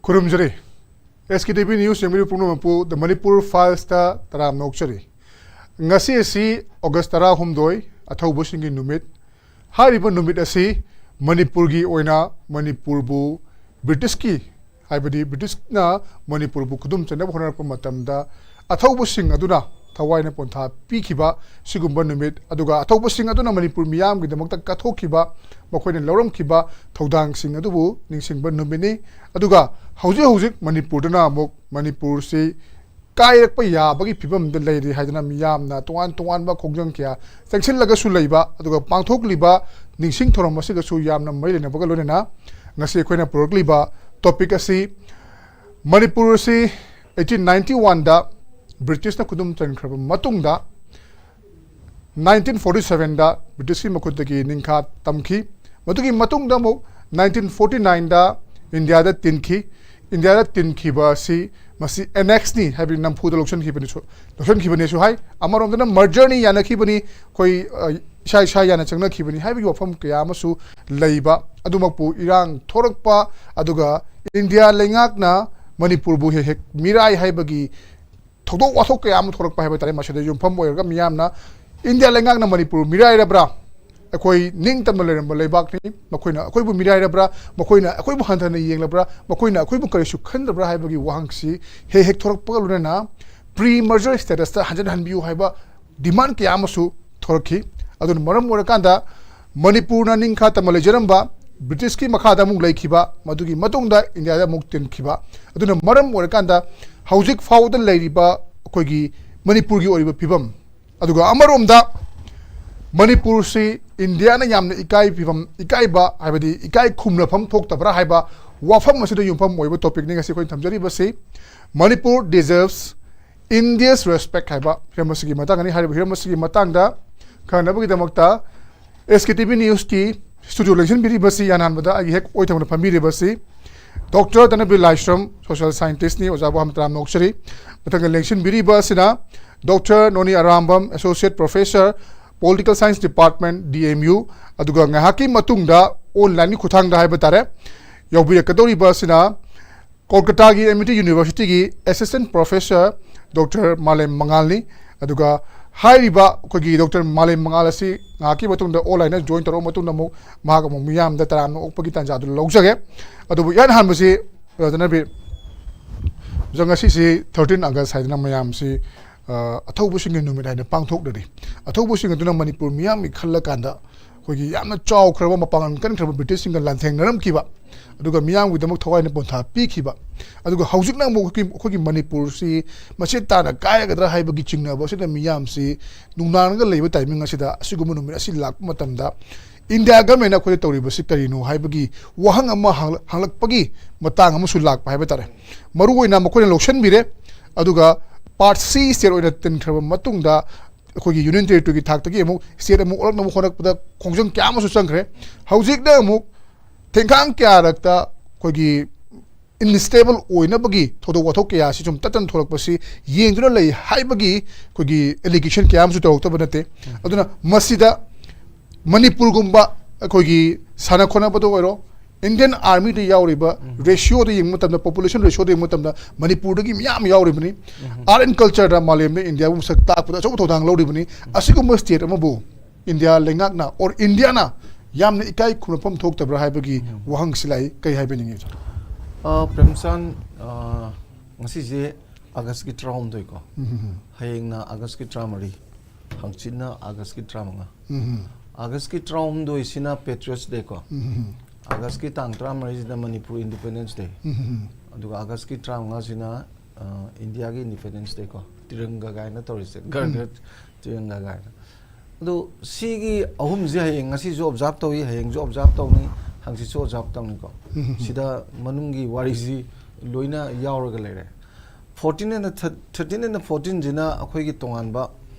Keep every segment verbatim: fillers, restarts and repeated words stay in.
ꯈꯨꯔꯨꯝꯖꯔꯤ꯫ ꯑꯦꯁ ꯀꯦ T V news ꯌꯦꯡꯕꯤꯔꯤꯕ ꯄꯨꯝꯅꯃꯛꯄꯨ The Manipur Filesꯇ ꯇꯔꯥꯝꯅ ꯑꯣꯛꯆꯔꯤ꯫ ꯉꯁꯤ ꯑꯁꯤ ꯑꯣꯒꯁ ꯇꯔꯥꯍꯨꯝꯗꯣꯏ, ꯑꯊꯧꯕꯁꯤꯡꯒꯤ ꯅꯨꯃꯤꯠ꯫ ꯍꯥꯏꯔꯤꯕ ꯅꯨꯃꯤꯠ ꯑꯁꯤ ꯃꯅꯤꯄꯨꯔꯒꯤ ꯑꯣꯏꯅ ꯃꯅꯤꯄꯨꯔꯕꯨ ꯕ꯭ꯔꯤꯇꯤꯁꯀꯤ, ꯍꯥꯏꯕꯗꯤ ꯕ꯭ꯔꯤꯇꯤꯁꯅ ꯃꯅꯤꯄꯨꯔꯕꯨ ꯈꯨꯗꯨꯝ ꯆꯟꯅꯕ ꯍꯣꯠꯅꯔꯛꯄ ꯃꯇꯝꯗ ꯑꯊꯧꯕꯁꯤꯡ ꯑꯗꯨꯅ ꯊꯋꯥꯏꯅ ꯄꯣꯟꯊꯥ ꯄꯤꯈꯤꯕ ꯁꯤꯒꯨꯝꯕ ꯅꯨꯃꯤꯠ, ꯑꯗꯨꯒ ꯑꯊꯧꯕꯁꯤꯡ ꯑꯗꯨꯅ ꯃꯅꯤꯄꯨꯔ ꯃꯤꯌꯥꯝꯒꯤꯗꯃꯛꯇ ꯀꯠꯊꯣꯛꯈꯤꯕ, ꯃꯈꯣꯏꯅ ꯂꯧꯔꯝꯈꯤꯕ ꯊꯧꯗꯥꯡꯁꯤꯡ ꯑꯗꯨꯕꯨ ꯅꯤꯡꯁꯤꯡꯕ ꯅꯨꯃꯤꯠꯅꯤ꯫ ꯑꯗꯨꯒ ꯍꯧꯖꯤꯛ ꯍꯧꯖꯤꯛ ꯃꯅꯤꯄꯨꯔꯗꯅ ꯑꯃꯨꯛ ꯃꯅꯤꯄꯨꯔꯁꯤ ꯀꯥꯏꯔꯛꯄ ꯌꯥꯕꯒꯤ ꯐꯤꯕꯝꯗ ꯂꯩꯔꯤ ꯍꯥꯏꯗꯅ ꯃꯤꯌꯥꯝꯅ ꯇꯣꯉꯥꯟ ꯇꯣꯉꯥꯟꯕ ꯈꯣꯡꯖꯪ ꯀꯌꯥ ꯆꯪꯁꯤꯜꯂꯒꯁꯨ ꯂꯩꯕ, ꯑꯗꯨꯒ ꯄꯥꯡꯊꯣꯛꯂꯤꯕ ꯅꯤꯡꯁꯤꯡ ꯊꯧꯔꯝ ꯑꯁꯤꯒꯁꯨ ꯌꯥꯝꯅ ꯃꯔꯤ ꯂꯩꯅꯕꯒ ꯂꯣꯏꯅꯅ ꯉꯁꯤ ꯑꯩꯈꯣꯏꯅ ꯄꯨꯔꯛꯂꯤꯕ ꯇꯣꯄꯤꯛ ꯑꯁꯤ ꯃꯅꯤꯄꯨꯔ ꯑꯁꯤ ꯑꯩꯠꯇꯤꯟ ꯅꯥꯏꯟꯇꯤ ꯋꯥꯟꯗ ꯕ꯭ꯔꯤꯇꯤꯁꯅ ꯈꯨꯗꯨꯝ ꯆꯟꯈ꯭ꯔꯕ ꯃꯇꯨꯡꯗ ꯅꯥꯏꯟꯇꯤꯟ ꯐꯣꯔꯇꯤ ꯁꯚꯦꯟꯗ ꯕ꯭ꯔꯤꯇꯤꯁꯀꯤ ꯃꯈꯨꯠꯇꯒꯤ ꯅꯤꯡꯈꯥ ꯇꯝꯈꯤ꯫ ꯃꯗꯨꯒꯤ ꯃꯇꯨꯡꯗ ꯑꯃꯨꯛ ꯅꯥꯏꯟꯇꯤꯟ ꯐꯣꯔꯇꯤ ꯅꯥꯏꯟꯗ ꯏꯟꯗꯤꯌꯥꯗ ꯇꯤꯟꯈꯤ꯫ ꯏꯟꯗꯤꯌꯥꯗ ꯇꯤꯟꯈꯤꯕ ꯑꯁꯤ ꯃꯁꯤ ꯑꯦꯅꯦꯛꯁꯅꯤ, ꯍꯥꯏꯕꯗꯤ ꯅꯝꯐꯨꯗ ꯂꯧꯁꯤꯟꯈꯤꯕꯅꯤꯁꯨ, ꯂꯧꯁꯤꯟꯈꯤꯕꯅꯤꯁꯨ ꯍꯥꯏ꯫ ꯑꯃꯔꯣꯝꯗꯅ ꯃꯔꯖꯔꯅꯤ, ꯌꯥꯅꯈꯤꯕꯅꯤ, ꯑꯩꯈꯣꯏ, ꯑ, ꯏꯁꯥ ꯏꯁꯥ ꯌꯥꯅ ꯆꯪꯅꯈꯤꯕꯅꯤ ꯍꯥꯏꯕꯒꯤ ꯋꯥꯐꯝ ꯀꯌꯥ ꯑꯃꯁꯨ ꯂꯩꯕ꯫ ꯑꯗꯨꯃꯛꯄꯨ ꯏꯔꯥꯡ ꯊꯣꯔꯛꯄ, ꯑꯗꯨꯒ ꯏꯟꯗꯤꯌꯥ ꯂꯩꯉꯥꯛꯅ ꯃꯅꯤꯄꯨꯔꯕꯨ ꯍꯦꯛ ꯍꯦꯛ ꯃꯤꯔꯥꯏ ꯍꯥꯏꯕꯒꯤ ꯊꯧꯗꯣꯛ ꯋꯥꯊꯣꯛ ꯀꯌꯥ ꯑꯃ ꯊꯣꯛꯂꯛꯄ ꯍꯥꯏꯕ ꯇꯥꯔꯦ꯫ ꯃꯁꯤꯗ ꯌꯨꯝꯐꯝ ꯑꯣꯏꯔꯒ ꯃꯤꯌꯥꯝꯅ ꯏꯟꯗꯤꯌꯥ ꯂꯩꯉꯥꯛꯅ ꯃꯅꯤꯄꯨꯔ ꯃꯤꯔꯥꯏꯔꯕ꯭ꯔꯥ? ꯑꯩꯈꯣꯏ ꯅꯤꯡꯇꯝꯅ ꯂꯩꯔꯝꯕ ꯂꯩꯕꯥꯛꯅꯤ, ꯃꯈꯣꯏꯅ ꯑꯩꯈꯣꯏꯕꯨ ꯃꯤꯔꯥꯏꯔꯕ꯭ꯔꯥ? ꯃꯈꯣꯏꯅ ꯑꯩꯈꯣꯏꯕꯨ ꯍꯟꯊꯅ ꯌꯦꯡꯂꯕ꯭ꯔꯥ? ꯃꯈꯣꯏꯅ ꯑꯩꯈꯣꯏꯕꯨ ꯀꯔꯤꯁꯨ ꯈꯟꯗꯕ꯭ꯔꯥ ꯍꯥꯏꯕꯒꯤ ꯋꯥꯍꯪꯁꯤ ꯍꯦꯛ ꯍꯦꯛ ꯊꯣꯔꯛꯄꯒ ꯂꯣꯏꯅꯅ ꯄ꯭ꯔꯤ ꯃꯔꯖꯔ ꯁ꯭ꯇꯦꯇꯁꯇ ꯍꯟꯖꯤꯟꯍꯟꯕꯤꯌꯨ ꯍꯥꯏꯕ ꯗꯤꯃꯥꯟ ꯀꯌꯥ ꯑꯃꯁꯨ ꯊꯣꯔꯛꯈꯤ꯫ ꯑꯗꯨꯅ ꯃꯔꯝ ꯑꯣꯏꯔꯀꯥꯟꯗ ꯃꯅꯤꯄꯨꯔꯅ ꯅꯤꯡꯈꯥ ꯇꯝꯕ ꯂꯩꯖꯔꯝꯕ, ꯕ꯭ꯔꯤꯇꯤꯁꯀꯤ ꯃꯈꯥꯗ ꯑꯃꯨꯛ ꯂꯩꯈꯤꯕ, ꯃꯗꯨꯒꯤ ꯃꯇꯨꯡꯗ ꯏꯟꯗꯤꯌꯥꯗ ꯑꯃꯨꯛ ꯇꯤꯟꯈꯤꯕ꯫ ꯑꯗꯨꯅ ꯃꯔꯝ ꯑꯣꯏꯔꯀꯥꯟꯗ ꯍꯧꯖꯤꯛ ꯐꯥꯎꯕꯗ ꯂꯩꯔꯤꯕ ꯑꯩꯈꯣꯏꯒꯤ ꯃꯅꯤꯄꯨꯔꯒꯤ ꯑꯣꯏꯔꯤꯕ ꯐꯤꯕꯝ, ꯑꯗꯨꯒ ꯑꯃꯔꯣꯝꯗ ꯃꯅꯤꯄꯨꯔꯁꯤ ꯏꯟꯗꯤꯌꯥꯅ ꯌꯥꯝꯅ ꯏꯀꯥꯏ ꯐꯤꯕꯝ, ꯏꯀꯥꯏꯕ ꯍꯥꯏꯕꯗꯤ ꯏꯀꯥꯏ ꯈꯨꯝꯅꯐꯝ ꯊꯣꯛꯇꯕ꯭ꯔꯥ ꯍꯥꯏꯕ ꯋꯥꯐꯝ ꯑꯁꯤꯗ ꯌꯨꯝꯐꯝ ꯑꯣꯏꯕ ꯇꯣꯄꯤꯛꯅꯤ ꯉꯁꯤ ꯑꯩꯈꯣꯏꯅ ꯊꯝꯖꯔꯤꯕꯁꯤ꯫ Manipur deserves India's respect ꯍꯥꯏꯕ ꯍꯤꯔꯝ ꯑꯁꯤꯒꯤ ꯃꯇꯥꯡꯗꯅꯤ꯫ ꯍꯥꯏꯔꯤꯕ ꯍꯤꯔꯝ ꯑꯁꯤꯒꯤ ꯃꯇꯥꯡꯗ ꯈꯪꯅꯕꯒꯤꯗꯃꯛꯇ ꯑꯦꯁ ꯀꯦ ꯇꯤ ꯚꯤ ꯅ꯭ꯌꯨꯁꯀꯤ ꯁ꯭ꯇꯨꯗꯤꯑꯣ ꯂꯦꯡꯁꯤꯟꯕꯤꯔꯤꯕꯁꯤ, ꯏꯍꯥꯟ ꯍꯥꯟꯕꯗ ꯑꯩꯒꯤ ꯍꯦꯛ ꯑꯣꯏꯊꯪꯕꯗ ꯐꯝꯕꯤꯔꯤꯕꯁꯤ ꯗꯣꯛꯇꯔ ꯙꯅꯕꯤꯔ ꯂꯥꯏꯁ꯭ꯔꯝ, ꯁꯣꯁꯤꯌꯦꯜ ꯁꯥꯏꯟꯇꯤꯁ꯭ꯠꯅꯤ, ꯑꯣꯖꯥꯕꯨ ꯍꯝꯇ꯭ꯔꯥꯝ ꯅꯣꯛꯆꯔꯤ꯫ ꯃꯊꯪꯗ ꯂꯦꯡꯁꯤꯟꯕꯤꯔꯤꯕ ꯑꯁꯤꯅ ꯗꯣꯛꯇꯔ ꯅꯣꯅꯤ ꯑꯔꯥꯝꯕꯝ, associate professor, political science department, D M U, ꯑꯗꯨꯒ ꯉꯥꯏꯍꯥꯛꯀꯤ ꯃꯇꯨꯡꯗ ꯑꯣꯟꯂꯥꯏꯟꯒꯤ ꯈꯨꯠꯊꯥꯡꯗ ꯍꯥꯏꯕ ꯇꯥꯔꯦ, ꯌꯥꯎꯕꯤꯔꯛꯀꯗꯧꯔꯤꯕ ꯑꯁꯤꯅ ꯀꯣꯜꯀꯇꯥꯒꯤ ꯑꯦꯝ ꯏ ꯇꯤ ꯌꯨꯅꯤꯚꯔꯁꯤꯇꯤꯒꯤ ꯑꯦꯁꯤꯁꯇꯦꯟ ꯄ꯭ꯔꯣꯐꯦꯁꯔ ꯗꯣꯛꯇꯔ ꯃꯥꯂꯦꯝ ꯃꯉꯥꯜꯅꯤ꯫ ꯑꯗꯨꯒ ꯍꯥꯏꯔꯤꯕ ꯑꯩꯈꯣꯏꯒꯤ ꯗꯣꯛꯇꯔ ꯃꯥꯂꯦꯝ ꯃꯉꯥꯜ ꯑꯁꯤ ꯉꯥꯏꯍꯥꯛꯀꯤ ꯃꯇꯨꯡꯗ ꯑꯣꯟꯂꯥꯏꯟꯗ ꯖꯣꯏꯟ ꯇꯧꯔꯛꯑꯕ ꯃꯇꯨꯡꯗ ꯑꯃꯨꯛ ꯃꯍꯥꯛ ꯑꯃꯨꯛ ꯃꯤꯌꯥꯝꯗ ꯇꯔꯥꯝꯅ ꯑꯣꯛꯄꯒꯤ ꯇꯥꯟꯖꯥꯗꯨ ꯂꯧꯖꯒꯦ꯫ ꯑꯗꯨꯕꯨ ꯏꯍꯥꯟ ꯍꯥꯟꯕꯁꯤ, ꯕ꯭ꯔꯗꯔ ꯅꯕꯤꯔ, ꯉꯁꯤꯁꯤ ꯊꯥꯔꯇꯤꯟ ꯑꯥꯒꯁ ꯍꯥꯏꯗꯅ ꯃꯌꯥꯝꯁꯤ, ꯑ, ꯑꯊꯧꯕꯁꯤꯡꯒꯤ ꯅꯨꯃꯤꯠ ꯍꯥꯏꯅ ꯄꯥꯡꯊꯣꯛꯅꯔꯤ꯫ ꯑꯊꯧꯕꯁꯤꯡ ꯑꯗꯨꯅ ꯃꯅꯤꯄꯨꯔ ꯃꯤꯌꯥꯝꯒꯤ ꯈꯜꯂꯀꯥꯟꯗ ꯑꯩꯈꯣꯏꯒꯤ ꯌꯥꯝꯅ ꯆꯥꯎꯈ꯭ꯔꯕ, ꯃꯄꯥꯡꯒꯜ ꯀꯟꯈ꯭ꯔꯕ ꯕ꯭ꯔꯤꯇꯤꯁꯁꯤꯡꯒ ꯂꯥꯟꯊꯦꯡꯅꯔꯝꯈꯤꯕ, ꯑꯗꯨꯒ ꯃꯤꯌꯥꯝꯒꯤꯗꯃꯛ ꯊꯋꯥꯏꯅ ꯄꯣꯟꯊꯥ ꯄꯤꯈꯤꯕ, ꯑꯗꯨꯒ ꯍꯧꯖꯤꯛꯅ ꯑꯃꯨꯛ ꯑꯩꯈꯣꯏꯒꯤ, ꯑꯩꯈꯣꯏꯒꯤ ꯃꯅꯤꯄꯨꯔꯁꯤ ꯃꯆꯦꯠ ꯇꯥꯅ ꯀꯥꯏꯔꯒꯗ꯭ꯔꯥ ꯍꯥꯏꯕꯒꯤ ꯆꯤꯡꯅꯕ ꯑꯁꯤꯗ ꯃꯤꯌꯥꯝꯁꯤ ꯅꯨꯡꯅꯥꯡꯂꯒ ꯂꯩꯕ ꯇꯥꯏꯃꯤꯡ ꯑꯁꯤꯗ, ꯑꯁꯤꯒꯨꯝꯕ ꯅꯨꯃꯤꯠ ꯑꯁꯤ ꯂꯥꯛꯄ ꯃꯇꯝꯗ, ꯏꯟꯗꯤꯌꯥ ꯒꯃꯦꯟꯅ ꯑꯩꯈꯣꯏꯗ ꯇꯧꯔꯤꯕꯁꯤ ꯀꯔꯤꯅꯣ ꯍꯥꯏꯕꯒꯤ ꯋꯥꯍꯪ ꯑꯃ ꯍꯪꯂ-, ꯍꯪꯂꯛꯄꯒꯤ ꯃꯇꯥꯡ ꯑꯃꯁꯨ ꯂꯥꯛꯄ ꯍꯥꯏꯕ ꯇꯥꯔꯦ꯫ ꯃꯔꯨ ꯑꯣꯏꯅ ꯃꯈꯣꯏꯅ ꯂꯧꯁꯤꯟꯕꯤꯔꯦ, ꯑꯗꯨꯒ ꯄꯥꯔꯠ ꯁꯤ ꯁ꯭ꯇꯦꯠ ꯑꯣꯏꯅ ꯇꯤꯟꯈ꯭ꯔꯕ ꯃꯇꯨꯡꯗ, ꯑꯩꯈꯣꯏꯒꯤ ꯌꯨꯅꯤꯌꯟ ꯇꯦꯔꯤꯇꯣꯔꯤꯒꯤ ꯊꯥꯛꯇꯒꯤ ꯑꯃꯨꯛ ꯁ꯭ꯇꯦꯠ ꯑꯃꯨꯛ ꯑꯣꯜꯂꯛꯅꯕ ꯍꯣꯠꯅꯔꯛꯄꯗ ꯈꯣꯡꯖꯪ ꯀꯌꯥ ꯑꯃꯁꯨ ꯆꯪꯈ꯭ꯔꯦ꯫ ꯍꯧꯖꯤꯛꯅ ꯑꯃꯨꯛ ꯊꯦꯡꯈꯥꯡ ꯀꯌꯥꯔꯛꯇ ꯑꯩꯈꯣꯏꯒꯤ ꯑꯟꯁ꯭ꯇꯦꯕꯜ ꯑꯣꯏꯅꯕꯒꯤ ꯊꯧꯗꯣꯛ ꯋꯥꯊꯣꯛ ꯀꯌꯥ ꯑꯁꯤ ꯁꯨꯝ ꯇꯠꯇꯅ ꯊꯣꯛꯂꯛꯄꯁꯤ ꯌꯦꯡꯗꯨꯅ ꯂꯩ ꯍꯥꯏꯕꯒꯤ ꯑꯩꯈꯣꯏꯒꯤ ꯑꯦꯂꯤꯒꯦꯁꯟ ꯀꯌꯥ ꯑꯃꯁꯨ ꯇꯧꯔꯛꯇꯕ ꯅꯠꯇꯦ꯫ ꯑꯗꯨꯅ ꯃꯁꯤꯗ ꯃꯅꯤꯄꯨꯔꯒꯨꯝꯕ ꯑꯩꯈꯣꯏꯒꯤ ꯁꯥꯟꯅ ꯈꯣꯠꯅꯕꯗ ꯑꯣꯏꯔꯣ, ꯏꯟꯗꯤꯌꯟ ꯑꯥꯔꯃꯤꯗ ꯌꯥꯎꯔꯤꯕ ꯔꯦꯁꯤꯌꯣꯗ ꯌꯦꯡꯕ ꯃꯇꯝꯗ, ꯄꯣꯄꯨꯂꯦꯁꯟ ꯔꯦꯁꯤꯌꯣꯗ ꯌꯦꯡꯕ ꯃꯇꯝꯗ ꯃꯅꯤꯄꯨꯔꯗꯒꯤ ꯃꯤꯌꯥꯝ ꯌꯥꯎꯔꯤꯕꯅꯤ꯫ ꯑꯥꯔꯠ ꯑꯦꯟ ꯀꯜꯆꯔꯗ ꯃꯥꯂꯦꯝꯗ ꯏꯟꯗꯤꯌꯥꯕꯨ ꯃꯁꯛ ꯇꯥꯛꯄꯗ ꯑꯆꯧꯕ ꯊꯧꯗꯥꯡ ꯂꯧꯔꯤꯕꯅꯤ꯫ ꯑꯁꯤꯒꯨꯝꯕ ꯁ꯭ꯇꯦꯠ ꯑꯃꯕꯨ ꯏꯟꯗꯤꯌꯥ ꯂꯩꯉꯥꯛꯅ or ꯏꯟꯗꯤꯌꯥꯅ ꯌꯥꯝꯅ ꯏꯀꯥꯏ ꯈꯨꯝꯅꯐꯝ ꯊꯣꯛꯇꯕ꯭ꯔꯥ ꯍꯥꯏꯕꯒꯤ ꯋꯥꯍꯪꯁꯤ ꯂꯥꯛꯏ꯫ ꯀꯩ ꯍꯥꯏꯕꯤꯅꯤꯡꯉꯤ, ꯁꯥꯔ? ꯑ, ꯄ꯭ꯔꯦꯝꯆꯥꯟ, ꯑ, ꯉꯁꯤꯁꯦ ꯑꯥꯒꯁꯀꯤ ꯇꯔꯥꯍꯨꯝꯗꯣꯏꯀꯣ꯫ ꯎꯝ, ꯎꯝ, ꯎꯝ꯫ ꯍꯌꯦꯡꯅ ꯑꯥꯒꯁꯀꯤ ꯇꯔꯥꯃꯔꯤ, ꯍꯪꯆꯤꯠꯅ ꯑꯥꯒꯁꯀꯤ ꯇꯔꯥꯃꯉꯥ꯫ ꯎꯝ, ꯎꯝ꯫ ꯑꯥꯒꯁꯀꯤ ꯇꯔꯥꯍꯨꯝꯗꯣꯏꯁꯤꯅ Patriots Day ꯀꯣ꯫ ꯎꯝ, ꯎꯝ, ꯎꯝ꯫ ꯑꯥꯒꯁꯀꯤ ꯇꯥꯡ ꯇꯔꯥꯃꯔꯤꯁꯤꯅ ꯃꯅꯤꯄꯨꯔ Independence Day꯫ ꯎꯝ, ꯎꯝ, ꯎꯝ꯫ ꯑꯗꯨꯒ ꯑꯥꯒꯁꯀꯤ ꯇꯔꯥꯃꯉꯥꯁꯤꯅ, ꯑ, ꯏꯟꯗꯤꯌꯥꯒꯤ Independence Day ꯀꯣ꯫ ꯇꯤꯔꯪꯒ ꯀꯥꯏꯅ ꯇꯧꯔꯤꯁꯦ, ꯒꯔ ꯎꯝ꯫ ꯒꯔ ꯇꯤꯔꯪꯒ ꯀꯥꯏꯅ꯫ ꯑꯗꯣ ꯁꯤꯒꯤ ꯑꯍꯨꯝꯁꯦ ꯍꯌꯦꯡ, ꯉꯁꯤꯁꯨ observe ꯇꯧꯏ, ꯍꯌꯦꯡꯁꯨ observe ꯇꯧꯅꯤ, ꯍꯪꯆꯤꯠꯁꯨ observe ꯇꯧꯅꯤꯀꯣ꯫ ꯎꯝ, ꯎꯝ, ꯎꯝ꯫ ꯁꯤꯗ ꯃꯅꯨꯡꯒꯤ ꯋꯥꯔꯤꯁꯤ ꯂꯣꯏꯅ ꯌꯥꯎꯔꯒ ꯂꯩꯔꯦ꯫ Fourteen ꯑꯦꯟ ꯊꯥꯔꯇꯤꯟ ꯑꯦꯟ ꯐꯣꯔꯇꯤꯟꯁꯤꯅ ꯑꯩꯈꯣꯏꯒꯤ ꯇꯣꯉꯥꯟꯕ,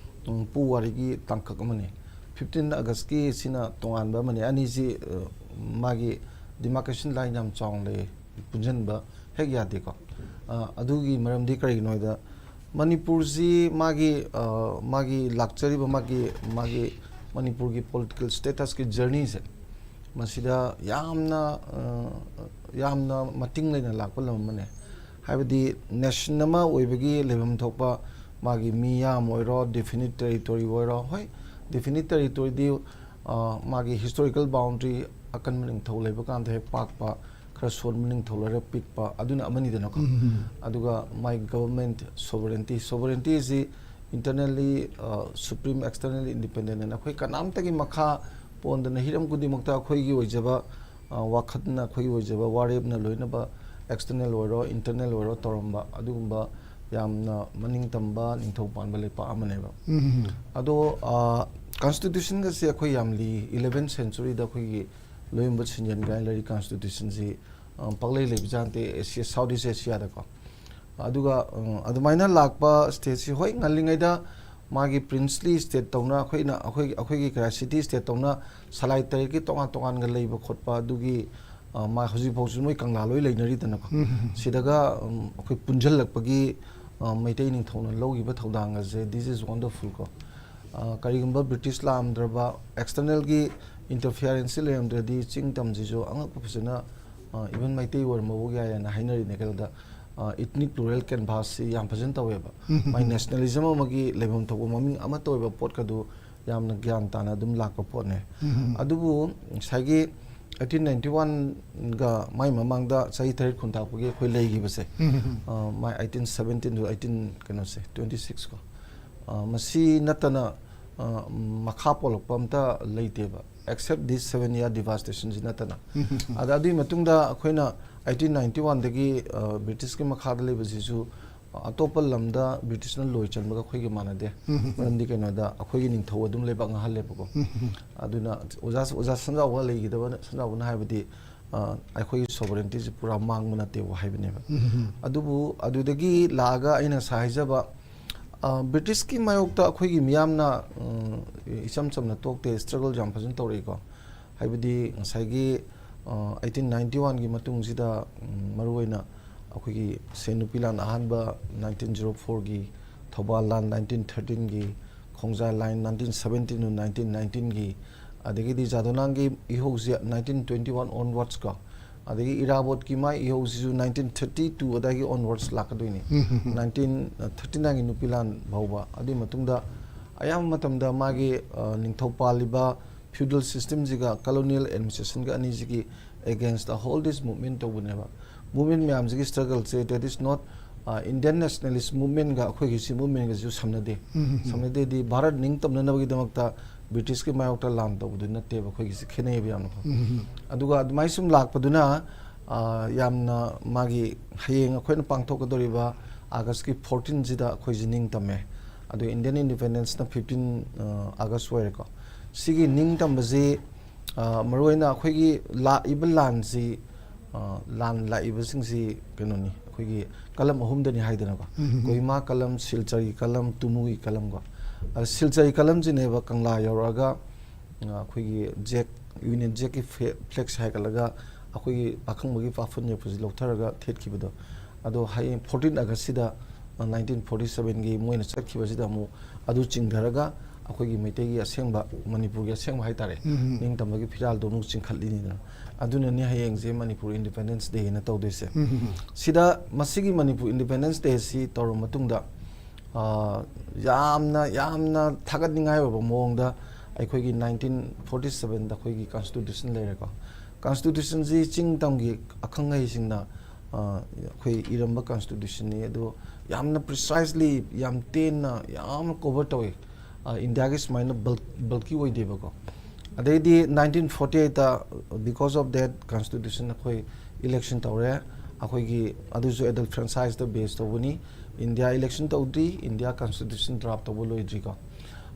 ꯎꯝ, ꯄꯨꯋꯥꯔꯤꯒꯤ ꯇꯥꯡꯀꯛ ꯑꯃꯅꯤ꯫ Fifteen ꯑꯥꯒꯁꯀꯤ ꯁꯤꯅ ꯇꯣꯉꯥꯟꯕ ꯑꯃꯅꯤ꯫ ꯑꯅꯤꯁꯤ, ꯑ, ꯃꯥꯒꯤ demarcation line ꯌꯥꯝ ꯆꯥꯎꯅ ꯂꯩ, ꯄꯨꯟꯁꯤꯟꯕ ꯍꯦꯛ ꯌꯥꯗꯦꯀꯣ꯫ ꯑ, ꯑꯗꯨꯒꯤ ꯃꯔꯝꯗꯤ ꯀꯔꯤꯒꯤꯅꯣ ꯍꯥꯏꯗ, ꯃꯅꯤꯄꯨꯔꯁꯤ ꯃꯥꯒꯤ, ꯑ, ꯃꯥꯒꯤ ꯂꯥꯛꯆꯔꯤꯕ ꯃꯥꯒꯤ, ꯃꯥꯒꯤ ꯃꯅꯤꯄꯨꯔꯒꯤ political status ꯀꯤ journey ꯁꯦ, ꯃꯁꯤꯗ ꯌꯥꯝꯅ, ꯑ, ꯌꯥꯝꯅ ꯃꯇꯤꯡ ꯂꯩꯅ ꯂꯥꯛꯄ ꯂꯝ ꯑꯃꯅꯦ꯫ ꯍꯥꯏꯕꯗꯤ ꯅꯦꯁꯟ ꯑꯃ ꯑꯣꯏꯕꯒꯤ ꯂꯩꯐꯝ ꯊꯣꯛꯄ ꯃꯥꯒꯤ ꯃꯤꯌꯥꯝ ꯑꯣꯏꯔꯣ, ꯗꯤꯐꯤꯅꯤꯠ ꯇꯦꯔꯤꯇꯣꯔꯤ ꯑꯣꯏꯔꯣ, ꯍꯣꯏ, ꯗꯤꯐꯤꯅꯤꯠ ꯇꯦꯔꯤꯇꯣꯔꯤꯗꯤ ꯃꯥꯒꯤ ꯍꯤꯁꯇꯣꯔꯤꯀꯦꯜ ꯕꯥꯎꯟꯗ꯭ꯔꯤ ꯑꯀꯟꯕ ꯅꯤꯡꯊꯧ ꯂꯩꯕ ꯀꯥꯟꯗ ꯍꯦꯛ ꯄꯥꯛꯄ, ꯈꯔ ꯁꯣꯟꯕ ꯅꯤꯡꯊꯧ ꯂꯩꯔ ꯄꯤꯛꯄ, ꯑꯗꯨꯅ ꯑꯃꯅꯤꯗꯅꯀꯣ꯫ ꯑꯗꯨꯒ ꯃꯥꯒꯤ ꯒꯕꯔꯟꯃꯦꯟꯠ ꯁꯣꯕꯔꯦꯟꯇꯤ, ꯁꯣꯕꯔꯦꯟꯇꯤ ꯑꯁꯤ internally supreme, externally independent ꯍꯥꯏꯅ ꯑꯩꯈꯣꯏ ꯀꯅꯥꯝꯇꯒꯤ ꯃꯈꯥ ꯄꯣꯟꯗꯅ ꯍꯤꯔꯝ ꯈꯨꯗꯤꯡꯃꯛꯇ ꯑꯩꯈꯣꯏꯒꯤ ꯑꯣꯏꯖꯕ ꯋꯥꯈꯜꯅ, ꯑꯩꯈꯣꯏꯒꯤ ꯑꯣꯏꯖꯕ ꯋꯥꯔꯦꯞꯅ ꯂꯣꯏꯅꯕ, external ꯑꯣꯏꯔꯣ internal ꯑꯣꯏꯔꯣ ꯇꯧꯔꯝꯕ ꯑꯗꯨꯒꯨꯝꯕ ꯌꯥꯝꯅ ꯃꯅꯤꯡ ꯇꯝꯕ ꯅꯤꯡꯊꯧ ꯄꯥꯟꯕ ꯂꯩꯄꯥꯛ ꯑꯃꯅꯦꯕ꯫ ꯑꯗꯣ constitution ꯒꯁꯦ ꯑꯩꯈꯣꯏ ꯌꯥꯝ ꯂꯤ꯫ eleventh century ꯗ ꯑꯩꯈꯣꯏꯒꯤ ꯂꯣꯏꯌꯣꯟꯕ ꯁꯤꯟꯖꯦꯟ ꯀꯥꯏꯅ ꯂꯩꯔꯤ constitution ꯁꯤ ꯄꯥꯛꯂꯩ ꯂꯩꯕꯖꯥꯠ ꯅꯠꯇꯦ ꯑꯦꯁꯤꯌꯥ, South East Asia ꯗꯀꯣ꯫ ꯑꯗꯨꯒ ꯑꯗꯨꯃꯥꯏꯅ ꯂꯥꯛꯄ state ꯁꯤ, ꯍꯣꯏ, ꯉꯜꯂꯤꯉꯩꯗ ꯃꯥꯒꯤ princely state ꯇꯧꯅ ꯑꯩꯈꯣꯏꯅ, ꯑꯩꯈꯣꯏꯒꯤ, ꯑꯩꯈꯣꯏꯒꯤ ꯀꯩ city state ꯇꯧꯅ ꯁꯂꯥꯏ ꯇꯔꯦꯠꯀꯤ ꯇꯣꯉꯥꯟ ꯇꯣꯉꯥꯟꯒ ꯂꯩꯕ ꯈꯣꯠꯄ ꯑꯗꯨꯒꯤ ꯃꯥ ꯍꯧꯖꯤꯛꯐꯥꯎꯁꯨ ꯃꯣꯏ ꯀꯪꯂꯥ ꯂꯣꯏ ꯂꯩꯅꯔꯤꯗꯅꯀꯣ꯫ ꯁꯤꯗꯒ ꯑꯩꯈꯣꯏ ꯄꯨꯟꯁꯤꯜꯂꯛꯄꯒꯤ ꯃꯩꯇꯩ ꯅꯤꯡꯊꯧꯅ ꯂꯧꯈꯤꯕ ꯊꯧꯗꯥꯡ ꯑꯁꯦ, this is wonderful ꯀꯣ꯫ ꯀꯔꯤꯒꯨꯝꯕ ꯕ꯭ꯔꯤꯇꯤꯁ ꯂꯥꯛꯑꯝꯗ꯭ꯔꯕ, external ꯒꯤ interference ꯁꯤ ꯂꯩꯔꯝꯗ꯭ꯔꯗꯤ ꯆꯤꯡ ꯇꯝꯁꯤꯁꯨ ꯑꯉꯛꯄ ꯐꯖꯅ, even ꯃꯩꯇꯩ ꯑꯣꯏꯔꯝꯕꯐꯥꯎ ꯌꯥꯏ ꯍꯥꯏꯅ ꯍꯥꯏꯅꯔꯤꯅꯦ꯫ ꯀꯩꯅꯣꯗ ethnic plural canvass ꯁꯤ ꯌꯥꯝ ꯐꯖꯅ ꯇꯧꯋꯦꯕ꯫ ꯃꯥꯏ nationalism ꯑꯃꯒꯤ ꯂꯩꯐꯝ ꯊꯣꯛꯄ ꯃꯃꯤꯡ ꯑꯃꯠꯇ ꯑꯣꯏꯕ ꯄꯣꯠꯀꯗꯨ ꯌꯥꯝꯅ ꯒ꯭ꯌꯥꯟ ꯇꯥꯅ ꯑꯗꯨꯝ ꯂꯥꯛꯄ ꯄꯣꯠꯅꯦ꯫ ꯑꯗꯨꯕꯨ ꯉꯁꯥꯏꯒꯤ eighteen ninety one ꯒ ꯃꯥꯏ ꯃꯃꯥꯡꯗ ꯆꯍꯤ ꯇꯔꯦꯠ ꯈꯨꯟꯇꯥꯛꯄꯒꯤ ꯑꯩꯈꯣꯏ ꯂꯩꯈꯤꯕꯁꯦ, ꯃꯥꯏ eighteen seventeen to eighteen, ꯀꯩꯅꯣꯁꯦ, twenty six ꯀꯣ, ꯃꯁꯤ ꯅꯠꯇꯅ ꯃꯈꯥ ꯄꯣꯜꯂꯛꯄ ꯑꯝꯇ ꯂꯩꯇꯦꯕ, except this seven year devastation ꯁꯤ ꯅꯠꯇꯅ꯫ ꯑꯗ ꯑꯗꯨꯒꯤ ꯃꯇꯨꯡꯗ ꯑꯩꯈꯣꯏꯅ eighteen ninety one ꯗꯒꯤ ꯕ꯭ꯔꯤꯇꯤꯁꯀꯤ ꯃꯈꯥꯗ ꯂꯩꯕꯁꯤꯁꯨ ꯑꯇꯣꯞꯄ ꯂꯝꯗ ꯕ꯭ꯔꯤꯇꯤꯁꯅ ꯂꯣꯏ ꯆꯟꯕꯒ ꯑꯩꯈꯣꯏꯒ ꯃꯥꯟꯅꯗꯦ꯫ ꯃꯔꯝꯗꯤ ꯀꯩꯅꯣꯗ ꯑꯩꯈꯣꯏꯒꯤ ꯅꯤꯡꯊꯧ ꯑꯗꯨꯝ ꯂꯩꯕꯥꯛ ꯉꯥꯛꯍꯜꯂꯦꯕꯀꯣ꯫ ꯑꯗꯨꯅ ꯑꯣꯖꯥ, ꯑꯣꯖꯥ ꯁꯟꯖꯥꯎꯕ ꯂꯩꯈꯤꯗꯕꯅ, ꯁꯟꯖꯥꯎꯕꯅ ꯍꯥꯏꯕꯗꯤ, ꯑ, ꯑꯩꯈꯣꯏꯒꯤ sovereignty ꯁꯤ ꯄꯨꯔꯥ ꯃꯥꯡꯕ ꯅꯠꯇꯦꯕ ꯍꯥꯏꯕꯅꯦꯕ꯫ ꯑꯗꯨꯕꯨ ꯑꯗꯨꯗꯒꯤ ꯂꯥꯛꯑꯒ ꯑꯩꯅ ꯉꯁꯥꯏ ꯍꯥꯏꯖꯕ, ꯑ, ꯕ꯭ꯔꯤꯇꯤꯁꯀꯤ ꯃꯥꯌꯣꯛꯇ ꯑꯩꯈꯣꯏꯒꯤ ꯃꯤꯌꯥꯝꯅ, ꯎꯝ, ꯏꯆꯝ ꯆꯝꯅ ꯇꯣꯛꯇꯦ, struggle ꯌꯥꯝ ꯐꯖꯅ ꯇꯧꯔꯛꯏꯀꯣ꯫ ꯍꯥꯏꯕꯗꯤ ꯉꯁꯥꯏꯒꯤ, ꯑ, eighteen ninety one ꯒꯤ ꯃꯇꯨꯡꯁꯤꯗ, ꯎꯝ, ꯃꯔꯨꯑꯣꯏꯅ ꯑꯩꯈꯣꯏꯒꯤ ꯁꯦꯟ ꯅꯨꯄꯤ ꯂꯥꯟ ꯑꯍꯥꯟꯕ nineteen zero four ꯒꯤ, ꯊꯧꯕꯥꯜ ꯂꯥꯟ nineteen thirteen ꯒꯤ, ꯈꯣꯡꯖꯥꯏ ꯂꯥꯟ nineteen seventeen to nineteen nineteen ꯒꯤ, ꯑꯗꯒꯤꯗꯤ ꯖꯥꯗꯣꯅꯥꯡꯒꯤ ꯏꯍꯧꯁꯦ nineteen twenty one onwards ꯀꯣ, ꯑꯗꯒꯤ ꯏꯔꯥꯕꯣꯠꯀꯤ ꯃꯥꯏ ꯏꯍꯧꯁꯤꯁꯨ ꯅꯥꯏꯟꯇꯤꯟ ꯊꯥꯔꯇꯤ ꯇꯨ ꯑꯗꯥꯏꯒꯤ ꯑꯣꯟꯋꯥꯔꯗꯁ ꯂꯥꯛꯀꯗꯣꯏꯅꯤ꯫ ꯅꯥꯏꯟꯇꯤꯟ ꯊꯥꯔꯇꯤ ꯅꯥꯏꯟꯒꯤ ꯅꯨꯄꯤ ꯂꯥꯟ ꯐꯥꯎꯕ꯫ ꯑꯗꯨꯒꯤ ꯃꯇꯨꯡꯗ ꯑꯌꯥꯝꯕ ꯃꯇꯝꯗ ꯃꯥꯒꯤ ꯑ, ꯅꯤꯡꯊꯧ ꯄꯥꯜꯂꯤꯕ ꯐ꯭ꯌꯨꯗꯜ ꯁꯤꯁꯇꯦꯝꯁꯤꯒ ꯀꯣꯂꯣꯅꯤꯌꯦꯜ ꯑꯦꯗꯃꯤꯅꯤꯁꯇ꯭ꯔꯦꯁꯟꯒ ꯑꯅꯤꯁꯤꯒꯤ ꯑꯦꯒꯦꯟꯁꯇ ꯍꯣꯜ ꯗꯤꯁ ꯃꯨꯚꯃꯦꯟ ꯇꯧꯕꯅꯦꯕ꯫ ꯃꯨꯚꯃꯦꯟ ꯃꯌꯥꯝꯁꯤꯒꯤ ꯁ꯭ꯇ꯭ꯔꯒꯜꯁꯦ, that is not, ꯑ, ꯏꯟꯗꯤꯌꯟ ꯅꯦꯁꯅꯦꯂꯤꯁ ꯃꯨꯚꯃꯦꯟꯒ ꯑꯩꯈꯣꯏꯒꯤ ꯁꯤ ꯃꯨꯚꯃꯦꯟꯒꯁꯨ ꯁꯝꯅꯗꯦ꯫ ꯁꯝꯅꯗꯦꯗꯤ ꯚꯥꯔꯠ ꯅꯤꯡꯇꯝꯅꯅꯕꯒꯤꯗꯃꯛꯇ ꯕ꯭ꯔꯤꯇꯤꯁꯀꯤ ꯃꯥꯌꯣꯛꯇ ꯂꯥꯟ ꯇꯧꯕꯗꯨ ꯅꯠꯇꯦꯕ꯫ ꯑꯩꯈꯣꯏꯒꯤꯁꯤ ꯈꯦꯠꯅꯩꯌꯦꯕ ꯌꯥꯝꯅꯀꯣ꯫ ꯑꯗꯨꯒ ꯑꯗꯨꯃꯥꯏꯅ ꯁꯨꯝ ꯂꯥꯛꯄꯗꯨꯅ, ꯑ, ꯌꯥꯝꯅ ꯃꯥꯒꯤ ꯍꯌꯦꯡ ꯑꯩꯈꯣꯏꯅ ꯄꯥꯡꯊꯣꯛꯀꯗꯧꯔꯤꯕ ꯑꯥꯒꯁꯀꯤ ꯐꯣꯔꯇꯤꯟꯁꯤꯗ ꯑꯩꯈꯣꯏꯁꯤ ꯅꯤꯡꯇꯝꯃꯦ꯫ ꯑꯗꯨ ꯏꯟꯗꯤꯌꯟ ꯏꯟꯗꯤꯄꯦꯟꯗꯦꯟꯁꯅ ꯐꯤꯐꯇꯤꯟ ꯑꯥꯒꯁ ꯑꯣꯏꯔꯦꯀꯣ꯫ ꯁꯤꯒꯤ ꯅꯤꯡꯇꯝꯕꯁꯤ, ꯑ, ꯃꯔꯨꯑꯣꯏꯅ ꯑꯩꯈꯣꯏꯒꯤ ꯂꯥꯛꯏꯕ ꯂꯥꯟꯁꯤ, ꯑ, ꯂꯥꯟ ꯂꯥꯛꯏꯕꯁꯤꯡꯁꯤ ꯀꯩꯅꯣꯅꯤ, ꯑꯩꯈꯣꯏꯒꯤ ꯀꯂꯝ ꯑꯍꯨꯝꯗꯅꯤ ꯍꯥꯏꯗꯅꯀꯣ꯫ ꯀꯣꯍꯤꯃꯥ ꯀꯂꯝ, ꯁꯤꯜꯆꯔꯒꯤ ꯀꯂꯝ, ꯇꯨꯃꯨꯒꯤ ꯀꯂꯝꯀꯣ꯫ ꯑ, ꯁꯤꯜꯆꯔꯒꯤ ꯀꯂꯝꯁꯤꯅꯦꯕ ꯀꯪꯂꯥ ꯌꯧꯔꯛꯑꯒ, ꯑ, ꯑꯩꯈꯣꯏꯒꯤ ꯖꯦꯛ, ꯌꯨꯅꯤꯌꯟ ꯖꯦꯛꯀꯤ ꯐꯦ-, ꯐ꯭ꯂꯦꯛꯁ ꯍꯥꯏꯒꯠꯂꯒ ꯑꯩꯈꯣꯏꯒꯤ ꯄꯥꯈꯪꯕꯒꯤ ꯄꯥꯐꯟ ꯌꯦꯛꯄꯁꯤ ꯂꯧꯊꯔꯒ ꯊꯦꯠꯈꯤꯕꯗꯣ꯫ ꯑꯗꯣ ꯍꯌꯦꯡ ꯐꯣꯔꯇꯤꯟ ꯑꯥꯒꯁꯁꯤꯗ, ꯑ, ꯅꯥꯏꯟꯇꯤꯟ ꯐꯣꯔꯇꯤ ꯁꯕꯦꯟꯒꯤ ꯃꯣꯏꯅ ꯆꯠꯈꯤꯕꯁꯤꯗ ꯑꯃꯨꯛ ꯑꯗꯨ ꯆꯤꯡꯊꯔꯒ ꯑꯩꯈꯣꯏꯒꯤ ꯃꯩꯇꯩꯒꯤ ꯑꯁꯦꯡꯕ, ꯃꯅꯤꯄꯨꯔꯒꯤ ꯑꯁꯦꯡꯕ ꯍꯥꯏꯇꯥꯔꯦ, ꯅꯤꯡꯇꯝꯕꯒꯤ ꯐꯤꯔꯥꯜꯗꯣ ꯑꯃꯨꯛ ꯆꯤꯡꯈꯠꯂꯤꯅꯤꯗꯅ꯫ ꯑꯗꯨꯅꯅꯤ ꯍꯌꯦꯡꯁꯦ ꯃꯅꯤꯄꯨꯔ ꯏꯟꯗꯤꯄꯦꯟꯗꯦꯟꯁ ꯗꯦꯅ ꯇꯧꯗꯣꯏꯁꯦ꯫ ꯁꯤꯗ ꯃꯁꯤꯒꯤ ꯃꯅꯤꯄꯨꯔ ꯏꯟꯗꯤꯄꯦꯟꯗꯦꯟꯁ ꯗꯦꯁꯤ ꯇꯧꯔꯕ ꯃꯇꯨꯡꯗ, ꯑ, ꯌꯥꯝꯅ, ꯌꯥꯝꯅ ꯊꯥꯒꯠꯅꯤꯡꯉꯥꯏ ꯑꯣꯏꯕ ꯃꯑꯣꯡꯗ ꯑꯩꯈꯣꯏꯒꯤ ꯅꯥꯏꯟꯇꯤꯟ ꯐꯣꯔꯇꯤ ꯁꯕꯦꯟꯗ ꯑꯩꯈꯣꯏꯒꯤ ꯀꯟꯁꯇꯤꯇ꯭ꯌꯨꯁꯟ ꯂꯩꯔꯦꯀꯣ꯫ ꯀꯟꯁꯇꯤꯇ꯭ꯌꯨꯁꯟꯁꯤ ꯆꯤꯡ ꯇꯝꯒꯤ ꯑꯈꯪ ꯑꯍꯩꯁꯤꯡꯅ, ꯑ, ꯑꯩꯈꯣꯏ ꯏꯔꯝꯕ ꯀꯟꯁꯇꯤꯇ꯭ꯌꯨꯁꯟꯅꯤ꯫ ꯑꯗꯣ ꯌꯥꯝꯅ ꯄ꯭ꯔꯤꯁꯥꯏꯁꯂꯤ, ꯌꯥꯝ ꯇꯦꯟꯅ, ꯌꯥꯝꯅ ꯀꯣꯚꯔ ꯇꯧꯋꯤ꯫ ꯑ, ꯏꯟꯗꯤꯌꯥꯒꯤ ꯁꯨꯃꯥꯏꯅ ꯕꯜꯛ-, ꯕꯜꯀꯤ ꯑꯣꯏꯗꯦꯕꯀꯣ꯫ ꯑꯗꯩꯗꯤ ꯅꯥꯏꯟꯇꯤꯟ ꯐꯣꯔꯇꯤ ꯑꯩꯠꯇ, because of that constitution, ꯑꯩꯈꯣꯏ ꯏꯂꯦꯛꯁꯟ ꯇꯧꯔꯦ꯫ ꯑꯩꯈꯣꯏꯒꯤ ꯑꯗꯨꯁꯨ ꯑꯦꯗꯜ ꯐ꯭ꯔꯦꯟꯁꯥꯏꯁꯇ ꯕꯦꯁ ꯇꯧꯕꯅꯤ꯫ ꯏꯟꯗꯤꯌꯥ ꯏꯂꯦꯛꯁꯟ ꯇꯧꯗ꯭ꯔꯤ, ꯏꯟꯗꯤꯌꯥ ꯀꯟꯁꯇꯤꯇ꯭ꯌꯨꯁꯟ ꯗ꯭ꯔꯥꯐ ꯇꯧꯕ ꯂꯣꯏꯗ꯭ꯔꯤꯀꯣ꯫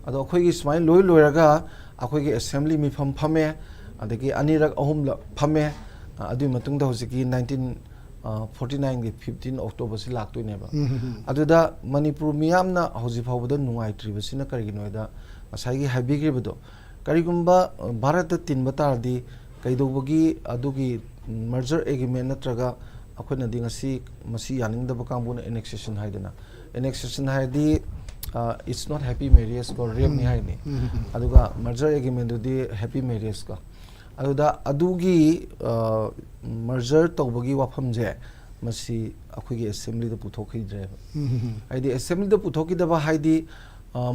ꯑꯗꯣ ꯑꯩꯈꯣꯏꯒꯤ ꯁꯨꯃꯥꯏꯅ ꯂꯣꯏ ꯂꯣꯏꯔꯒ ꯑꯩꯈꯣꯏꯒꯤ ꯑꯦꯁꯦꯝꯕ꯭ꯂꯤ ꯃꯤꯐꯝ ꯐꯝꯃꯦ, ꯑꯗꯒꯤ ꯑꯅꯤꯔꯛ ꯑꯍꯨꯝꯂꯛ ꯐꯝꯃꯦ꯫ ꯑ, ꯑꯗꯨꯒꯤ ꯃꯇꯨꯡꯗ ꯍꯧꯖꯤꯛꯀꯤ ꯅꯥꯏꯟꯇꯤꯟ ꯐꯣꯔꯇꯤ ꯅꯥꯏꯟꯒꯤ ꯐꯤꯐꯇꯤꯟ ꯑꯣꯛꯇꯣꯕꯔꯁꯤ ꯂꯥꯛꯇꯣꯏꯅꯦꯕ꯫ ꯑꯗꯨꯗ ꯃꯅꯤꯄꯨꯔ ꯃꯤꯌꯥꯝꯅ ꯍꯧꯖꯤꯛ ꯐꯥꯎꯕꯗ ꯅꯨꯡꯉꯥꯏꯇ꯭ꯔꯤꯕꯁꯤꯅ ꯀꯔꯤꯒꯤꯅꯣ ꯍꯥꯏꯗ, ꯉꯁꯥꯏꯒꯤ ꯍꯥꯏꯕꯤꯈ꯭ꯔꯤꯕꯗꯣ, ꯀꯔꯤꯒꯨꯝꯕ, ꯑ, ꯚꯥꯔꯠꯇ ꯇꯤꯟꯕ ꯇꯥꯔꯗꯤ ꯀꯩꯗꯧꯕꯒꯤ ꯑꯗꯨꯒꯤ ꯃꯔꯖꯔ ꯑꯦꯒ꯭ꯔꯤꯃꯦꯟ ꯅꯠꯇ꯭ꯔꯒ ꯑꯩꯈꯣꯏꯅꯗꯤ ꯉꯁꯤ ꯃꯁꯤ ꯌꯥꯅꯤꯡꯗꯕ ꯀꯥꯡꯕꯨꯅ ꯑꯦꯅꯦꯛꯁꯦꯁꯟ ꯍꯥꯏꯗꯅ, ꯑꯦꯅꯦꯛꯁꯦꯁꯟ ꯍꯥꯏꯔꯗꯤ, ꯑ, it's not happy marriage ꯀꯣ, ꯔꯦꯞꯅꯤ ꯍꯥꯏꯅꯤ꯫ ꯑꯗꯨꯒ ꯃꯔꯖꯔ ꯑꯦꯒ꯭ꯔꯤꯃꯦꯟꯗꯨꯗꯤ ꯍꯦꯄꯤ ꯃꯦꯔꯤꯌꯦꯖ ꯀꯣ꯫ ꯑꯗꯨꯗ ꯑꯗꯨꯒꯤ ꯃꯔꯖꯔ ꯇꯧꯕꯒꯤ ꯋꯥꯐꯝꯁꯦ ꯃꯁꯤ ꯑꯩꯈꯣꯏꯒꯤ ꯑꯦꯁꯦꯝꯕ꯭ꯂꯤꯗ ꯄꯨꯊꯣꯛꯈꯤꯗ꯭ꯔꯦꯕ꯫ ꯍꯥꯏꯗꯤ ꯑꯦꯁꯦꯝꯕ꯭ꯂꯤꯗ ꯄꯨꯊꯣꯛꯈꯤꯗꯕ ꯍꯥꯏꯗꯤ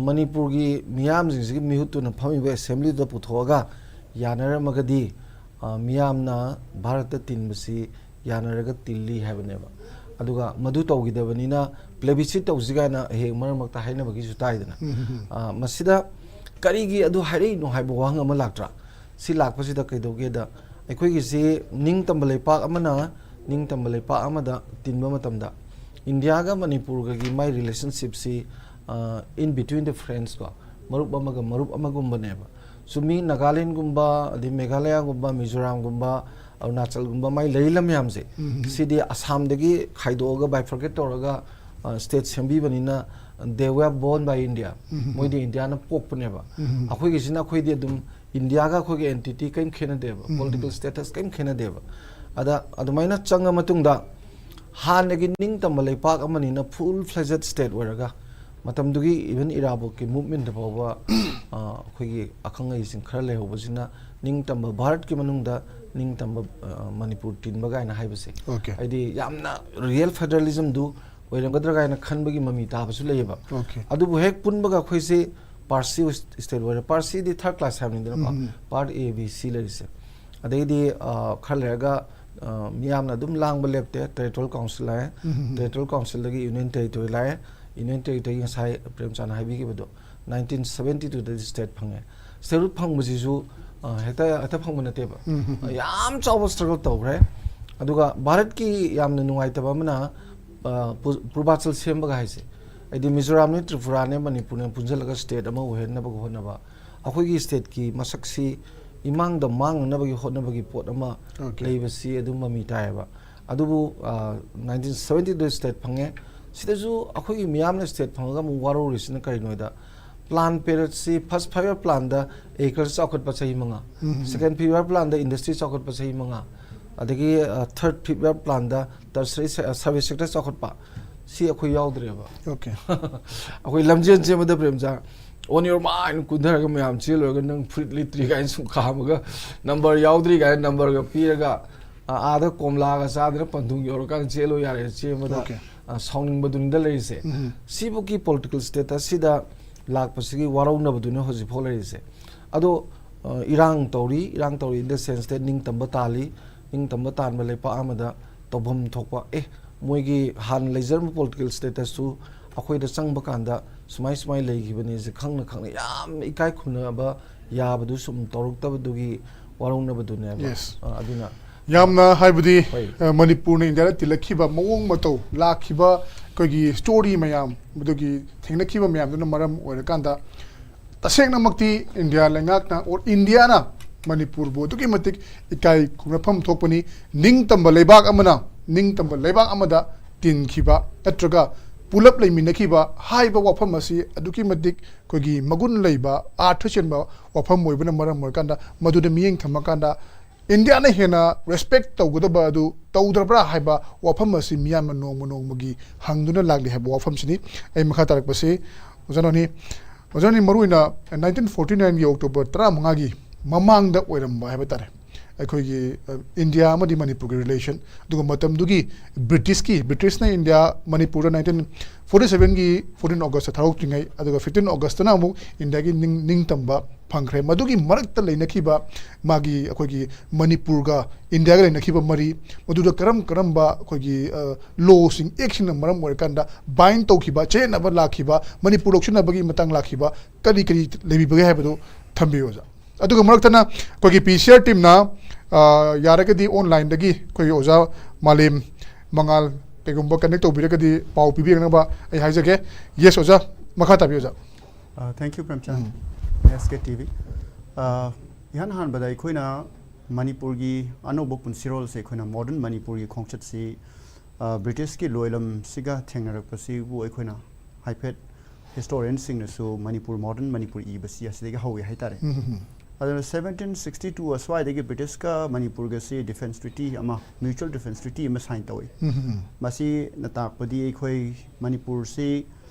ꯃꯅꯤꯄꯨꯔꯒꯤ ꯃꯤꯌꯥꯝꯁꯤꯡꯁꯤꯒꯤ ꯃꯤꯍꯨꯠꯇꯨꯅ ꯐꯝꯃꯤꯕ ꯑꯦꯁꯦꯝꯕ꯭ꯂꯤꯗꯨꯗ ꯄꯨꯊꯣꯛꯑꯒ ꯌꯥꯅꯔꯝꯃꯒꯗꯤ ꯃꯤꯌꯥꯝꯅ ꯚꯥꯔꯠꯇ ꯇꯤꯟꯕꯁꯤ ꯌꯥꯅꯔꯒ ꯇꯤꯜꯂꯤ ꯍꯥꯏꯕꯅꯦꯕ꯫ ꯑꯗꯨꯒ ꯃꯗꯨ ꯇꯧꯈꯤꯗꯕꯅꯤꯅ ꯄ꯭ꯂꯦꯕꯤꯁꯤꯠ ꯇꯧꯁꯤ ꯀꯥꯏꯅ ꯍꯦꯛ ꯃꯔꯛ ꯃꯔꯛꯇ ꯍꯥꯏꯅꯕꯒꯤꯁꯨ ꯇꯥꯏꯗꯅ꯫ ꯃꯁꯤꯗ ꯀꯔꯤꯒꯤ ꯑꯗꯨ ꯍꯥꯏꯔꯛꯏꯅꯣ ꯍꯥꯏꯕ ꯋꯥꯍꯪ ꯑꯃ ꯂꯥꯛꯇ꯭ꯔꯥ? ꯁꯤ ꯂꯥꯛꯄꯁꯤꯗ ꯀꯩꯗꯧꯒꯦꯗ, ꯑꯩꯈꯣꯏꯒꯤꯁꯤ ꯅꯤꯡꯇꯝꯕ ꯂꯩꯄꯥꯛ ꯑꯃꯅ ꯅꯤꯡꯇꯝꯕ ꯂꯩꯄꯥꯛ ꯑꯃꯗ ꯇꯤꯟꯕ ꯃꯇꯝꯗ ꯏꯟꯗꯤꯌꯥꯒ ꯃꯅꯤꯄꯨꯔꯒꯒꯤ ꯃꯥꯏ ꯔꯤꯂꯦꯁꯟꯁꯤꯞꯁꯤ in between the friends ꯀꯣ, ꯃꯔꯨꯞ ꯑꯃꯒ ꯃꯔꯨꯞ ꯑꯃꯒꯨꯝꯕꯅꯦꯕ꯫ ꯆꯨꯝꯃꯤ, ꯅꯥꯒꯥꯂꯦꯟꯒꯨꯝꯕ, ꯑꯗꯩ ꯃꯦꯘꯥꯂꯌꯥꯒꯨꯝꯕ, ꯃꯤꯖꯣꯔꯥꯝꯒꯨꯝꯕ, ꯑꯔꯨꯅꯥꯆꯜꯒꯨꯝꯕ ꯃꯥꯏ ꯂꯩꯔꯤꯂꯝ ꯃꯌꯥꯝꯁꯦ, ꯁꯤꯗꯤ ꯑꯁꯥꯝꯗꯒꯤ ꯈꯥꯏꯗꯣꯛꯑꯒ bifurcate ꯇꯧꯔꯒ state ꯁꯦꯝꯕꯤꯕꯅꯤꯅ they were born by India, ꯃꯣꯏꯗꯤ ꯏꯟꯗꯤꯌꯥꯅ ꯄꯣꯛꯄꯅꯦꯕ꯫ ꯑꯩꯈꯣꯏꯒꯤꯁꯤꯅ ꯑꯩꯈꯣꯏꯗꯤ ꯑꯗꯨꯝ ꯏꯟꯗꯤꯌꯥꯒ ꯑꯩꯈꯣꯏꯒꯤ ꯑꯦꯟꯇꯤꯇꯤ ꯀꯔꯤꯝ ꯈꯦꯠꯅꯗꯦꯕ, ꯄꯣꯂꯤꯇꯤꯀꯦꯜ ꯁ꯭ꯇꯦꯇꯁ ꯀꯔꯤꯝ ꯈꯦꯠꯅꯗꯦꯕ꯫ ꯑꯗ ꯑꯗꯨꯃꯥꯏꯅ ꯆꯪꯉ ꯃꯇꯨꯡꯗ ꯍꯥꯟꯅꯒꯤ ꯅꯤꯡꯇꯝꯕ ꯂꯩꯄꯥꯛ ꯑꯃꯅꯤꯅ full fledged state ꯑꯣꯏꯔꯒ ꯃꯇꯝꯗꯨꯒꯤ even ꯏꯔꯥꯕꯣꯠꯀꯤ ꯃꯨꯚꯃꯦꯟꯠꯇ ꯐꯥꯎꯕ ꯑꯩꯈꯣꯏꯒꯤ ꯑꯈꯪ ꯑꯍꯩꯁꯤꯡ ꯈꯔ ꯂꯩꯍꯧꯕꯁꯤꯅ ꯅꯤꯡꯇꯝꯕ ꯚꯥꯔꯠꯀꯤ ꯃꯅꯨꯡꯗ ꯅꯤꯡꯇꯝꯕ ꯃꯅꯤꯄꯨꯔ ꯇꯤꯟꯕ ꯀꯥꯏꯅ ꯍꯥꯏꯕꯁꯦ, Okay. ꯍꯥꯏꯗꯤ ꯌꯥꯝꯅ ꯔꯤꯌꯦꯜ ꯐꯦꯗꯔꯦꯂꯤꯖꯝꯗꯨ ꯑꯣꯏꯔꯝꯒꯗ꯭ꯔꯥ ꯀꯥꯏꯅ ꯈꯟꯕꯒꯤ ꯃꯃꯤ ꯇꯥꯕꯁꯨ ꯂꯩꯌꯦꯕ꯫ Okay. ꯑꯗꯨꯕꯨ ꯍꯦꯛ ꯄꯨꯟꯕꯒ ꯑꯩꯈꯣꯏꯁꯤ ꯄꯥꯔꯁꯤ ꯁ꯭ꯇꯦꯠ ꯑꯣꯏꯔꯦ꯫ ꯄꯥꯔꯁꯤꯗꯤ ꯊꯥꯔꯠ ꯀ꯭ꯂꯥꯁ ꯍꯥꯏꯕꯅꯤꯗꯅꯀꯣ, ꯄꯥꯔꯠ ꯑꯦ ꯕꯤ ꯁꯤ ꯂꯩꯔꯤꯁꯦ꯫ ꯑꯗꯩꯗꯤ ꯈꯔ ꯂꯩꯔꯒ ꯃꯤꯌꯥꯝꯅ ꯑꯗꯨꯝ ꯂꯥꯡꯕ ꯂꯦꯞꯇꯦ, ꯇꯦꯔꯤꯇꯣꯔꯤꯌꯦꯜ ꯀꯥꯎꯟꯁꯤꯜ ꯂꯥꯛꯑꯦ꯫ ꯇꯦꯔꯤꯇꯣꯔꯤꯌꯦꯜ ꯀꯥꯎꯟꯁꯤꯜꯗꯒꯤ ꯌꯨꯅꯤꯌꯟ ꯇꯦꯔꯤꯇꯣꯔꯤ ꯂꯥꯛꯑꯦ꯫ ꯌꯨꯅꯤꯌꯟ ꯇꯦꯔꯤꯇꯣꯔꯤ ꯉꯁꯥꯏ ꯄ꯭ꯔꯦꯝꯆꯥꯟꯅ ꯍꯥꯏꯕꯤꯈꯤꯕꯗꯣ, ꯅꯥꯏꯟꯇꯤꯟ ꯁꯕꯦꯟꯇꯤ ꯇꯨꯗꯗꯤ ꯁ꯭ꯇꯦꯠ ꯐꯪꯉꯦ꯫ ꯁ꯭ꯇꯦꯠ ꯐꯪꯕꯁꯤꯁꯨ ꯍꯦꯛꯇ ꯍꯦꯛꯇ ꯐꯪꯕ ꯅꯠꯇꯦꯕ꯫ ꯌꯥꯝ ꯆꯥꯎꯕ ꯁ꯭ꯇ꯭ꯔꯒꯜ ꯇꯧꯈ꯭ꯔꯦ꯫ ꯑꯗꯨꯒ ꯚꯥꯔꯠꯀꯤ ꯌꯥꯝꯅ ꯅꯨꯡꯉꯥꯏꯇꯕ ꯑꯃꯅ ꯄꯨꯔꯕꯥꯆꯜ ꯁꯦꯝꯕꯒ ꯍꯥꯏꯁꯦ, ꯍꯥꯏꯗꯤ ꯃꯤꯖꯣꯔꯥꯝꯅꯦ, ꯇ꯭ꯔꯤꯄꯨꯔꯥꯅꯦ, ꯃꯅꯤꯄꯨꯔꯅꯦ ꯄꯨꯟꯁꯤꯜꯂꯒ ꯁ꯭ꯇꯦꯠ ꯑꯃ ꯑꯣꯏꯍꯟꯅꯕ ꯍꯣꯠꯅꯕ, ꯑꯩꯈꯣꯏꯒꯤ ꯁ꯭ꯇꯦꯠꯀꯤ ꯃꯁꯛꯁꯤ ꯏꯃꯥꯡꯗ ꯃꯥꯡꯅꯅꯕꯒꯤ ꯍꯣꯠꯅꯕꯒꯤ ꯄꯣꯠ ꯑꯃ Okay. ꯂꯩꯕꯁꯤ ꯑꯗꯨꯝ ꯃꯃꯤ ꯇꯥꯏꯌꯦꯕ꯫ ꯑꯗꯨꯕꯨ ꯅꯥꯏꯟꯇꯤꯟ ꯁꯕꯦꯟꯇꯤꯗ ꯁ꯭ꯇꯦꯠ ꯐꯪꯉꯦ꯫ ꯁꯤꯗꯁꯨ ꯑꯩꯈꯣꯏꯒꯤ ꯃꯤꯌꯥꯝꯅ ꯁ꯭ꯇꯦꯠ ꯐꯪꯉꯒ ꯑꯃꯨꯛ ꯋꯥꯔꯧꯔꯤꯁꯤꯅ ꯀꯔꯤꯅꯣꯗ, ꯄ꯭ꯂꯥꯟ ꯄꯦꯔꯦꯠꯁꯤ ꯐꯥꯔꯁ ꯐꯥꯏꯚ ꯏꯌꯔ ꯄ꯭ꯂꯥꯟꯗ ꯑꯦꯒ꯭ꯔꯤꯀꯜꯆꯔ ꯆꯥꯎꯈꯠꯄ ꯆꯍꯤ ꯃꯉꯥ, ꯁꯦꯀꯦꯟ ꯐꯤꯐ ꯏꯌꯔ ꯄ꯭ꯂꯥꯟꯗ ꯏꯟꯗꯁꯇ꯭ꯔꯤ ꯆꯥꯎꯈꯠꯄ ꯆꯍꯤ ꯃꯉꯥ, ꯑꯗꯒꯤ ꯊꯥꯔꯠ ꯐꯤꯐ ꯏꯌꯔ ꯄ꯭ꯂꯥꯟꯗ ꯇꯔꯁꯔꯤ ꯁꯔꯚꯤꯁ ꯁꯦꯛꯇꯔ ꯆꯥꯎꯈꯠꯄ, ꯁꯤ ꯑꯩꯈꯣꯏ ꯌꯥꯎꯗ꯭ꯔꯦꯕ꯫ Okay. ꯑꯩꯈꯣꯏ ꯂꯝꯖꯦꯟ ꯆꯦꯟꯕꯗ ꯄ꯭ꯔꯦꯝꯆꯥ, On your mark ꯍꯥꯏꯅ ꯀꯨꯟꯊꯔꯒ ꯃꯌꯥꯝ ꯆꯦꯜꯂꯨꯔꯒ ꯅꯪ ꯐꯨꯔꯤꯠ ꯂꯤꯠꯇ꯭ꯔꯤ ꯀꯥꯏꯅ ꯁꯨꯝ ꯈꯥꯝꯃꯒ number ꯌꯥꯎꯗ꯭ꯔꯤ ꯀꯥꯏꯅ number ꯒ ꯄꯤꯔꯒ ꯑ, ꯑꯥꯗ ꯀꯣꯝꯂꯥꯒ ꯆꯥꯗꯅ ꯄꯟꯊꯨꯡ ꯌꯧꯔꯀꯥꯟꯗ ꯆꯦꯜꯂꯨ ꯌꯥꯔꯦ ꯆꯦꯟꯕꯗ꯫ Okay. ꯑ, ꯁꯥꯎꯅꯤꯡꯕꯗꯨꯅꯤꯗ ꯂꯩꯔꯤꯁꯦ꯫ ꯎꯝ. ꯁꯤꯕꯨꯛꯀꯤ political status ꯁꯤꯗ ꯂꯥꯛꯄꯁꯤꯒꯤ ꯋꯥꯔꯧꯅꯕꯗꯨꯅ ꯍꯧꯖꯤꯛꯐꯥꯎ ꯂꯩꯔꯤꯁꯦ꯫ ꯑꯗꯣ ꯑ, ꯏꯔꯥꯡ ꯇꯧꯔꯤ, ꯏꯔꯥꯡ ꯇꯧꯔꯤ in the sense that ꯅꯤꯡꯇꯝꯕ ꯇꯥꯜꯂꯤ꯫ ꯅꯤꯡꯇꯝꯕ ꯇꯥꯟꯕ ꯂꯩꯄꯥꯛ ꯑꯃꯗ ꯇꯧꯐꯝ ꯊꯣꯛꯄ, ꯑꯦ, ꯃꯣꯏꯒꯤ ꯍꯥꯟꯅ ꯂꯩꯖꯔꯝꯕ political status ꯇꯨ ꯑꯩꯈꯣꯏꯗ ꯆꯪꯕ ꯀꯥꯟꯗ ꯁꯨꯃꯥꯏ ꯁꯨꯃꯥꯏ ꯂꯩꯈꯤꯕꯅꯤ, ꯁꯤ ꯈꯪꯅ ꯈꯪꯅ ꯌꯥꯝ ꯏꯀꯥꯏ ꯈꯨꯝꯅꯕ ꯌꯥꯕꯗꯨ ꯁꯨꯝ ꯇꯧꯔꯛꯇꯕꯗꯨꯒꯤ ꯋꯥꯔꯧꯅꯕꯗꯨꯅꯦꯕ꯫ Yes. ꯑ, ꯑꯗꯨꯅ ꯌꯥꯝꯅ ꯍꯥꯏꯕꯗꯤ ꯍꯣꯏ꯫ ꯑ, ꯃꯅꯤꯄꯨꯔꯅ ꯏꯟꯗꯤꯌꯥꯗ ꯇꯤꯜꯂꯛꯈꯤꯕ ꯃꯑꯣꯡ ꯃꯇꯧ, ꯂꯥꯛꯈꯤꯕ ꯑꯩꯈꯣꯏꯒꯤ story ꯃꯌꯥꯝ, ꯃꯗꯨꯒꯤ ꯊꯦꯡꯅꯈꯤꯕ ꯃꯌꯥꯝꯗꯨꯅ ꯃꯔꯝ ꯑꯣꯏꯔꯀꯥꯟꯗ ꯇꯁꯦꯡꯅꯃꯛꯇꯤ ꯏꯟꯗꯤꯌꯥ ꯂꯩꯉꯥꯛꯅ or ꯏꯟꯗꯤꯌꯥꯅ ꯃꯅꯤꯄꯨꯔꯕꯨ ꯑꯗꯨꯛꯀꯤ ꯃꯇꯤꯛ ꯏꯀꯥꯏ ꯈꯨꯝꯅꯐꯝ ꯊꯣꯛꯄꯅꯤ꯫ ꯅꯤꯡꯇꯝꯕ ꯂꯩꯕꯥꯛ ꯑꯃꯅ ꯅꯤꯡꯇꯝꯕ ꯂꯩꯕꯥꯛ ꯑꯃꯗ ꯇꯤꯟꯈꯤꯕ ꯅꯠꯇ꯭ꯔꯒ ꯄꯨꯂꯞ ꯂꯩꯃꯤꯟꯅꯈꯤꯕ ꯍꯥꯏꯕ ꯋꯥꯐꯝ ꯑꯁꯤ ꯑꯗꯨꯛꯀꯤ ꯃꯇꯤꯛ ꯑꯩꯈꯣꯏꯒꯤ ꯃꯒꯨꯟ ꯂꯩꯕ, ꯑꯥꯔꯊ ꯆꯦꯟꯕ ꯋꯥꯐꯝ ꯑꯣꯏꯕꯅ ꯃꯔꯝ ꯑꯣꯏꯔꯀꯥꯟꯗ, ꯃꯗꯨꯗ ꯃꯤꯠꯌꯦꯡ ꯊꯝꯃꯀꯥꯟꯗ ꯏꯟꯗꯤꯌꯥꯅ ꯍꯦꯟꯅ respect ꯇꯧꯒꯗꯕ ꯑꯗꯨ ꯇꯧꯗ꯭ꯔꯕ꯭ꯔꯥ ꯍꯥꯏꯕ ꯋꯥꯐꯝ ꯑꯁꯤ ꯃꯤꯌꯥꯝꯅ ꯅꯣꯡꯃ ꯅꯣꯡꯃꯒꯤ ꯍꯪꯗꯨꯅ ꯂꯥꯛꯂꯤ ꯍꯥꯏꯕ ꯋꯥꯐꯝꯁꯤꯅꯤ꯫ ꯑꯩ ꯃꯈꯥ ꯇꯥꯔꯛꯄꯁꯤ ꯑꯣꯖꯥ ꯅꯣꯅꯤ, ꯑꯣꯖꯥ ꯅꯣꯅꯤ, ꯃꯔꯨꯑꯣꯏꯅ nineteen forty nine ꯒꯤ October ꯇꯔꯥꯃꯉꯥꯒꯤ ꯃꯃꯥꯡꯗ ꯑꯣꯏꯔꯝꯕ ꯍꯥꯏꯕ ꯇꯥꯔꯦ, ꯑꯩꯈꯣꯏꯒꯤ, ꯑ, ꯏꯟꯗꯤꯌꯥ ꯑꯃꯗꯤ ꯃꯅꯤꯄꯨꯔꯒꯤ relation, ꯑꯗꯨꯒ ꯃꯇꯝꯗꯨꯒꯤ ꯕ꯭ꯔꯤꯇꯤꯁꯀꯤ, ꯕ꯭ꯔꯤꯇꯤꯁꯅ ꯏꯟꯗꯤꯌꯥ, ꯃꯅꯤꯄꯨꯔꯗ nineteen forty seven ꯒꯤ fourteen August ꯊꯥꯗꯣꯛꯇ꯭ꯔꯤꯉꯩ, ꯑꯗꯨꯒ fifteen August ꯇꯅ ꯑꯃꯨꯛ ꯏꯟꯗꯤꯌꯥꯒꯤ ꯅꯤꯡ-, ꯅꯤꯡꯇꯝꯕ ꯐꯪꯈ꯭ꯔꯦ꯫ ꯃꯗꯨꯒꯤ ꯃꯔꯛꯇ ꯂꯩꯅꯈꯤꯕ ꯃꯥꯒꯤ, ꯑꯩꯈꯣꯏꯒꯤ ꯃꯅꯤꯄꯨꯔꯒ ꯏꯟꯗꯤꯌꯥꯒ ꯂꯩꯅꯈꯤꯕ ꯃꯔꯤ, ꯃꯗꯨꯗ ꯀꯔꯝ ꯀꯔꯝꯕ ꯑꯩꯈꯣꯏꯒꯤ, ꯑ, law ꯁꯤꯡ, act ꯁꯤꯡꯅ ꯃꯔꯝ ꯑꯣꯏꯔꯀꯥꯟꯗ bind ꯇꯧꯈꯤꯕ, ꯆꯌꯦꯠꯅꯕ ꯂꯥꯛꯈꯤꯕ, ꯃꯅꯤꯄꯨꯔ ꯂꯧꯁꯤꯟꯅꯕꯒꯤ ꯃꯇꯥꯡ ꯂꯥꯛꯈꯤꯕ, ꯀꯔꯤ ꯀꯔꯤ ꯂꯩꯕꯤꯕꯒꯦ ꯍꯥꯏꯕꯗꯨ ꯊꯝꯕꯤꯌꯨ, ꯑꯣꯖꯥ꯫ ꯑꯗꯨꯒ ꯃꯔꯛꯇꯅ ꯑꯩꯈꯣꯏꯒꯤ P C R team ꯅ, ꯑ, ꯌꯥꯔꯒꯗꯤ online ꯗꯒꯤ ꯑꯩꯈꯣꯏꯒꯤ ꯑꯣꯖꯥ ꯃꯥꯂꯦꯝ ꯃꯉꯥꯜ ꯀꯩꯒꯨꯝꯕ connect ꯇꯧꯕꯤꯔꯒꯗꯤ ꯄꯥꯎ ꯄꯤꯕꯤꯔꯛꯅꯕ ꯑꯩ ꯍꯥꯏꯖꯒꯦ꯫ Yes, ꯑꯣꯖꯥ, ꯃꯈꯥ ꯇꯥꯕꯤꯌꯨ, ꯑꯣꯖꯥ꯫ ꯑ, thank you, ꯄ꯭ꯔꯦꯝꯆꯟ꯫ Um. S K T V꯫ ꯑ, ꯏꯍꯥꯟ ꯍꯥꯟꯕꯗ ꯑꯩꯈꯣꯏꯅ ꯃꯅꯤꯄꯨꯔꯒꯤ ꯑꯅꯧꯕ ꯄꯨꯟꯁꯤꯔꯣꯜꯁꯦ, ꯑꯩꯈꯣꯏꯅ modern ꯃꯅꯤꯄꯨꯔꯒꯤ ꯈꯣꯡꯆꯠꯁꯤ, ꯑ, ꯕ꯭ꯔꯤꯇꯤꯁꯀꯤ ꯂꯣꯏꯂꯝꯁꯤꯒ ꯊꯦꯡꯅꯔꯛꯄꯁꯤꯕꯨ ꯑꯩꯈꯣꯏꯅ ꯍꯥꯏꯐꯦꯠ historian ꯁꯤꯡꯅꯁꯨ ꯃꯅꯤꯄꯨꯔ, modern ꯃꯅꯤꯄꯨꯔ ꯏꯕꯁꯤ ꯑꯁꯤꯗꯒꯤ ꯍꯧꯏ ꯍꯥꯏꯇꯥꯔꯦ꯫ ꯎꯝ, ꯎꯝ, ꯎꯝ꯫ ꯑꯗꯨꯅ seventeen sixty two ꯑꯁ꯭ꯋꯥꯏꯗꯒꯤ ꯕ꯭ꯔꯤꯇꯤꯁꯀ ꯃꯅꯤꯄꯨꯔꯒꯁꯤ defence treaty ꯑꯃ, mutual defence treaty ꯑꯃ sign ꯇꯧꯏ꯫ ꯎꯝ, ꯎꯝ, ꯎꯝ꯫ ꯃꯁꯤꯅ ꯇꯥꯛꯄꯗꯤ ꯑꯩꯈꯣꯏ ꯃꯅꯤꯄꯨꯔꯁꯤ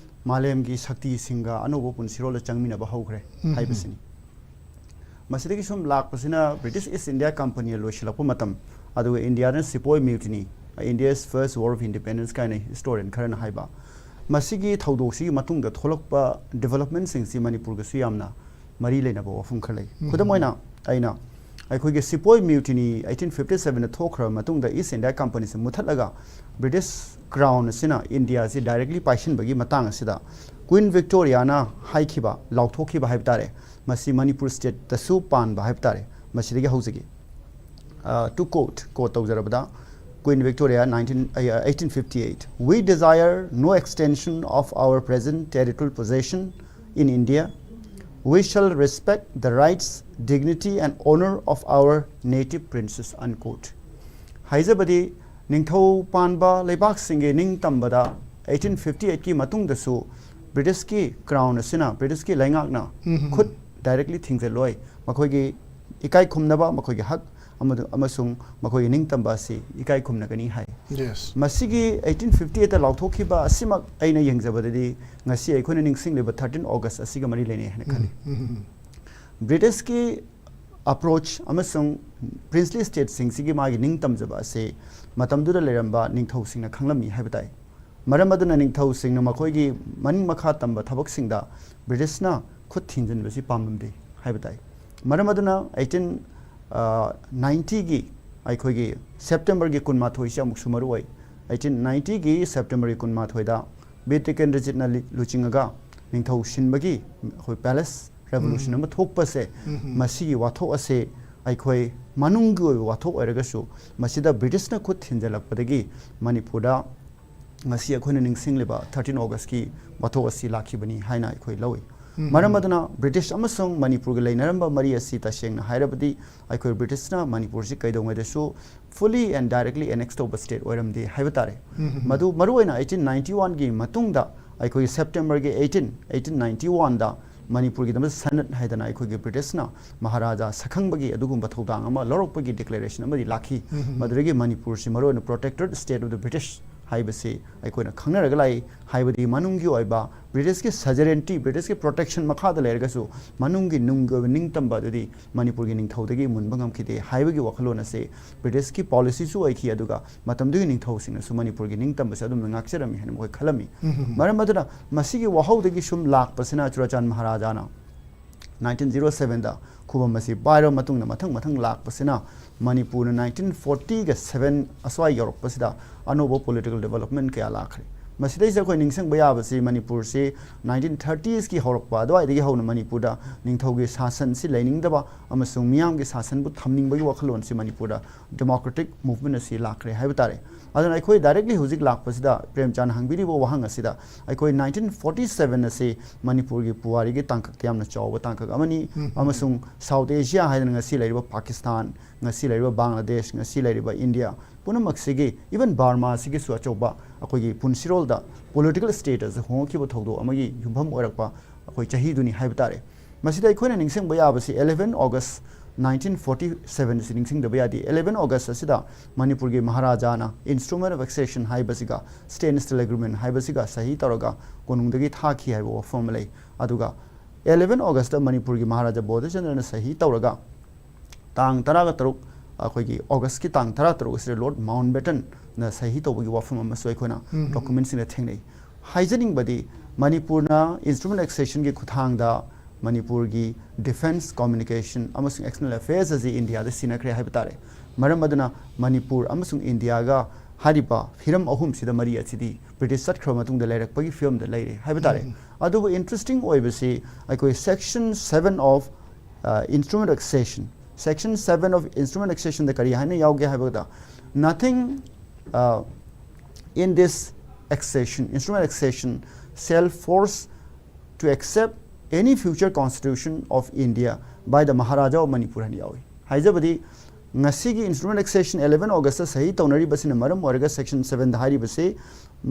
ꯃꯥꯂꯦꯝꯒꯤ ꯁꯛꯇꯤꯁꯤꯡꯒ ꯑꯅꯧꯕ ꯄꯨꯟꯁꯤꯔꯣꯜꯗ ꯆꯪꯃꯤꯟꯅꯕ ꯍꯧꯈ꯭ꯔꯦ ꯍꯥꯏꯕꯁꯤꯅꯤ꯫ ꯃꯁꯤꯗꯒꯤ ꯁꯨꯝ ꯂꯥꯛꯄꯁꯤꯅ British East India Company ꯂꯣꯏꯁꯤꯜꯂꯛꯄ ꯃꯇꯝ, ꯑꯗꯨꯒ ꯏꯟꯗꯤꯌꯥꯗꯅ ꯁꯤꯄꯣꯏ mutiny, India's first war of independence ꯀꯥꯏꯅ historian ꯈꯔꯅ ꯍꯥꯏꯕ, ꯃꯁꯤꯒꯤ ꯊꯧꯗꯣꯛꯁꯤꯒꯤ ꯃꯇꯨꯡꯗ ꯊꯣꯛꯂꯛꯄ developmentꯁꯤꯡꯁꯤ ꯃꯅꯤꯄꯨꯔꯒꯁꯨ ꯌꯥꯝꯅ ꯃꯔꯤ ꯂꯩꯅꯕ ꯋꯥꯐꯝ ꯈꯔ ꯂꯩ꯫ ꯈꯨꯗꯝ ꯑꯣꯏꯅ ꯑꯩꯅ ꯑꯩꯈꯣꯏꯒꯤ ꯁꯤꯄꯣꯏ mutiny eighteen fifty sevenꯗ ꯊꯣꯛꯈ꯭ꯔꯕ ꯃꯇꯨꯡꯗ East India Companyꯁꯤ ꯃꯨꯊꯠꯂꯒ British Crown ꯑꯁꯤꯅ ꯏꯟꯗꯤꯌꯥꯁꯤ directly ꯄꯥꯏꯁꯤꯟꯕꯒꯤ ꯃꯇꯥꯡ ꯑꯁꯤꯗ Queen Victoriaꯅ ꯍꯥꯏꯈꯤꯕ, ꯂꯥꯎꯊꯣꯛꯈꯤꯕ ꯍꯥꯏꯕ ꯇꯥꯔꯦ, ꯃꯁꯤ ꯃꯅꯤꯄꯨꯔ stateꯇꯁꯨ ꯄꯥꯟꯕ ꯍꯥꯏꯕ ꯇꯥꯔꯦ꯫ ꯃꯁꯤꯗꯒꯤ ꯍꯧꯖꯒꯦ꯫ To quote, quote ꯇꯧꯖꯔꯕꯗ, Queen Victoria, nineteen, uh, eighteen fifty-eight, "We desire no extension of our present territorial possession in India. We shall respect the rights, dignity and honor of our native princes," unquote꯫ ꯍꯥꯏꯖꯕꯗꯤ, ꯅꯤꯡꯊꯧ ꯄꯥꯟꯕ ꯂꯩꯕꯥꯛꯁꯤꯡꯒꯤ ꯅꯤꯡꯇꯝꯕꯗ eighteen fifty eightꯀꯤ ꯃꯇꯨꯡꯗꯁꯨ Britishꯀꯤ Crown ꯑꯁꯤꯅ, Britishꯀꯤ ꯂꯩꯉꯥꯛꯅ ꯈꯨꯠ directly ꯊꯤꯡꯖꯤꯜꯂꯣꯏ꯫ ꯃꯈꯣꯏꯒꯤ ꯏꯀꯥꯏ ꯈꯨꯝꯅꯕ, ꯃꯈꯣꯏꯒꯤ ꯍꯛ ꯑꯃꯗꯨ-, ꯑꯃꯁꯨꯡ ꯃꯈꯣꯏꯒꯤ ꯅꯤꯡꯇꯝꯕ ꯑꯁꯤ ꯏꯀꯥꯏ ꯈꯨꯝꯅꯒꯅꯤ ꯍꯥꯏ꯫ Yes. ꯃꯁꯤꯒꯤ eighteen fifty eightꯇ ꯂꯥꯎꯊꯣꯛꯈꯤꯕ ꯑꯁꯤꯃꯛ ꯑꯩꯅ ꯌꯦꯡꯖꯕꯗꯗꯤ ꯉꯁꯤ ꯑꯩꯈꯣꯏꯅ ꯅꯤꯡꯁꯤꯡꯂꯤꯕ thirteen August ꯑꯁꯤꯒ ꯃꯔꯤ ꯂꯩꯅꯩ ꯍꯥꯏꯅ ꯈꯜꯂꯤ꯫ Britishꯀꯤ approach ꯑꯃꯁꯨꯡ princely stateꯁꯤꯡꯁꯤꯒꯤ ꯃꯥꯒꯤ ꯅꯤꯡꯇꯝꯖꯕ ꯑꯁꯤ ꯃꯇꯝꯗꯨꯗ ꯂꯩꯔꯝꯕ ꯅꯤꯡꯊꯧꯁꯤꯡꯅ ꯈꯪꯂꯝꯃꯤ ꯍꯥꯏꯕ ꯇꯥꯏ꯫ ꯃꯔꯝ ꯑꯗꯨꯅ ꯅꯤꯡꯊꯧꯁꯤꯡꯅ ꯃꯈꯣꯏꯒꯤ ꯃꯅꯤꯡ ꯃꯈꯥ ꯇꯝꯕ ꯊꯕꯛꯁꯤꯡꯗ Britishꯅ ꯈꯨꯠ ꯊꯤꯡꯖꯤꯟꯕꯁꯤ ꯄꯥꯝꯂꯝꯗꯦ ꯍꯥꯏꯕ ꯇꯥꯏ꯫ ꯃꯔꯝ ꯑꯗꯨꯅ eighteen ninetyꯒꯤ ꯑꯩꯈꯣꯏꯒꯤ Septemberꯒꯤ ꯀꯨꯟꯃꯥꯊꯣꯏꯁꯤ ꯑꯃꯨꯛꯁꯨ ꯃꯔꯨ ꯑꯣꯏ꯫ Eighteen ninetyꯒꯤ Septemberꯒꯤ ꯀꯨꯟꯃꯥꯊꯣꯏꯗ ꯕꯤꯔ ꯇꯤꯀꯦꯟꯗ꯭ꯔꯖꯤꯠꯅ ꯂꯤ-, ꯂꯨꯆꯤꯡꯉꯒ ꯅꯤꯡꯊꯧ ꯁꯤꯟꯕꯒꯤ ꯑꯩꯈꯣꯏ palace revolution ꯑꯃ ꯊꯣꯛꯄꯁꯦ, ꯃꯁꯤꯒꯤ ꯋꯥꯊꯣꯛ ꯑꯁꯦ ꯑꯩꯈꯣꯏ ꯃꯅꯨꯡꯒꯤ ꯑꯣꯏꯕ ꯋꯥꯊꯣꯛ ꯑꯣꯏꯔꯒꯁꯨ, ꯃꯁꯤꯗ Britishꯅ ꯈꯨꯠ ꯊꯤꯟꯖꯤꯜꯂꯛꯄꯗꯒꯤ ꯃꯅꯤꯄꯨꯔꯗ ꯉꯁꯤ ꯑꯩꯈꯣꯏꯅ ꯅꯤꯡꯁꯤꯡꯂꯤꯕ thirteen Augustꯀꯤ ꯋꯥꯊꯣꯛ ꯑꯁꯤ ꯂꯥꯛꯈꯤꯕꯅꯤ ꯍꯥꯏꯅ ꯑꯩꯈꯣꯏ ꯂꯧꯏ꯫ ꯃꯔꯝ ꯑꯗꯨꯅ British ꯑꯃꯁꯨꯡ ꯃꯅꯤꯄꯨꯔꯒ ꯂꯩꯅꯔꯝꯕ ꯃꯔꯤ ꯑꯁꯤ ꯇꯁꯦꯡꯅ ꯍꯥꯏꯔꯕꯗꯤ ꯑꯩꯈꯣꯏ Britishꯅ ꯃꯅꯤꯄꯨꯔꯁꯤ ꯀꯩꯗꯧꯉꯩꯗꯁꯨ fully and directly annex ꯇꯧꯕ state ꯑꯣꯏꯔꯝꯗꯦ ꯍꯥꯏꯕ ꯇꯥꯔꯦ꯫ ꯃꯗꯨ ꯃꯔꯨꯑꯣꯏꯅ eighteen ninety oneꯒꯤ ꯃꯇꯨꯡꯗ ꯑꯩꯈꯣꯏꯒꯤ Septemberꯒꯤ eighteen, eighteen ninety oneꯗ ꯃꯅꯤꯄꯨꯔꯒꯤꯗꯃꯛ Senate ꯍꯥꯏꯗꯅ ꯑꯩꯈꯣꯏꯒꯤ Britishꯅ ꯃꯍꯥꯔꯥꯖꯥ ꯁꯛꯈꯪꯕꯒꯤ ꯑꯗꯨꯒꯨꯝꯕ ꯊꯧꯗꯥꯡ ꯑꯃ ꯂꯧꯔꯛꯄꯒꯤ declaration ꯑꯃꯗꯤ ꯂꯥꯛꯈꯤ꯫ ꯃꯗꯨꯗꯒꯤ ꯃꯅꯤꯄꯨꯔꯁꯤ ꯃꯔꯨꯑꯣꯏꯅ protectorate state of the British ꯍꯥꯏꯕꯁꯤ ꯑꯩꯈꯣꯏꯅ ꯈꯪꯅꯔꯒ ꯂꯥꯛꯏ꯫ ꯍꯥꯏꯕꯗꯤ ꯃꯅꯨꯡꯒꯤ ꯑꯣꯏꯕ ꯕ꯭ꯔꯤꯇꯤꯁꯀꯤ ꯁꯖꯔꯦꯟꯇꯤ, ꯕ꯭ꯔꯤꯇꯤꯁꯀꯤ ꯄ꯭ꯔꯣꯇꯦꯛꯁꯟ ꯃꯈꯥꯗ ꯂꯩꯔꯒꯁꯨ ꯃꯅꯨꯡꯒꯤ ꯅꯨꯡꯒꯤ ꯑꯣꯏꯕ ꯅꯤꯡꯇꯝꯕ ꯑꯗꯨꯗꯤ ꯃꯅꯤꯄꯨꯔꯒꯤ ꯅꯤꯡꯊꯧꯗꯒꯤ ꯃꯨꯟꯕ ꯉꯝꯈꯤꯗꯦ ꯍꯥꯏꯕꯒꯤ ꯋꯥꯈꯜꯂꯣꯟ ꯑꯁꯤ ꯕ꯭ꯔꯤꯇꯤꯁꯀꯤ ꯄꯣꯂꯤꯁꯤꯁꯨ ꯑꯣꯏꯈꯤ꯫ ꯑꯗꯨꯒ ꯃꯇꯝꯗꯨꯒꯤ ꯅꯤꯡꯊꯧꯁꯤꯡꯅꯁꯨ ꯃꯅꯤꯄꯨꯔꯒꯤ ꯅꯤꯡꯇꯝꯕꯁꯦ ꯑꯗꯨꯝꯅ ꯉꯥꯛꯆꯔꯝꯃꯤ ꯍꯥꯏꯅ ꯃꯈꯣꯏ ꯈꯜꯂꯝꯃꯤ꯫ ꯃꯔꯝ ꯑꯗꯨꯅ ꯃꯁꯤꯒꯤ ꯋꯥꯍꯧꯗꯒꯤ ꯁꯨꯝ ꯂꯥꯛꯄꯁꯤꯅ ꯆꯨꯔꯥꯆꯥꯟ ꯃꯍꯥꯔꯥꯖꯥꯅ ꯅꯥꯏꯟꯇꯤꯟ ꯖꯤꯔꯣ ꯁꯕꯦꯟꯗ ꯈꯨꯕꯝ ꯑꯁꯤ ꯄꯥꯏꯔꯕ ꯃꯇꯨꯡꯗ ꯃꯊꯪ ꯃꯊꯪ ꯂꯥꯛꯄꯁꯤꯅ ꯃꯅꯤꯄꯨꯔꯅ ꯅꯥꯏꯟꯇꯤꯟ ꯐꯣꯔꯇꯤꯒ ꯁꯕꯦꯟ ꯑꯁ꯭ꯋꯥꯏ ꯌꯧꯔꯛꯄꯁꯤꯗ ꯑꯅꯧꯕ ꯄꯣꯂꯤꯇꯤꯀꯦꯜ ꯗꯤꯕꯦꯂꯞꯃꯦꯟ ꯀꯌꯥ ꯂꯥꯛꯈ꯭ꯔꯦ꯫ ꯃꯁꯤꯗꯩꯁꯤꯗ ꯑꯩꯈꯣꯏ ꯅꯤꯡꯁꯤꯡꯕ ꯌꯥꯕꯁꯤ ꯃꯅꯤꯄꯨꯔꯁꯤ ꯅꯥꯏꯟꯇꯤꯟ ꯊꯥꯔꯇꯤꯁꯀꯤ ꯍꯧꯔꯛꯄ ꯑꯗꯨꯋꯥꯏꯗꯒꯤ ꯍꯧꯅ ꯃꯅꯤꯄꯨꯔꯗ ꯅꯤꯡꯊꯧꯒꯤ ꯁꯥꯁꯟꯁꯤ ꯂꯩꯅꯤꯡꯗꯕ ꯑꯃꯁꯨꯡ ꯃꯤꯌꯥꯝꯒꯤ ꯁꯥꯁꯟꯕꯨ ꯊꯝꯅꯤꯡꯕꯒꯤ ꯋꯥꯈꯜꯂꯣꯟꯁꯤ ꯃꯅꯤꯄꯨꯔꯗ ꯗꯦꯃꯣꯀ꯭ꯔꯦꯇꯤꯛ ꯃꯨꯚꯃꯦꯟ ꯑꯁꯤ ꯂꯥꯛꯈ꯭ꯔꯦ ꯍꯥꯏꯕ ꯇꯥꯔꯦ꯫ ꯑꯗꯨꯅ ꯑꯩꯈꯣꯏ ꯗꯥꯏꯔꯦꯛꯂꯤ ꯍꯧꯖꯤꯛ ꯂꯥꯛꯄꯁꯤꯗ ꯄ꯭ꯔꯦꯝꯆꯥꯟꯗ ꯍꯪꯕꯤꯔꯤꯕ ꯋꯥꯍꯪ ꯑꯁꯤꯗ ꯑꯩꯈꯣꯏ ꯅꯥꯏꯟꯇꯤꯟ ꯐꯣꯔꯇꯤ ꯁꯕꯦꯟ ꯑꯁꯤ ꯃꯅꯤꯄꯨꯔꯒꯤ ꯄꯨꯋꯥꯔꯤꯒꯤ ꯇꯥꯡꯀꯛꯇ ꯌꯥꯝꯅ ꯆꯥꯎꯕ ꯇꯥꯡꯀꯛ ꯑꯃꯅꯤ꯫ ꯑꯃꯁꯨꯡ ꯁꯥꯎꯠ ꯑꯦꯁꯤꯌꯥ ꯍꯥꯏꯗꯅ ꯉꯁꯤ ꯂꯩꯔꯤꯕ ꯄꯥꯀꯤꯁꯇꯥꯟ, ꯉꯁꯤ ꯂꯩꯔꯤꯕ ꯕꯪꯒ꯭ꯂꯥꯗꯦꯁ, ꯉꯁꯤ ꯂꯩꯔꯤꯕ ꯏꯟꯗꯤꯌꯥ ꯄꯨꯝꯅꯃꯛꯁꯤꯒꯤ, ꯏꯚꯟ ꯕꯔꯃꯥ ꯑꯁꯤꯒꯤꯁꯨ ꯑꯆꯧꯕ ꯑꯩꯈꯣꯏꯒꯤ ꯄꯨꯟꯁꯤꯔꯣꯜꯗ ꯄꯣꯂꯤꯇꯤꯀꯦꯜ ꯁ꯭ꯇꯦꯇꯁ ꯍꯣꯡꯉꯛꯈꯤꯕ ꯊꯧꯗꯣꯛ ꯑꯃꯒꯤ ꯌꯨꯝꯐꯝ ꯑꯣꯏꯔꯛꯄ ꯑꯩꯈꯣꯏ ꯆꯍꯤꯗꯨꯅꯤ ꯍꯥꯏꯕ ꯇꯥꯔꯦ꯫ ꯃꯁꯤꯗ ꯑꯩꯈꯣꯏꯅ ꯅꯤꯡꯁꯤꯡꯕ ꯌꯥꯕꯁꯤ eleven August nineteen forty seven ꯑꯁꯤ ꯅꯤꯡꯁꯤꯡꯗꯕ ꯌꯥꯗꯦ꯫ Eleven August ꯑꯁꯤꯗ ꯃꯅꯤꯄꯨꯔꯒꯤ ꯃꯍꯥꯔꯥꯖꯥꯅ Instrument of Accession ꯍꯥꯏꯕꯁꯤꯒ Standstill Agreement ꯍꯥꯏꯕꯁꯤꯒ ꯁꯍꯤ ꯇꯧꯔꯒ ꯀꯣꯅꯨꯡꯗꯒꯤ ꯊꯥꯈꯤ ꯍꯥꯏꯕ ꯋꯥꯐꯝ ꯑꯃ ꯂꯩ꯫ ꯑꯗꯨꯒ eleven August ꯃꯅꯤꯄꯨꯔꯒꯤ ꯃꯍꯥꯔꯥꯖꯥ ꯕꯣꯙꯆꯟꯗ꯭ꯔꯅ ꯁꯍꯤ ꯇꯧꯔꯒ ꯇꯥꯡ ꯇꯔꯥꯒ ꯇꯔꯨꯛ, ꯑꯩꯈꯣꯏꯒꯤ August ꯀꯤ ꯇꯥꯡ ꯇꯔꯥ ꯇꯔꯨꯛ ꯑꯁꯤꯗ Lord Mountbatten ꯅ ꯁꯍꯤ ꯇꯧꯕꯒꯤ ꯋꯥꯐꯝ ꯑꯃꯁꯨ ꯑꯩꯈꯣꯏꯅ ꯗꯣꯀꯨꯃꯦꯟꯁꯤꯡꯗ ꯊꯦꯡꯅꯩ꯫ ꯍꯥꯏꯖꯅꯤꯡꯕꯗꯤ ꯃꯅꯤꯄꯨꯔꯅ Instrument Accession ꯒꯤ ꯈꯨꯠꯊꯥꯡꯗ ꯃꯅꯤꯄꯨꯔꯒꯤ ꯗꯤꯐꯦꯟꯁ, ꯀꯝꯃ꯭ꯌꯨꯅꯤꯀꯦꯁꯟ ꯑꯃꯁꯨꯡ ꯑꯦꯛꯁꯇꯔꯅꯦꯜ ꯑꯦꯐꯦꯌꯔꯁ ꯑꯁꯤ ꯏꯟꯗꯤꯌꯥꯗ ꯁꯤꯟꯅꯈ꯭ꯔꯦ ꯍꯥꯏꯕ ꯇꯥꯔꯦ꯫ ꯃꯔꯝ ꯑꯗꯨꯅ ꯃꯅꯤꯄꯨꯔ ꯑꯃꯁꯨꯡ ꯏꯟꯗꯤꯌꯥꯒ ꯍꯥꯏꯔꯤꯕ ꯍꯤꯔꯝ ꯑꯍꯨꯝꯁꯤꯗ ꯃꯔꯤ ꯑꯁꯤꯗꯤ ꯕ꯭ꯔꯤꯇꯤꯁ ꯆꯠꯈ꯭ꯔꯕ ꯃꯇꯨꯡꯗ ꯂꯩꯔꯛꯄꯒꯤ ꯐꯤꯕꯝꯗ ꯂꯩꯔꯦ ꯍꯥꯏꯕ ꯇꯥꯔꯦ꯫ ꯑꯗꯨꯕꯨ ꯏꯟꯇꯔꯦꯁꯇꯤꯡ ꯑꯣꯏꯕꯁꯤ ꯑꯩꯈꯣꯏ section seven of instrument accession, section seven of instrument accession ꯗ ꯀꯔꯤ ꯍꯥꯏꯅ ꯌꯥꯎꯒꯦ ꯍꯥꯏꯕꯗ, nothing uh, in this accession, instrument accession, shall force to accept any future constitution of India by the Maharaja of Manipur ꯍꯥꯏꯅ ꯌꯥꯎꯏ꯫ ꯍꯥꯏꯖꯕꯗꯤ ꯉꯁꯤꯒꯤ instrument accession eleven Augustꯇ ꯁꯍꯤ ꯇꯧꯅꯔꯤꯕꯁꯤꯅ ꯃꯔꯝ ꯑꯣꯏꯔꯒ section sevenꯗ ꯍꯥꯏꯔꯤꯕꯁꯤ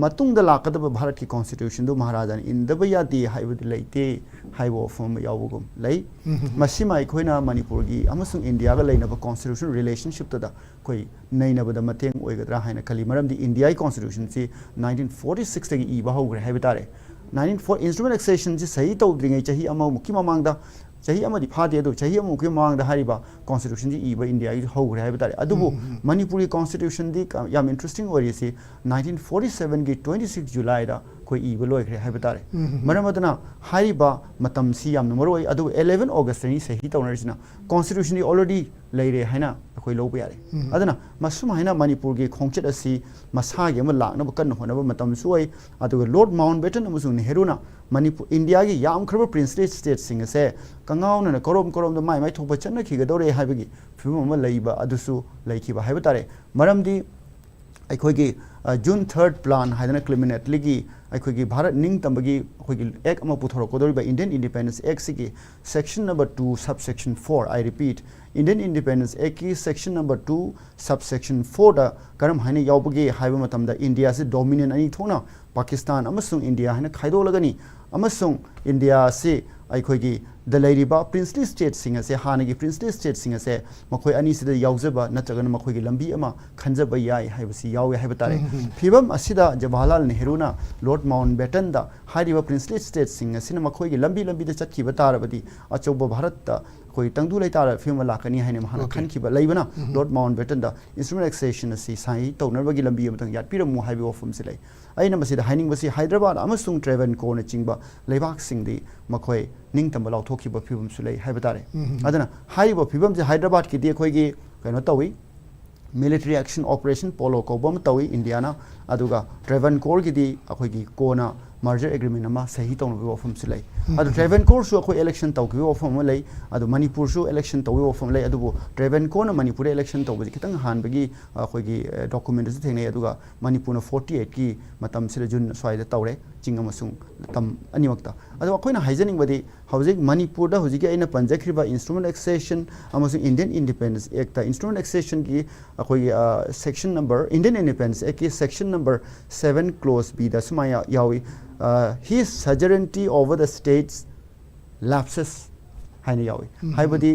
ꯃꯇꯨꯡꯗ ꯂꯥꯛꯀꯗꯕ ꯚꯥꯔꯠꯀꯤ constitutionꯗꯨ ꯃꯍꯥꯔꯥꯖꯥꯅ ꯏꯟꯗꯕ ꯌꯥꯗꯦ ꯍꯥꯏꯕꯗꯤ ꯂꯩꯇꯦ ꯍꯥꯏꯕ ꯋꯥꯐꯝ ꯑꯃ ꯌꯥꯎꯕꯒꯨꯝ ꯂꯩ꯫ ꯃꯁꯤꯃ ꯑꯩꯈꯣꯏꯅ ꯃꯅꯤꯄꯨꯔꯒꯤ ꯑꯃꯁꯨꯡ ꯏꯟꯗꯤꯌꯥꯒ ꯂꯩꯅꯕ constitutional relationshipꯇꯗ ꯑꯩꯈꯣꯏ ꯅꯩꯅꯕꯗ ꯃꯇꯦꯡ ꯑꯣꯏꯒꯗ꯭ꯔꯥ ꯍꯥꯏꯅ ꯈꯜꯂꯤ꯫ ꯃꯔꯝꯗꯤ ꯏꯟꯗꯤꯌꯥꯒꯤ constitutionꯁꯤ nineteen forty sixꯇꯒꯤ ꯏꯕ ꯍꯧꯈ꯭ꯔꯦ ꯍꯥꯏꯕ ꯇꯥꯔꯦ꯫ Nineteen forty instrument accessionꯁꯤ ꯁꯍꯤ ꯇꯧꯗ꯭ꯔꯤꯉꯩ ꯆꯍꯤ ꯑꯃꯃꯨꯛꯀꯤ ꯃꯃꯥꯡꯗ, ꯆꯍꯤ ꯑꯃꯗꯤ ꯐꯥꯗꯦ, ꯑꯗꯨ ꯆꯍꯤ ꯑꯃꯃꯨꯛꯀꯤ ꯃꯃꯥꯡꯗ ꯍꯥꯏꯔꯤꯕ constitutionꯁꯤ ꯏꯕ ꯏꯟꯗꯤꯌꯥꯒꯤ ꯍꯧꯈ꯭ꯔꯦ ꯍꯥꯏꯕ ꯇꯥꯔꯦ꯫ ꯑꯗꯨꯕꯨ ꯃꯅꯤꯄꯨꯔꯒꯤ constitutionꯗꯤ ꯀ-, ꯌꯥꯝ interesting ꯑꯣꯏꯔꯤꯁꯤ nineteen forty sevenꯒꯤ twenty six Julyꯗ ꯑꯩꯈꯣꯏ ꯏꯕ ꯂꯣꯏꯈ꯭ꯔꯦ ꯍꯥꯏꯕ ꯇꯥꯔꯦ꯫ ꯃꯔꯝ ꯑꯗꯨꯅ ꯍꯥꯏꯔꯤꯕ ꯃꯇꯝꯁꯤ ꯌꯥꯝꯅ ꯃꯔꯨ ꯑꯣꯏ꯫ ꯑꯗꯨꯕꯨ eleven Augustꯇꯅꯤ ꯁꯍꯤ ꯇꯧꯅꯔꯤꯁꯤꯅ, constitutionꯗꯤ already ꯂꯩꯔꯦ ꯍꯥꯏꯅ ꯑꯩꯈꯣꯏ ꯂꯧꯕ ꯌꯥꯔꯦ꯫ ꯑꯗꯨꯅ ꯃꯁꯨꯃꯥꯏꯅ ꯃꯅꯤꯄꯨꯔꯒꯤ ꯈꯣꯡꯆꯠ ꯑꯁꯤ ꯃꯁꯥꯒꯤ ꯑꯃ ꯂꯥꯛꯅꯕ ꯀꯟꯅ ꯍꯣꯠꯅꯕ ꯃꯇꯝꯁꯨ ꯑꯣꯏ꯫ ꯑꯗꯨꯒ Lord Mountbatten ꯑꯃꯁꯨꯡ ꯅꯦꯍꯔꯨꯅ ꯃꯅꯤꯄꯨꯔ, ꯏꯟꯗꯤꯌꯥꯒꯤ ꯌꯥꯝꯈ꯭ꯔꯕ princely stateꯁꯤꯡ ꯑꯁꯦ ꯀꯉꯥꯎꯅꯅ ꯀꯔꯣꯝ ꯀꯔꯣꯝꯗ ꯃꯥꯏ ꯃꯥꯏ ꯊꯣꯛꯄ ꯆꯠꯅꯈꯤꯒꯗꯧꯔꯦ ꯍꯥꯏꯕꯒꯤ ꯐꯤꯕꯝ ꯑꯃ ꯂꯩꯕ ꯑꯗꯨꯁꯨ ꯂꯩꯈꯤꯕ ꯍꯥꯏꯕ ꯇꯥꯔꯦ꯫ ꯃꯔꯝꯗꯤ ꯑꯩꯈꯣꯏꯒꯤ, ꯑ, June third plan ꯍꯥꯏꯗꯅ Clement Attleeꯒꯤ ꯑꯩꯈꯣꯏꯒꯤ ꯚꯥꯔꯠ ꯅꯤꯡꯇꯝꯕꯒꯤ ꯑꯩꯈꯣꯏꯒꯤ act ꯑꯃ ꯄꯨꯊꯣꯔꯛꯀꯗꯧꯔꯤꯕ Indian Independence Actꯁꯤꯒꯤ section number two subsection four, I repeat, Indian Independence Actꯀꯤ section number two subsection fourꯗ ꯀꯔꯝ ꯍꯥꯏꯅ ꯌꯥꯎꯕꯒꯦ ꯍꯥꯏꯕ ꯃꯇꯝꯗ ꯏꯟꯗꯤꯌꯥꯁꯤ dominion ꯑꯅꯤ ꯊꯣꯛꯅ ꯄꯥꯀꯤꯁꯇꯥꯟ ꯑꯃꯁꯨꯡ ꯏꯟꯗꯤꯌꯥ ꯍꯥꯏꯅ ꯈꯥꯏꯗꯣꯛꯂꯒꯅꯤ, ꯑꯃꯁꯨꯡ ꯏꯟꯗꯤꯌꯥ ꯑꯁꯤ ꯑꯩꯈꯣꯏꯒꯤ ꯗ ꯂꯩꯔꯤꯕ princely stateꯁꯤꯡ ꯑꯁꯦ, ꯍꯥꯟꯅꯒꯤ princely stateꯁꯤꯡ ꯑꯁꯦ ꯃꯈꯣꯏ ꯑꯅꯤꯁꯤꯗ ꯌꯥꯎꯖꯕ ꯅꯠꯇ꯭ꯔꯒꯅ ꯃꯈꯣꯏꯒꯤ ꯂꯝꯕꯤ ꯑꯃ ꯈꯟꯖꯕ ꯌꯥꯏ ꯍꯥꯏꯕꯁꯤ ꯌꯥꯎꯏ ꯍꯥꯏꯕ ꯇꯥꯔꯦ꯫ ꯐꯤꯕꯝ ꯑꯁꯤꯗ ꯖꯋꯥꯍꯔꯂꯥꯜ ꯅꯦꯍꯔꯨꯅ Lord Mountbattenꯗ ꯍꯥꯏꯔꯤꯕ princely stateꯁꯤꯡ ꯑꯁꯤꯅ ꯃꯈꯣꯏꯒꯤ ꯂꯝꯕꯤ ꯂꯝꯕꯤꯗ ꯆꯠꯈꯤꯕ ꯇꯥꯔꯕꯗꯤ ꯑꯆꯧꯕ ꯚꯥꯔꯠꯇ ꯑꯩꯈꯣꯏ ꯇꯪꯗꯨ ꯂꯩꯇꯥꯔꯕ ꯐꯤꯕꯝ ꯑꯃ ꯂꯥꯛꯀꯅꯤ ꯍꯥꯏꯅ ꯃꯍꯥꯛꯅ Okay. ꯈꯟꯈꯤꯕ ꯂꯩꯕꯅ ꯎꯝ꯫ Lord Mountbattenꯗ instrument accession ꯑꯁꯤ ꯁꯍꯤ ꯇꯧꯅꯕꯒꯤ ꯂꯝꯕꯤ ꯑꯃꯇꯪ ꯌꯥꯠꯄꯤꯔꯝꯃꯨ ꯍꯥꯏꯕꯒꯤ ꯋꯥꯐꯝꯁꯤ ꯂꯩ꯫ ꯑꯩꯅ ꯃꯁꯤꯗ ꯍꯥꯏꯅꯤꯡꯕꯁꯤ ꯍꯥꯏꯗ꯭ꯔꯕꯥꯗ ꯑꯃꯁꯨꯡ ꯇ꯭ꯔꯦꯚꯟꯀꯣꯔꯅꯆꯤꯡꯕ ꯂꯩꯕꯥꯛꯁꯤꯡꯗꯤ ꯃꯈꯣꯏ ꯅꯤꯡꯇꯝꯕ ꯂꯥꯎꯊꯣꯛꯈꯤꯕ ꯐꯤꯕꯝꯁꯨ ꯂꯩ ꯍꯥꯏꯕ ꯇꯥꯔꯦ꯫ ꯎꯝ꯫ ꯑꯗꯨꯅ ꯍꯥꯏꯔꯤꯕ ꯐꯤꯕꯝꯁꯤ ꯍꯥꯏꯗ꯭ꯔꯕꯥꯗꯀꯤꯗꯤ ꯑꯩꯈꯣꯏꯒꯤ ꯀꯩꯅꯣ ꯇꯧꯏ, military action operation Polo ꯀꯧꯕ ꯑꯃ ꯇꯧꯏ ꯏꯟꯗꯤꯌꯥꯅ, ꯑꯗꯨꯒ ꯇ꯭ꯔꯦꯚꯟꯀꯣꯔꯒꯤꯗꯤ ꯑꯩꯈꯣꯏꯒꯤ ꯀꯣꯟꯅ merger agreement ꯑꯃ ꯁꯍꯤ ꯇꯧꯅꯕꯒꯤ ꯋꯥꯐꯝꯁꯨ ꯂꯩ꯫ ꯑꯗꯨ ꯇ꯭ꯔꯦꯚꯦꯟꯀꯣꯔꯁꯨ ꯑꯩꯈꯣꯏ election ꯇꯧꯈꯤꯕꯒꯤ ꯋꯥꯐꯝ ꯑꯃ ꯂꯩ, ꯑꯗꯨ ꯃꯅꯤꯄꯨꯔꯁꯨ election ꯇꯧꯕꯒꯤ ꯋꯥꯐꯝ ꯂꯩ꯫ ꯑꯗꯨꯕꯨ ꯇ꯭ꯔꯦꯚꯦꯟꯀꯣꯔꯅ ꯃꯅꯤꯄꯨꯔꯗ election ꯇꯧꯕꯁꯤ ꯈꯤꯇꯪ ꯍꯥꯟꯕꯒꯤ ꯑꯩꯈꯣꯏꯒꯤ document ꯑꯁꯨ ꯊꯦꯡꯅꯩ꯫ ꯑꯗꯨꯒ ꯃꯅꯤꯄꯨꯔꯅ forty eight ꯀꯤ ꯃꯇꯝꯁꯤꯗ June ꯁ꯭ꯋꯥꯏꯗ ꯇꯧꯔꯦ, ꯆꯤꯡ ꯑꯃꯁꯨꯡ ꯇꯝ ꯑꯅꯤꯃꯛꯇ꯫ ꯑꯗꯣ ꯑꯩꯈꯣꯏꯅ ꯍꯥꯏꯖꯅꯤꯡꯕꯗꯤ ꯍꯧꯖꯤꯛ ꯃꯅꯤꯄꯨꯔꯗ ꯍꯧꯖꯤꯛꯀꯤ ꯑꯩꯅ ꯄꯟꯖꯈ꯭ꯔꯤꯕ instrument accession ꯑꯃꯁꯨꯡ Indian Independence Act instrument accession ꯒꯤ ꯑꯩꯈꯣꯏꯒꯤ section number, Indian Independence Act ꯀꯤ section number seven clause B ꯗ ꯁꯨꯃꯥꯏꯅ ꯌꯥꯎꯏ, "His suzerainty over the states lapses" ꯍꯥꯏꯅ ꯌꯥꯎꯏ꯫ ꯍꯥꯏꯕꯗꯤ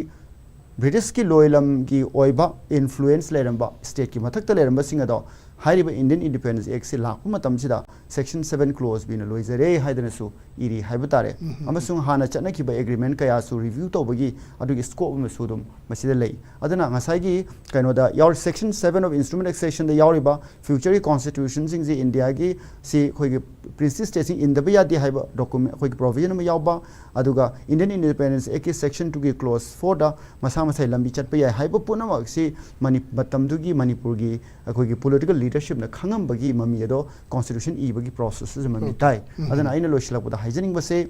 ꯕ꯭ꯔꯤꯇꯤꯁꯀꯤ ꯂꯣꯏꯂꯝꯒꯤ ꯑꯣꯏꯕ influence ꯂꯩꯔꯝꯕ, stateꯀꯤ ꯃꯊꯛꯇ ꯂꯩꯔꯝꯕꯁꯤꯡ ꯑꯗꯣ ꯍꯥꯏꯔꯤꯕ Indian Independence Act ꯁꯤ ꯂꯥꯛꯄ ꯃꯇꯝꯁꯤꯗ section seven clause B ꯅ ꯂꯣꯏꯖꯔꯦ ꯍꯥꯏꯗꯅꯁꯨ ꯏꯔꯤ ꯍꯥꯏꯕ ꯇꯥꯔꯦ꯫ ꯑꯃꯁꯨꯡ ꯍꯥꯟꯅ ꯆꯠꯅꯈꯤꯕ agreement ꯀꯌꯥꯁꯨ review ꯇꯧꯕꯒꯤ ꯑꯗꯨꯒꯤ scope ꯑꯃꯁꯨ ꯑꯗꯨꯝ ꯃꯁꯤꯗ ꯂꯩ꯫ ꯑꯗꯨꯅ ꯉꯁꯥꯏꯒꯤ ꯀꯩꯅꯣꯗ ꯌꯥꯎꯔꯤ, section seven of instrument accession ꯗ ꯌꯥꯎꯔꯤꯕ future ꯒꯤ constitution ꯁꯤꯡꯁꯤ India ꯒꯤ ꯁꯤ ꯑꯩꯈꯣꯏꯒꯤ princely state ꯁꯤꯡ ꯏꯟꯗꯕ ꯌꯥꯗꯦ ꯍꯥꯏꯕ document, ꯑꯩꯈꯣꯏꯒꯤ provision ꯑꯃ ꯌꯥꯎꯕ, ꯑꯗꯨꯒ Indian Independence Act ꯀꯤ section two ꯒꯤ clause four ꯗ ꯃꯁꯥ ꯃꯁꯥꯒꯤ ꯂꯝꯕꯤ ꯆꯠꯄ ꯌꯥꯏ ꯍꯥꯏꯕ ꯄꯨꯝꯅꯃꯛꯁꯤ ꯃꯅꯤ-, ꯃꯇꯝꯗꯨꯒꯤ ꯃꯅꯤꯄꯨꯔꯒꯤ ꯑꯩꯈꯣꯏꯒꯤ political leadership ꯅ ꯈꯪꯉꯝꯕꯒꯤ ꯃꯃꯤ ꯑꯗꯣ constitution ꯏꯕꯒꯤ process ꯁꯤꯁꯨ ꯃꯃꯤ ꯇꯥꯏ꯫ ꯑꯗꯨꯅ ꯑꯩꯅ ꯂꯣꯏꯁꯤꯜꯂꯛꯄꯗ ꯍꯥꯏꯖꯅꯤꯡꯕꯁꯦ,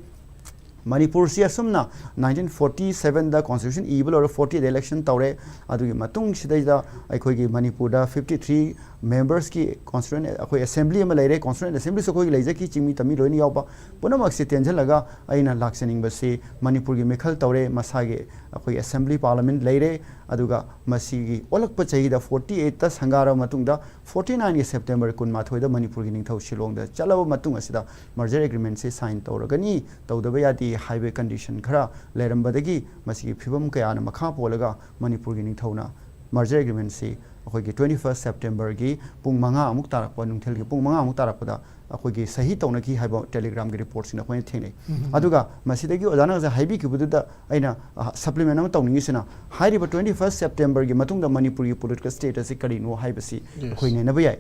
ꯃꯅꯤꯄꯨꯔꯁꯤ ꯑꯁꯨꯝꯅ nineteen forty seven ꯗ constitution ꯏꯕ ꯂꯣꯏꯔ forty ꯗ election ꯇꯧꯔꯦ꯫ ꯑꯗꯨꯒꯤ ꯃꯇꯨꯡꯁꯤꯗꯩꯗ ꯑꯩꯈꯣꯏꯒꯤ ꯃꯅꯤꯄꯨꯔꯗ fifty three members ꯀꯤ constituent ꯑꯩꯈꯣꯏ assembly ꯑꯃ ꯂꯩꯔꯦ꯫ Constituent assembly ꯁꯨ ꯑꯩꯈꯣꯏꯒꯤ ꯂꯩꯖꯈꯤ, ꯆꯤꯡꯃꯤ ꯇꯝꯃꯤ ꯂꯣꯏꯅ ꯌꯥꯎꯕ꯫ ꯄꯨꯝꯅꯃꯛꯁꯤ ꯇꯦꯟꯁꯤꯜꯂꯒ ꯑꯩꯅ ꯂꯥꯛꯆꯅꯤꯡꯕꯁꯤ ꯃꯅꯤꯄꯨꯔꯒꯤ ꯃꯤꯈꯜ ꯇꯧꯔꯦ, ꯃꯁꯥꯒꯤ ꯑꯩꯈꯣꯏ assembly parliament ꯂꯩꯔꯦ꯫ ꯑꯗꯨꯒ ꯃꯁꯤꯒꯤ ꯑꯣꯜꯂꯛꯄ ꯆꯍꯤꯗ forty eight ꯇ ꯁꯪꯒꯥꯔꯕ ꯃꯇꯨꯡꯗ forty nine ꯒꯤ September ꯀꯨꯟꯃꯥꯊꯣꯏꯗ ꯃꯅꯤꯄꯨꯔꯒꯤ ꯅꯤꯡꯊꯧ ꯁꯤꯂꯣꯡꯗ ꯆꯠꯂꯕ ꯃꯇꯨꯡ ꯑꯁꯤꯗ merger agreement ꯁꯤ sign ꯇꯧꯔꯒꯅꯤ, ꯇꯧꯗꯕ ꯌꯥꯗꯦ ꯍꯥꯏꯕ condition ꯈꯔ ꯂꯩꯔꯝꯕꯗꯒꯤ ꯃꯁꯤꯒꯤ ꯐꯤꯕꯝ ꯀꯌꯥꯅ ꯃꯈꯥ ꯄꯣꯜꯂꯒ ꯃꯅꯤꯄꯨꯔꯒꯤ ꯅꯤꯡꯊꯧꯅ merger agreement ꯁꯤ ꯑꯩꯈꯣꯏꯒꯤ twenty first September ꯒꯤ ꯄꯨꯡ ꯃꯉꯥ ꯑꯃꯨꯛ ꯇꯥꯔꯛꯄ, ꯅꯨꯡꯊꯤꯜꯒꯤ ꯄꯨꯡ ꯃꯉꯥ ꯑꯃꯨꯛ ꯇꯥꯔꯛꯄꯗ ꯑꯩꯈꯣꯏꯒꯤ ꯁꯍꯤ ꯇꯧꯅꯈꯤ ꯍꯥꯏꯕ telegram ꯒꯤ report ꯁꯤꯡ ꯑꯩꯈꯣꯏꯅ ꯊꯦꯡꯅꯩ꯫ ꯑꯗꯨꯒ ꯃꯁꯤꯗꯒꯤ ꯑꯣꯖꯥꯅ ꯉꯁꯥꯏ ꯍꯥꯏꯕꯤꯈꯤꯕꯗꯨꯗ ꯑꯩꯅ, ꯑ, supplement ꯑꯃ ꯇꯧꯅꯤꯡꯉꯤꯁꯤꯅ, ꯍꯥꯏꯔꯤꯕ twenty first September ꯒꯤ ꯃꯇꯨꯡꯗ ꯃꯅꯤꯄꯨꯔꯒꯤ political status ꯑꯁꯤ ꯀꯔꯤꯅꯣ ꯍꯥꯏꯕꯁꯤ ꯑꯩꯈꯣꯏ ꯅꯩꯅꯕ ꯌꯥꯏ꯫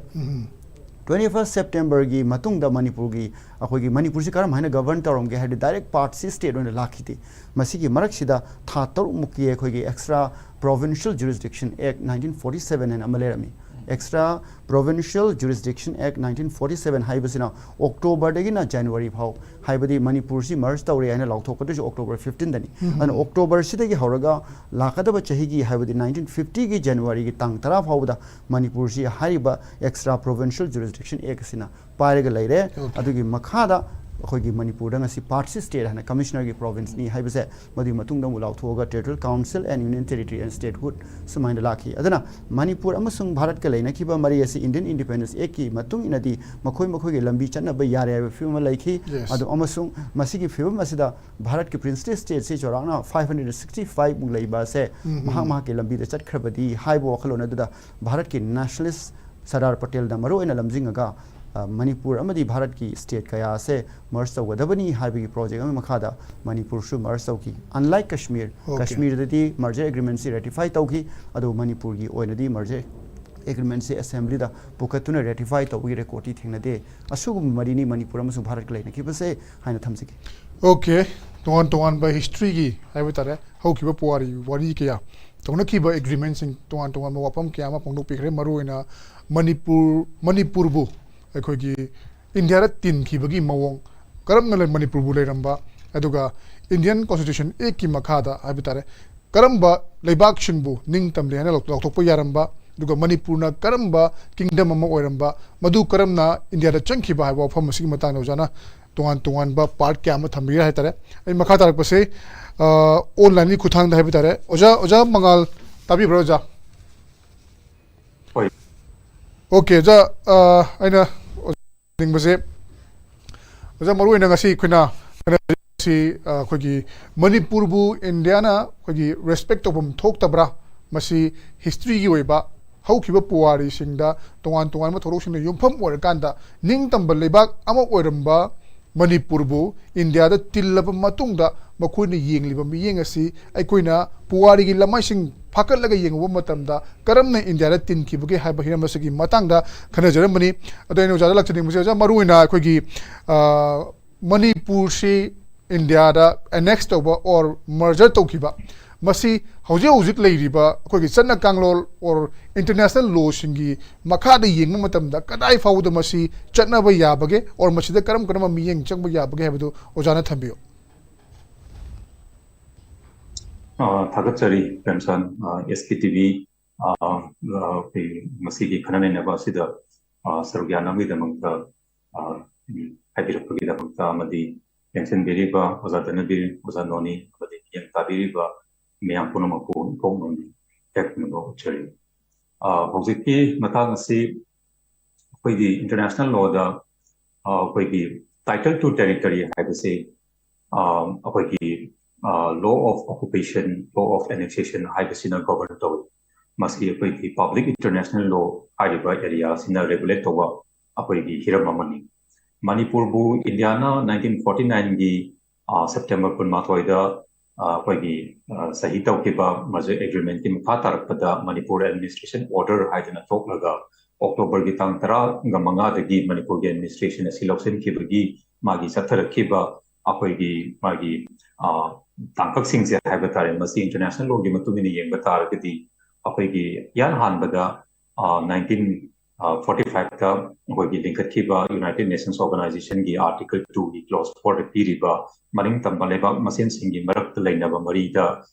Twenty first September ꯒꯤ ꯃꯇꯨꯡꯗ ꯃꯅꯤꯄꯨꯔꯒꯤ, ꯑꯩꯈꯣꯏꯒꯤ ꯃꯅꯤꯄꯨꯔꯁꯤ ꯀꯔꯝ ꯍꯥꯏꯅ govern ꯇꯧꯔꯝꯒꯦ ꯍꯥꯏꯕꯗꯤ direct party state ꯑꯣꯏꯅ ꯂꯥꯛꯈꯤꯗꯦ꯫ ꯃꯁꯤꯒꯤ ꯃꯔꯛꯁꯤꯗ ꯊꯥ ꯇꯔꯨꯛꯃꯨꯛꯀꯤ ꯑꯩꯈꯣꯏꯒꯤ Extra Provincial Jurisdiction Act nineteen forty seven ꯍꯥꯏꯅ ꯑꯃ ꯂꯩꯔꯝꯃꯤ꯫ Extra Provincial Jurisdiction Act nineteen forty seven ꯍꯥꯏꯕꯁꯤꯅ ꯑꯣꯛꯇꯣꯕꯔꯗꯒꯤꯅ ꯖꯅꯋꯥꯔꯤ ꯐꯥꯎ, ꯍꯥꯏꯕꯗꯤ ꯃꯅꯤꯄꯨꯔꯁꯤ ꯃꯔꯖ ꯇꯧꯔꯦ ꯍꯥꯏꯅ ꯂꯥꯎꯊꯣꯛꯀꯗꯣꯏꯁꯤ ꯑꯣꯛꯇꯣꯕꯔ ꯐꯤꯐꯇꯤꯟꯗꯅꯤ꯫ ꯑꯗꯨꯅ ꯑꯣꯛꯇꯣꯕꯔꯁꯤꯗꯒꯤ ꯍꯧꯔꯒ ꯂꯥꯛꯀꯗꯕ ꯆꯍꯤꯒꯤ, ꯍꯥꯏꯕꯗꯤ ꯅꯥꯏꯟꯇꯤꯟ ꯐꯤꯐꯇꯤꯒꯤ ꯖꯅꯋꯥꯔꯤꯒꯤ ꯇꯥꯡ ꯇꯔꯥ ꯐꯥꯎꯕꯗ ꯃꯅꯤꯄꯨꯔꯁꯤ ꯍꯥꯏꯔꯤꯕ Extra Provincial Jurisdiction Act ꯑꯁꯤꯅ ꯄꯥꯏꯔꯒ ꯂꯩꯔꯦ꯫ ꯑꯗꯨꯒꯤ ꯃꯈꯥꯗ ꯑꯩꯈꯣꯏꯒꯤ ꯃꯅꯤꯄꯨꯔꯗ ꯉꯁꯤ ꯄꯥꯔꯠꯁꯤ ꯁ꯭ꯇꯦꯠ ꯍꯥꯏꯅ ꯀꯃꯤꯁꯅꯔꯒꯤ ꯄ꯭ꯔꯣꯚꯤꯟꯁꯅꯤ ꯍꯥꯏꯕꯁꯦ ꯃꯗꯨꯒꯤ ꯃꯇꯨꯡꯗ ꯑꯃꯨꯛ ꯂꯥꯎꯊꯣꯛꯑꯒ Territorial Council and Union Territory and Statehood ꯁꯨꯃꯥꯏꯅ ꯂꯥꯛꯈꯤ꯫ ꯑꯗꯨꯅ ꯃꯅꯤꯄꯨꯔ ꯑꯃꯁꯨꯡ ꯚꯥꯔꯠꯀ ꯂꯩꯅꯈꯤꯕ ꯃꯔꯤ ꯑꯁꯤ Indian Independence Actꯀꯤ ꯃꯇꯨꯡ ꯏꯟꯅꯗꯤ ꯃꯈꯣꯏ ꯃꯈꯣꯏꯒꯤ ꯂꯝꯕꯤ ꯆꯠꯅꯕ ꯌꯥꯔꯦ ꯍꯥꯏꯕ ꯐꯤꯕꯝ ꯑꯃ ꯂꯩꯈꯤ꯫ ꯑꯗꯣ ꯑꯃꯁꯨꯡ ꯃꯁꯤꯒꯤ ꯐꯤꯕꯝ ꯑꯁꯤꯗ ꯚꯥꯔꯠꯀꯤ princely stateꯁꯤ ꯆꯥꯎꯔꯥꯛꯅ five hundred sixty five ꯃꯨꯛ ꯂꯩꯕ ꯑꯁꯦ ꯃꯍꯥꯛ ꯃꯍꯥꯛꯀꯤ ꯂꯝꯕꯤꯗ ꯆꯠꯈ꯭ꯔꯕꯗꯤ ꯍꯥꯏꯕ ꯋꯥꯈꯜꯂꯣꯟ ꯑꯗꯨꯗ ꯚꯥꯔꯠꯀꯤ nationalist ꯁꯔꯗꯥꯔ ꯄꯇꯦꯜꯅ ꯃꯔꯨꯑꯣꯏꯅ ꯂꯝꯖꯤꯡꯉꯒ, ꯑ, ꯃꯅꯤꯄꯨꯔ ꯑꯃꯗꯤ ꯚꯥꯔꯠꯀꯤ ꯁ꯭ꯇꯦꯠ ꯀꯌꯥ ꯑꯁꯦ ꯃꯔꯖ ꯇꯧꯒꯗꯕꯅꯤ ꯍꯥꯏꯕꯒꯤ ꯄ꯭ꯔꯣꯖꯦꯛ ꯑꯃꯒꯤ ꯃꯈꯥꯗ ꯃꯅꯤꯄꯨꯔꯁꯨ ꯃꯔꯖ ꯇꯧꯈꯤ꯫ Unlike ꯀꯁꯃꯤꯔ, ꯀꯁꯃꯤꯔꯗꯗꯤ merger agreementꯁꯤ ratify ꯇꯧꯈꯤ, ꯑꯗꯨꯕꯨ ꯃꯅꯤꯄꯨꯔꯒꯤ ꯑꯣꯏꯅꯗꯤ merger agreementꯁꯤ assemblyꯗ ꯄꯨꯈꯠꯇꯨꯅ ratify ꯇꯧꯕꯒꯤ recordꯇꯤ ꯊꯦꯡꯅꯗꯦ꯫ ꯑꯁꯤꯒꯨꯝꯕ ꯃꯔꯤꯅꯤ ꯃꯅꯤꯄꯨꯔ ꯑꯃꯁꯨꯡ ꯚꯥꯔꯠꯀ ꯂꯩꯅꯈꯤꯕꯁꯦ ꯍꯥꯏꯅ ꯊꯝꯖꯒꯦ꯫ Okay, ꯇꯣꯉꯥꯟ ꯇꯣꯉꯥꯟꯕ historyꯒꯤ ꯍꯥꯏꯕ ꯇꯥꯔꯦ, ꯍꯧꯈꯤꯕ ꯄꯨꯋꯥꯔꯤ ꯋꯥꯔꯤ ꯀꯌꯥ ꯇꯧꯅꯈꯤꯕ agreementꯁꯤꯡ, ꯇꯣꯉꯥꯟ ꯇꯣꯉꯥꯟꯕ ꯋꯥꯐꯝ ꯀꯌꯥ ꯑꯃ ꯐꯣꯡꯗꯣꯛꯄꯤꯈ꯭ꯔꯦ꯫ ꯃꯔꯨꯑꯣꯏꯅ ꯃꯅꯤꯄꯨꯔ, ꯃꯅꯤꯄꯨꯔꯕꯨ ꯑꯩꯈꯣꯏꯒꯤ ꯏꯟꯗꯤꯌꯥꯗ ꯇꯤꯟꯈꯤꯕꯒꯤ ꯃꯑꯣꯡ, ꯀꯔꯝꯅ ꯂꯩ-, ꯃꯅꯤꯄꯨꯔꯕꯨ ꯂꯩꯔꯝꯕ, ꯑꯗꯨꯒ Indian Constitution Actꯀꯤ ꯃꯈꯥꯗ ꯍꯥꯏꯕ ꯇꯥꯔꯦ, ꯀꯔꯝꯕ ꯂꯩꯕꯥꯛꯁꯤꯡꯕꯨ ꯅꯤꯡꯇꯝꯂꯦ ꯍꯥꯏꯅ ꯂꯥꯎ-, ꯂꯥꯎꯊꯣꯛꯄ ꯌꯥꯔꯝꯕ, ꯑꯗꯨꯒ ꯃꯅꯤꯄꯨꯔꯅ ꯀꯔꯝꯕ kingdom ꯑꯃ ꯑꯣꯏꯔꯝꯕ, ꯃꯗꯨ ꯀꯔꯝꯅ ꯏꯟꯗꯤꯌꯥꯗ ꯆꯪꯈꯤꯕ ꯍꯥꯏꯕ ꯋꯥꯐꯝ ꯑꯁꯤꯒꯤ ꯃꯇꯥꯡꯗ ꯑꯣꯖꯥꯅ ꯇꯣꯉꯥꯟ ꯇꯣꯉꯥꯟꯕ part ꯀꯌꯥ ꯑꯃ ꯊꯝꯕꯤꯔꯦ ꯍꯥꯏꯇꯥꯔꯦ꯫ ꯑꯩ ꯃꯈꯥ ꯇꯥꯔꯛꯄꯁꯦ, ꯑ, onlineꯒꯤ ꯈꯨꯠꯊꯥꯡꯗ ꯍꯥꯏꯕ ꯇꯥꯔꯦ꯫ ꯑꯣꯖꯥ, ꯑꯣꯖꯥ ꯃꯉꯥꯜ ꯇꯥꯕꯤꯕ꯭ꯔꯥ ꯑꯣꯖꯥ? ꯍꯣꯏ꯫ Okay, ꯑꯣꯖꯥ, ꯑ, ꯑꯩꯅ ꯅꯤꯡꯕꯁꯦ, ꯑꯣꯖꯥ, ꯃꯔꯨꯑꯣꯏꯅ ꯉꯁꯤ ꯑꯩꯈꯣꯏꯅ ꯁꯤ, ꯑ, ꯑꯩꯈꯣꯏꯒꯤ ꯃꯅꯤꯄꯨꯔꯕꯨ ꯏꯟꯗꯤꯌꯥꯅ ꯑꯩꯈꯣꯏꯒꯤ respect ꯇꯧꯐꯝ ꯊꯣꯛꯇꯕ꯭ꯔꯥ? ꯃꯁꯤ historyꯒꯤ ꯑꯣꯏꯕ ꯍꯧꯈꯤꯕ ꯄꯨꯋꯥꯔꯤꯁꯤꯡꯗ ꯇꯣꯉꯥꯟ ꯇꯣꯉꯥꯟꯕ ꯊꯧꯗꯣꯛꯁꯤꯡꯅ ꯌꯨꯝꯐꯝ ꯑꯣꯏꯔꯀꯥꯟꯗ ꯅꯤꯡꯇꯝꯕ ꯂꯩꯕꯥꯛ ꯑꯃ ꯑꯣꯏꯔꯝꯕ ꯃꯅꯤꯄꯨꯔꯕꯨ ꯏꯟꯗꯤꯌꯥꯗ ꯇꯤꯜꯂꯕ ꯃꯇꯨꯡꯗ ꯃꯈꯣꯏꯅ ꯌꯦꯡꯂꯤꯕ ꯃꯤꯠꯌꯦꯡ ꯑꯁꯤ ꯑꯩꯈꯣꯏꯅ ꯄꯨꯋꯥꯔꯤꯒꯤ ꯂꯃꯥꯏꯁꯤꯡ ꯐꯥꯀꯠꯂꯒ ꯌꯦꯡꯉꯨꯕ ꯃꯇꯝꯗ ꯀꯔꯝꯅ ꯏꯟꯗꯤꯌꯥꯗ ꯇꯤꯟꯈꯤꯕꯒꯦ ꯍꯥꯏꯕ ꯍꯤꯔꯝ ꯑꯁꯤꯒꯤ ꯃꯇꯥꯡꯗ ꯈꯟꯅꯖꯔꯝꯕꯅꯤ꯫ ꯑꯗꯣ ꯑꯩꯅ ꯑꯣꯖꯥꯗ ꯂꯥꯛꯆꯅꯤꯡꯕꯁꯦ, ꯑꯣꯖꯥ, ꯃꯔꯨꯑꯣꯏꯅ ꯑꯩꯈꯣꯏꯒꯤ, ꯑ, ꯃꯅꯤꯄꯨꯔꯁꯤ ꯏꯟꯗꯤꯌꯥꯗ annex ꯇꯧꯕ or merger ꯇꯧꯈꯤꯕ ꯃꯁꯤ ꯍꯧꯖꯤꯛ ꯍꯧꯖꯤꯛ ꯂꯩꯔꯤꯕ ꯑꯩꯈꯣꯏꯒꯤ ꯆꯠꯅ ꯀꯥꯡꯂꯣꯟ or international lawꯁꯤꯡꯒꯤ ꯃꯈꯥꯗ ꯌꯦꯡꯕ ꯃꯇꯝꯗ ꯀꯗꯥꯏ ꯐꯥꯎꯕꯗ ꯃꯁꯤ ꯆꯠꯅꯕ ꯌꯥꯕꯒꯦ, or ꯃꯁꯤꯗ ꯀꯔꯝ ꯀꯔꯝꯕ ꯃꯤꯠꯌꯦꯡ ꯆꯪꯕ ꯌꯥꯕꯒꯦ ꯍꯥꯏꯕꯗꯨ ꯑꯣꯖꯥꯅ ꯊꯝꯕꯤꯌꯨ꯫ ꯑ, ꯊꯥꯒꯠꯆꯔꯤ ꯄ꯭ꯔꯦꯝꯆꯟ, ꯑ, SKTV, ꯑ, ꯑ, ꯑꯩꯈꯣꯏ ꯃꯁꯤꯒꯤ ꯈꯟꯅ ꯅꯩꯅꯕ ꯑꯁꯤꯗ, ꯑ, ꯁꯔꯨꯛ ꯌꯥꯅꯕꯒꯤꯗꯃꯛꯇ, ꯑ, ꯎꯝ, ꯍꯥꯏꯕꯤꯔꯛꯄꯒꯤꯗꯃꯛꯇ ꯑꯃꯗꯤ ꯌꯦꯡꯁꯤꯟꯕꯤꯔꯤꯕ ꯑꯣꯖꯥ ꯙꯅꯕꯤꯔ, ꯑꯣꯖꯥ ꯅꯣꯅꯤ ꯑꯃꯗꯤ ꯃꯤꯠꯌꯦꯡ ꯇꯥꯕꯤꯔꯤꯕ ꯃꯤꯌꯥꯝ ꯄꯨꯝꯅꯃꯛꯄꯨ ꯏꯀꯣꯛ ꯅꯣꯟꯕꯤ ꯌꯥꯏꯐꯅꯕ ꯎꯠꯆꯔꯤ꯫ ꯑ, ꯍꯧꯖꯤꯛꯀꯤ ꯃꯇꯥꯡ ꯑꯁꯤ ꯑꯩꯈꯣꯏꯒꯤ international lawꯗ, ꯑ, ꯑꯩꯈꯣꯏꯒꯤ title to territory ꯍꯥꯏꯕꯁꯤ, ꯑ, ꯑꯩꯈꯣꯏꯒꯤ, ꯑ, law of occupation, law of annexation ꯍꯥꯏꯕꯁꯤꯅ govern ꯇꯧꯏ꯫ ꯃꯁꯤ ꯑꯩꯈꯣꯏꯒꯤ public international law ꯍꯥꯏꯔꯤꯕ area ꯑꯁꯤꯅ regulate ꯇꯧꯕ ꯑꯩꯈꯣꯏꯒꯤ ꯍꯤꯔꯝ ꯑꯃꯅꯤ꯫ ꯃꯅꯤꯄꯨꯔꯕꯨ ꯏꯟꯗꯤꯌꯥꯅ nineteen forty nineꯒꯤ, ꯑ, September ꯀꯨꯟꯃꯥꯊꯣꯏꯗ, ꯑ, ꯑꯩꯈꯣꯏꯒꯤ, ꯑ, ꯁꯍꯤ ꯇꯧꯈꯤꯕ merger agreementꯀꯤ ꯃꯈꯥ ꯇꯥꯔꯛꯄꯗ ꯃꯅꯤꯄꯨꯔ administration order ꯍꯥꯏꯗꯅ ꯊꯣꯛꯂꯒ Octoberꯒꯤ ꯇꯥꯡ ꯇꯔꯥꯒ ꯃꯉꯥꯗꯒꯤ ꯃꯅꯤꯄꯨꯔꯒꯤ administration ꯑꯁꯤ ꯂꯧꯁꯤꯟꯈꯤꯕꯒꯤ ꯃꯥꯒꯤ ꯆꯠꯊꯔꯛꯈꯤꯕ ꯑꯩꯈꯣꯏꯒꯤ ꯃꯥꯒꯤ, ꯑ, ꯇꯥꯡꯀꯛꯁꯤꯡꯁꯦ ꯍꯥꯏꯕ ꯇꯥꯔꯦ꯫ ꯃꯁꯤ international lawꯒꯤ ꯃꯇꯨꯡ ꯏꯟꯅ ꯌꯦꯡꯕ ꯇꯥꯔꯒꯗꯤ ꯑꯩꯈꯣꯏꯒꯤ ꯏꯍꯥꯟ ꯍꯥꯟꯕꯗ, ꯑ, nineteen forty fiveꯇ ꯑꯩꯈꯣꯏꯒꯤ ꯂꯤꯡꯈꯠꯈꯤꯕ United Nations Organizationꯒꯤ Article twoꯒꯤ clause fourꯗ ꯄꯤꯔꯤꯕ ꯃꯅꯤꯡ ꯇꯝꯕ ꯂꯩꯕꯥꯛ ꯃꯁꯦꯟꯁꯤꯡꯒꯤ ꯃꯔꯛꯇ ꯂꯩꯅꯕ ꯃꯔꯤꯗ,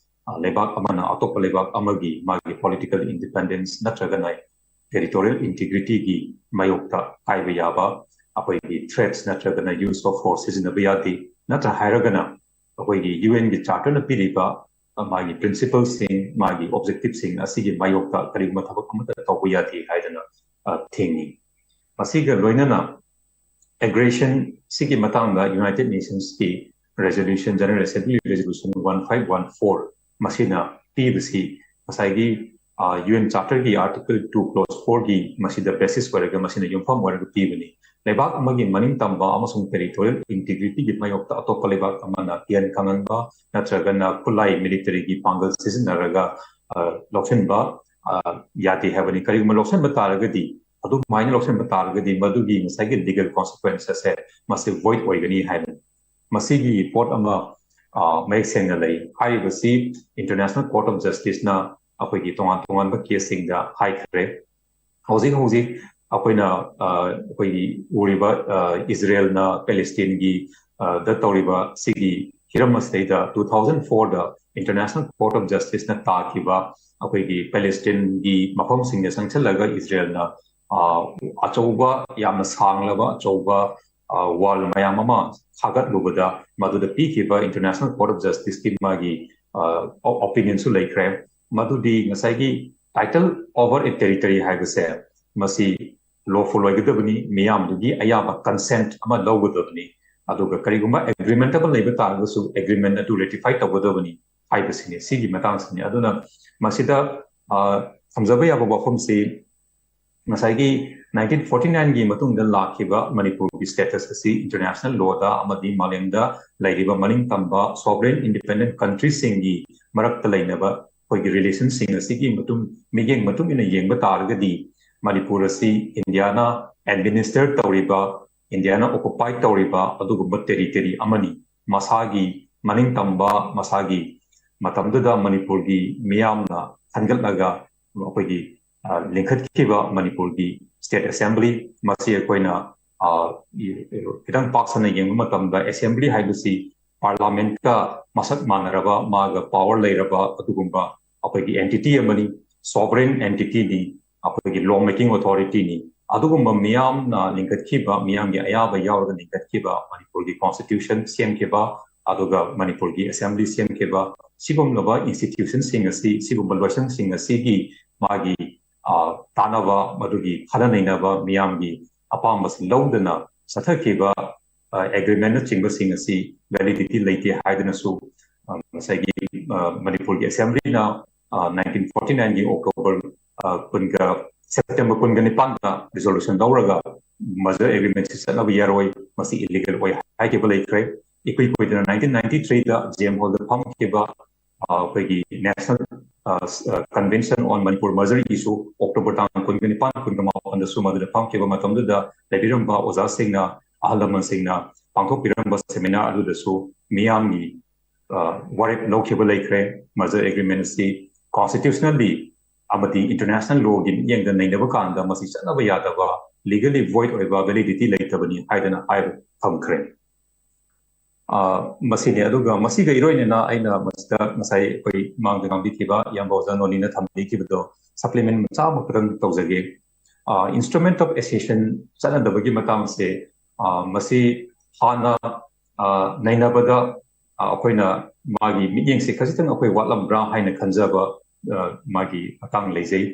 ꯑ, ꯂꯩꯕꯥꯛ ꯑꯃꯅ ꯑꯇꯣꯞꯄ ꯂꯩꯕꯥꯛ ꯑꯃꯒꯤ ꯃꯥꯒꯤ political independence ꯅꯠꯇ꯭ꯔꯒꯅ territorial integrityꯒꯤ ꯃꯥꯌꯣꯛꯇ ꯍꯥꯏꯕ ꯌꯥꯕ ꯑꯩꯈꯣꯏꯒꯤ threats ꯅꯠꯇ꯭ꯔꯒꯅ use of force ꯁꯤꯖꯤꯟꯅꯕ ꯌꯥꯗꯦ꯫ ꯅꯠꯇ꯭ꯔ ꯍꯥꯏꯔꯒꯅ ꯑꯩꯈꯣꯏꯒꯤ UNꯒꯤ charterꯅ ꯄꯤꯔꯤꯕ, ꯑ, ꯃꯥꯒꯤ principleꯁꯤꯡ, ꯃꯥꯒꯤ objectiveꯁꯤꯡ ꯑꯁꯤꯒꯤ ꯃꯥꯌꯣꯛꯇ ꯀꯔꯤꯒꯨꯝꯕ ꯊꯕꯛ ꯑꯃꯠꯇ ꯇꯧꯕ ꯌꯥꯗꯦ ꯍꯥꯏꯗꯅ, ꯑ, ꯊꯦꯡꯉꯤ꯫ ꯃꯁꯤꯒ ꯂꯣꯏꯅꯅ aggression ꯁꯤꯒꯤ ꯃꯇꯥꯡꯗ United Nationsꯀꯤ resolution, General Assembly resolution one five one four ꯃꯁꯤꯅ ꯄꯤꯕꯁꯤ ꯉꯁꯥꯏꯒꯤ, ꯑ, UN charterꯒꯤ Article two clause fourꯒꯤ ꯃꯁꯤꯗ basis ꯑꯣꯏꯔꯒ, ꯃꯁꯤꯅ ꯌꯨꯝꯐꯝ ꯑꯣꯏꯔꯒ ꯄꯤꯕꯅꯤ꯫ ꯂꯩꯕꯥꯛ ꯑꯃꯒꯤ ꯃꯅꯤꯡ ꯇꯝꯕ ꯑꯃꯁꯨꯡ territorial integrityꯒꯤ ꯃꯥꯌꯣꯛꯇ ꯑꯇꯣꯞꯄ ꯂꯩꯕꯥꯛ ꯑꯃꯅ ꯀꯤꯍꯟ ꯈꯪꯍꯟꯕ ꯅꯠꯇ꯭ꯔꯒꯅ ꯈꯨꯠꯂꯥꯏ militaryꯒꯤ ꯄꯥꯡꯒꯜ ꯁꯤꯖꯤꯟꯅꯔꯒ, ꯑ, ꯂꯧꯁꯤꯟꯕ, ꯑ, ꯌꯥꯗꯦ ꯍꯥꯏꯕꯅꯤ꯫ ꯀꯔꯤꯒꯨꯝꯕ ꯂꯧꯁꯤꯟꯕ ꯇꯥꯔꯒꯗꯤ, ꯑꯗꯨꯃꯥꯏꯅ ꯂꯧꯁꯤꯟꯕ ꯇꯥꯔꯒꯗꯤ ꯃꯗꯨꯒꯤ ꯉꯁꯥꯏꯒꯤ legal consequence ꯑꯁꯦ ꯃꯁꯤ void ꯑꯣꯏꯒꯅꯤ ꯍꯥꯏꯕꯅꯤ꯫ ꯃꯁꯤꯒꯤ ꯄꯣꯠ ꯑꯃ, ꯑ, ꯃꯌꯦꯛ ꯁꯦꯡꯅ ꯂꯩ꯫ ꯍꯥꯏꯔꯤꯕꯁꯤ International Court of Justice ꯅ ꯑꯩꯈꯣꯏꯒꯤ ꯇꯣꯉꯥꯟ ꯇꯣꯉꯥꯟꯕ case ꯁꯤꯡꯗ ꯍꯥꯏꯈ꯭ꯔꯦ꯫ ꯍꯧꯖꯤꯛ ꯍꯧꯖꯤꯛ ꯑꯩꯈꯣꯏꯅ, ꯑ, ꯑꯩꯈꯣꯏꯒꯤ ꯎꯔꯤꯕ, ꯑ, ꯏꯖꯔꯦꯜꯅ ꯄꯦꯂꯦꯁꯇꯤꯟꯒꯤ, ꯑ, ꯗ ꯇꯧꯔꯤꯕ ꯁꯤꯒꯤ ꯍꯤꯔꯝ ꯑꯁꯤꯗꯩꯗ two thousand four the International Court of Justice ꯅ ꯇꯥꯈꯤꯕ ꯑꯩꯈꯣꯏꯒꯤ ꯄꯦꯂꯦꯁꯇꯤꯟꯒꯤ ꯃꯐꯝꯁꯤꯡꯗ ꯆꯪꯁꯤꯜꯂꯒ ꯏꯖꯔꯦꯜꯅ, ꯑ, ꯑꯆꯧꯕ, ꯌꯥꯝꯅ ꯁꯥꯡꯂꯕ ꯑꯆꯧꯕ, ꯑ, wall ꯃꯌꯥꯝ ꯑꯃ ꯁꯥꯒꯠꯂꯨꯕꯗ ꯃꯗꯨꯗ ꯄꯤꯈꯤꯕ International Court of Justice ꯀꯤ ꯃꯥꯒꯤ, ꯑ, opinion ꯁꯨ ꯂꯩꯈ꯭ꯔꯦ꯫ ꯃꯗꯨꯗꯤ ꯉꯁꯥꯏꯒꯤ title over a territory ꯍꯥꯏꯕꯁꯦ ꯃꯁꯤ lawful ꯑꯣꯏꯒꯗꯕꯅꯤ, ꯃꯤꯌꯥꯝꯗꯨꯒꯤ ꯑꯌꯥꯕ consent ꯑꯃ ꯂꯧꯒꯗꯕꯅꯤ, ꯑꯗꯨꯒ ꯀꯔꯤꯒꯨꯝꯕ agreement ꯑꯃ ꯂꯩꯕ ꯇꯥꯔꯒꯁꯨ agreement ꯑꯗꯨ ratify ꯇꯧꯒꯗꯕꯅꯤ ꯍꯥꯏꯕꯁꯤꯅꯤ꯫ ꯁꯤꯒꯤ ꯃꯇꯥꯡꯁꯤꯅꯤ꯫ ꯑꯗꯨꯅ ꯃꯁꯤꯗ, ꯑ, ꯊꯝꯖꯕ ꯌꯥꯕ ꯋꯥꯐꯝꯁꯤ ꯉꯁꯥꯏꯒꯤ nineteen forty nine ꯒꯤ ꯃꯇꯨꯡꯗ ꯂꯥꯛꯈꯤꯕ ꯃꯅꯤꯄꯨꯔꯒꯤ status ꯑꯁꯤ international law ꯗ ꯑꯃꯗꯤ ꯃꯥꯂꯦꯝꯗ ꯂꯩꯔꯤꯕ ꯃꯅꯤꯡꯇꯝꯕ sovereign independent country ꯁꯤꯡꯒꯤ ꯃꯔꯛꯇ ꯂꯩꯅꯕ ꯑꯩꯈꯣꯏꯒꯤ relation ꯁꯤꯡ ꯑꯁꯤꯒꯤ ꯃꯇꯨꯡ, ꯃꯤꯠꯌꯦꯡ ꯃꯇꯨꯡ ꯏꯟꯅ ꯌꯦꯡꯕ ꯇꯥꯔꯒꯗꯤ ꯃꯅꯤꯄꯨꯔ ꯑꯁꯤ ꯏꯟꯗꯤꯌꯥꯅ administer ꯇꯧꯔꯤꯕ, ꯏꯟꯗꯤꯌꯥꯅ occupy ꯇꯧꯔꯤꯕ ꯑꯗꯨꯒꯨꯝꯕ territory ꯑꯃꯅꯤ꯫ ꯃꯁꯥꯒꯤ ꯃꯅꯤꯡꯇꯝꯕ, ꯃꯁꯥꯒꯤ ꯃꯇꯝꯗꯨꯗ ꯃꯅꯤꯄꯨꯔꯒꯤ ꯃꯤꯌꯥꯝꯅ ꯈꯟꯒꯠꯂꯒ ꯑꯩꯈꯣꯏꯒꯤ, ꯑ, ꯂꯤꯡꯈꯠꯈꯤꯕ ꯃꯅꯤꯄꯨꯔꯒꯤ state assembly, ꯃꯁꯤ ꯑꯩꯈꯣꯏꯅ, ꯑ, ꯏ-, ꯈꯤꯇꯪ ꯄꯥꯛ ꯁꯟꯅ ꯌꯦꯡꯕ ꯃꯇꯝꯗ assembly ꯍꯥꯏꯕꯁꯤ parliament ꯀ ꯃꯁꯛ ꯃꯥꯟꯅꯔꯕ, ꯃꯥꯒ power ꯂꯩꯔꯕ ꯑꯗꯨꯒꯨꯝꯕ ꯑꯩꯈꯣꯏꯒꯤ entity ꯑꯃꯅꯤ, sovereign entity ꯅꯤ, ꯑꯩꯈꯣꯏꯒꯤ law making authority ꯅꯤ꯫ ꯑꯗꯨꯒꯨꯝꯕ ꯃꯤꯌꯥꯝꯅ ꯂꯤꯡꯈꯠꯈꯤꯕ, ꯃꯤꯌꯥꯝꯒꯤ ꯑꯌꯥꯕ ꯌꯥꯎꯔꯒ ꯂꯤꯡꯈꯠꯈꯤꯕ ꯃꯅꯤꯄꯨꯔꯒꯤ constitution ꯁꯦꯝꯈꯤꯕ, ꯑꯗꯨꯒ ꯃꯅꯤꯄꯨꯔꯒꯤ assembly ꯁꯦꯝꯈꯤꯕ, ꯁꯤꯒꯨꯝꯂꯕ institution ꯁꯤꯡ ꯑꯁꯤ, ꯁꯤꯒꯨꯝꯕ ꯂꯣꯏꯁꯪꯁꯤꯡ ꯑꯁꯤꯒꯤ ꯃꯥꯒꯤ, ꯑ, ꯇꯥꯟꯅꯕ, ꯃꯗꯨꯒꯤ ꯈꯟꯅ ꯅꯩꯅꯕ, ꯃꯤꯌꯥꯝꯒꯤ ꯑꯄꯥꯝꯕꯁꯤ ꯂꯧꯗꯅ ꯆꯠꯊꯈꯤꯕ, ꯑ, agreement ꯅꯆꯤꯡꯕꯁꯤꯡ ꯑꯁꯤ validity ꯂꯩꯇꯦ ꯍꯥꯏꯗꯨꯅꯁꯨ, ꯑ, ꯉꯁꯥꯏꯒꯤ, ꯑ, ꯃꯅꯤꯄꯨꯔꯒꯤ assembly ꯅ, ꯑ, nineteen forty nine ꯒꯤ October, ꯑ, ꯀꯨꯟꯒ, September ꯀꯨꯟꯒ ꯅꯤꯄꯥꯟꯗ resolution ꯂꯧꯔꯒ merger agreement ꯁꯤ ꯆꯠꯅꯕ ꯌꯥꯔꯣꯏ, ꯃꯁꯤ illegal ꯑꯣꯏ ꯍꯥꯏꯈꯤꯕ ꯂꯩꯈ꯭ꯔꯦ꯫ ꯏꯀꯨꯏ ꯀꯨꯏꯗꯅ nineteen ninety three ꯗ J M Hall ꯗ ꯐꯝꯈꯤꯕ, ꯑ, ꯑꯩꯈꯣꯏꯒꯤ National, ꯑ, ꯁ-, ꯑ, Convention on Manipur Merger issue October ꯇꯥꯡ ꯀꯨꯟꯒ ꯅꯤꯄꯥꯟ, ꯀꯨꯟꯒ ꯃꯥꯄꯟꯗꯁꯨ ꯃꯗꯨꯗ ꯐꯝꯈꯤꯕ ꯃꯇꯝꯗꯨꯗ ꯂꯩꯕꯤꯔꯝꯕ ꯑꯣꯖꯥꯁꯤꯡꯅ, ꯑꯍꯜ ꯂꯃꯟꯁꯤꯡꯅ ꯄꯥꯡꯊꯣꯛꯄꯤꯔꯝꯕ seminar ꯑꯗꯨꯗꯁꯨ ꯃꯤꯌꯥꯝꯒꯤ ꯋꯥꯔꯦꯞ ꯂꯧꯈꯤꯕ ꯂꯩꯈ꯭ꯔꯦ꯫ Merger Agreement ꯑꯁꯤ constitutionally ꯑꯃꯗꯤ international lawꯒꯤ ꯃꯤꯠꯌꯦꯡꯗ ꯅꯩꯅꯕ ꯀꯥꯟꯗ ꯃꯁꯤ ꯆꯠꯅꯕ ꯌꯥꯗꯕ, legally void ꯑꯣꯏꯕ, validity ꯂꯩꯇꯕꯅꯤ ꯍꯥꯏꯗꯅ ꯍꯥꯏꯕ ꯊꯝꯈ꯭ꯔꯦ꯫ ꯃꯁꯤꯅꯤ꯫ ꯑꯗꯨꯒ ꯃꯁꯤꯒ ꯏꯔꯣꯏꯅꯅ ꯑꯩꯅ ꯃꯁꯤꯗ ꯉꯁꯥꯏ ꯑꯩꯈꯣꯏ ꯃꯥꯡꯗ ꯉꯥꯡꯕꯤꯈꯤꯕ ꯏꯌꯥꯝꯕ ꯑꯣꯖꯥ ꯅꯣꯅꯤꯅ ꯊꯝꯕꯤꯈꯤꯕꯗꯣ supplement ꯃꯆꯥ ꯑꯃꯈꯛꯇꯪ ꯇꯧꯖꯒꯦ꯫ Instrument of Accession ꯆꯠꯅꯗꯕꯒꯤ ꯃꯇꯥꯡꯁꯦ, ꯃꯁꯤ ꯍꯥꯟꯅ ꯅꯩꯅꯕꯗ ꯑꯩꯈꯣꯏꯅ ꯃꯥꯒꯤ ꯃꯤꯠꯌꯦꯡꯁꯦ ꯈꯖꯤꯛꯇꯪ ꯑꯩꯈꯣꯏ ꯋꯥꯠꯂꯝꯕ꯭ꯔꯥ ꯍꯥꯏꯅ ꯈꯟꯖꯕ ꯃꯥꯒꯤ ꯃꯇꯥꯡ ꯂꯩꯖꯩ꯫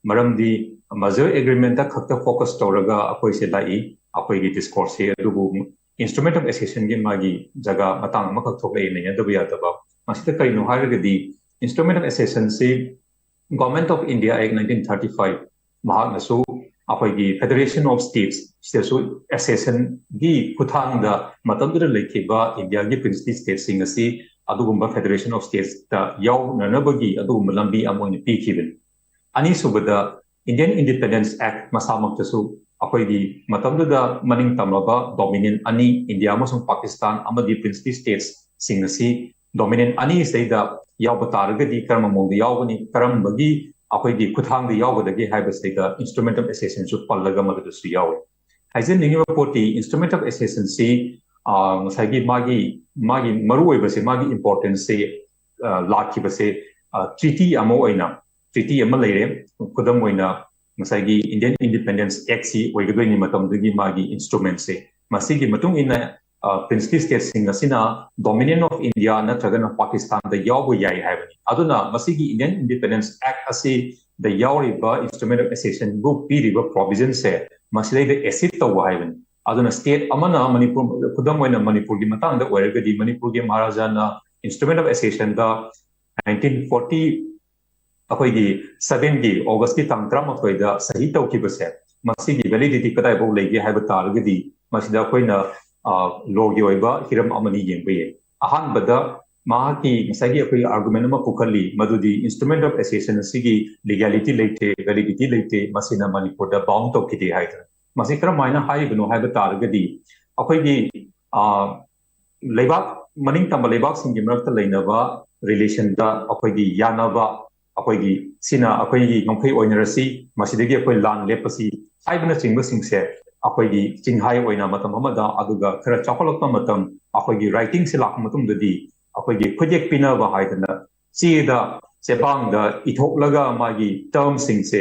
ꯃꯔꯝꯗꯤ Merger Agreement ꯈꯛꯇ focus ꯇꯧꯔꯒ ꯑꯩꯈꯣꯏꯁꯦ ꯂꯥꯛꯏ꯫ ꯑꯩꯈꯣꯏꯒꯤ discourseꯁꯦ, ꯑꯗꯨꯕꯨ Instrument of Accessionꯒꯤ ꯃꯥꯒꯤ ꯖꯒꯥ ꯃꯇꯥꯡ ꯑꯃꯈꯛ ꯊꯣꯛꯂꯛꯑꯦ ꯅꯩꯅꯗꯕ ꯌꯥꯗꯕ꯫ ꯃꯁꯤꯗ ꯀꯔꯤꯅꯣ ꯍꯥꯏꯔꯒꯗꯤ Instrument of Accessionꯁꯤ Government of India Act nineteen thirty five, ꯃꯍꯥꯛꯅꯁꯨ ꯑꯩꯈꯣꯏꯒꯤ Federation of States ꯁꯤꯗꯁꯨ accessionꯒꯤ ꯈꯨꯠꯊꯥꯡꯗ ꯃꯇꯝꯗꯨꯗ ꯂꯩꯈꯤꯕ ꯏꯟꯗꯤꯌꯥꯒꯤ princely stateꯁꯤꯡ ꯑꯁꯤ ꯑꯗꯨꯒꯨꯝꯕ Federation of Statesꯇ ꯌꯥꯎꯅꯅꯕꯒꯤ ꯑꯗꯨꯒꯨꯝꯕ ꯂꯝꯕꯤ ꯑꯃ ꯑꯣꯏꯅ ꯄꯤꯈꯤꯕꯅꯤ꯫ ꯑꯅꯤꯁꯨꯕꯗ, Indian Independence Act ꯃꯁꯥꯃꯛꯇꯁꯨ ꯑꯩꯈꯣꯏꯒꯤ ꯃꯇꯝꯗꯨꯗ ꯃꯅꯤꯡ ꯇꯝꯂꯕ Dominion ꯑꯅꯤ, ꯏꯟꯗꯤꯌꯥ ꯑꯃꯁꯨꯡ ꯄꯥꯀꯤꯁꯇꯥꯟ ꯑꯃꯗꯤ princely statesꯁꯤꯡ ꯑꯁꯤ Dominion ꯑꯅꯤꯁꯤꯗꯩꯗ ꯌꯥꯎꯕ ꯇꯥꯔꯒꯗꯤ ꯀꯔꯝꯕ ꯃꯑꯣꯡꯗ ꯌꯥꯎꯒꯅꯤ, ꯀꯔꯝꯕꯒꯤ ꯑꯩꯈꯣꯏꯒꯤ ꯈꯨꯠꯊꯥꯡꯗ ꯌꯥꯎꯒꯗꯒꯦ ꯍꯥꯏꯕꯁꯤꯗ Instrument of Accessionꯁꯨ ꯄꯜꯂꯒ ꯃꯗꯨꯗꯁꯨ ꯌꯥꯎꯏ꯫ ꯍꯥꯏꯖꯅꯤꯡꯉꯤꯕ ꯄꯣꯠꯇꯤ Instrument of Accessionꯁꯤ ꯉꯁꯥꯏꯒꯤ ꯃꯥꯒꯤ, ꯃꯥꯒꯤ ꯃꯔꯨꯑꯣꯏꯕꯁꯦ, ꯃꯥꯒꯤ importanceꯁꯦ ꯂꯥꯛꯈꯤꯕꯁꯦ treaty ꯑꯃ ꯑꯣꯏꯅ, treaty ꯑꯃ ꯂꯩꯔꯦ꯫ ꯈꯨꯗꯝ ꯑꯣꯏꯅ ꯉꯁꯥꯏꯒꯤ Indian Independence Actꯁꯤ ꯑꯣꯏꯒꯗꯣꯏꯅꯤ ꯃꯇꯝꯗꯨꯒꯤ ꯃꯥꯒꯤ instrumentꯁꯦ꯫ ꯃꯁꯤꯒꯤ ꯃꯇꯨꯡ ꯏꯟꯅ princely statesꯁꯤꯡ ꯑꯁꯤꯅ Dominion of India ꯅꯠꯇ꯭ꯔꯒꯅ ꯄꯥꯀꯤꯁꯇꯥꯟꯗ ꯌꯥꯎꯕ ꯌꯥꯏ ꯍꯥꯏꯕꯅꯤ꯫ ꯑꯗꯨꯅ ꯃꯁꯤꯒꯤ Indian Independence Act ꯑꯁꯤꯗ ꯌꯥꯎꯔꯤꯕ Instrument of Accessionꯕꯨ ꯄꯤꯔꯤꯕ provisionꯁꯦ ꯃꯁꯤꯗꯩꯗ accede ꯇꯧꯕ ꯍꯥꯏꯕꯅꯤ꯫ ꯑꯗꯨꯅ state ꯑꯃꯅ, ꯃꯅꯤꯄꯨꯔ, ꯈꯨꯗꯝ ꯑꯣꯏꯅ ꯃꯅꯤꯄꯨꯔꯒꯤ ꯃꯇꯥꯡꯗ ꯑꯣꯏꯔꯒꯗꯤ, ꯃꯅꯤꯄꯨꯔꯒꯤ ꯃꯍꯥꯔꯥꯖꯥꯅ Instrument of Accessionꯗ nineteen forty, ꯑꯩꯈꯣꯏꯒꯤ sevenꯒꯤ Augustꯀꯤ ꯇꯥꯡ ꯇꯔꯥꯃꯥꯊꯣꯏꯗ ꯁꯍꯤ ꯇꯧꯈꯤꯕꯁꯦ, ꯃꯁꯤꯒꯤ validity ꯀꯗꯥꯏꯐꯥꯎ ꯂꯩꯒꯦ ꯍꯥꯏꯕ ꯇꯥꯔꯒꯗꯤ, ꯃꯁꯤꯗ ꯑꯩꯈꯣꯏꯅ lawꯒꯤ ꯑꯣꯏꯕ ꯍꯤꯔꯝ ꯑꯃꯅꯤ ꯌꯦꯡꯕ ꯌꯥꯏ꯫ ꯑꯍꯥꯟꯕꯗ, ꯃꯍꯥꯛꯀꯤ ꯉꯁꯥꯏꯒꯤ ꯑꯩꯈꯣꯏꯒꯤ argument ꯑꯃ ꯄꯨꯈꯠꯂꯤ, ꯃꯗꯨꯗꯤ Instrument of Accession ꯑꯁꯤꯒꯤ legality ꯂꯩꯇꯦ, validity ꯂꯩꯇꯦ, ꯃꯁꯤꯅ ꯃꯅꯤꯄꯨꯔꯗ bound ꯇꯧꯈꯤꯗꯦ ꯍꯥꯏꯗꯅ꯫ ꯃꯁꯤ ꯀꯔꯝꯍꯥꯏꯅ ꯍꯥꯏꯔꯤꯕꯅꯣ ꯍꯥꯏꯕ ꯇꯥꯔꯒꯗꯤ, ꯑꯩꯈꯣꯏꯒꯤ ꯂꯩꯕꯥꯛ, ꯃꯅꯤꯡ ꯇꯝꯕ ꯂꯩꯕꯥꯛꯁꯤꯡꯒꯤ ꯃꯔꯛꯇ ꯂꯩꯅꯕ ꯔꯤꯂꯦꯁꯟꯗ ꯑꯩꯈꯣꯏꯒꯤ ꯌꯥꯅꯕ, ꯑꯩꯈꯣꯏꯒꯤ ꯁꯤꯅ ꯑꯩꯈꯣꯏꯒꯤ ꯉꯝꯈꯩ ꯑꯣꯏꯅꯔꯁꯤ, ꯃꯁꯤꯗꯒꯤ ꯑꯩꯈꯣꯏ ꯂꯥꯟ ꯂꯦꯞꯄꯁꯤ ꯍꯥꯏꯕꯅꯆꯤꯡꯕꯁꯤꯡꯁꯦ ꯑꯩꯈꯣꯏꯒꯤ ꯆꯤꯡꯍꯥꯏ ꯑꯣꯏꯅ ꯃꯇꯝ ꯑꯃꯗ, ꯑꯗꯨꯒ ꯈꯔ ꯆꯥꯎꯈꯠꯂꯛꯄ ꯃꯇꯝ ꯑꯩꯈꯣꯏꯒꯤ ꯔꯥꯏꯇꯤꯡꯁꯦ ꯂꯥꯛꯄ ꯃꯇꯨꯡꯗꯗꯤ ꯑꯩꯈꯣꯏꯒꯤ ꯈꯨꯠꯌꯦꯛ ꯄꯤꯅꯕ ꯍꯥꯏꯗꯅ ꯆꯦꯗ, ꯆꯦꯕꯥꯡꯗ ꯏꯊꯣꯛꯂꯒ ꯃꯥꯒꯤ ꯇꯔꯝꯁꯤꯡꯁꯦ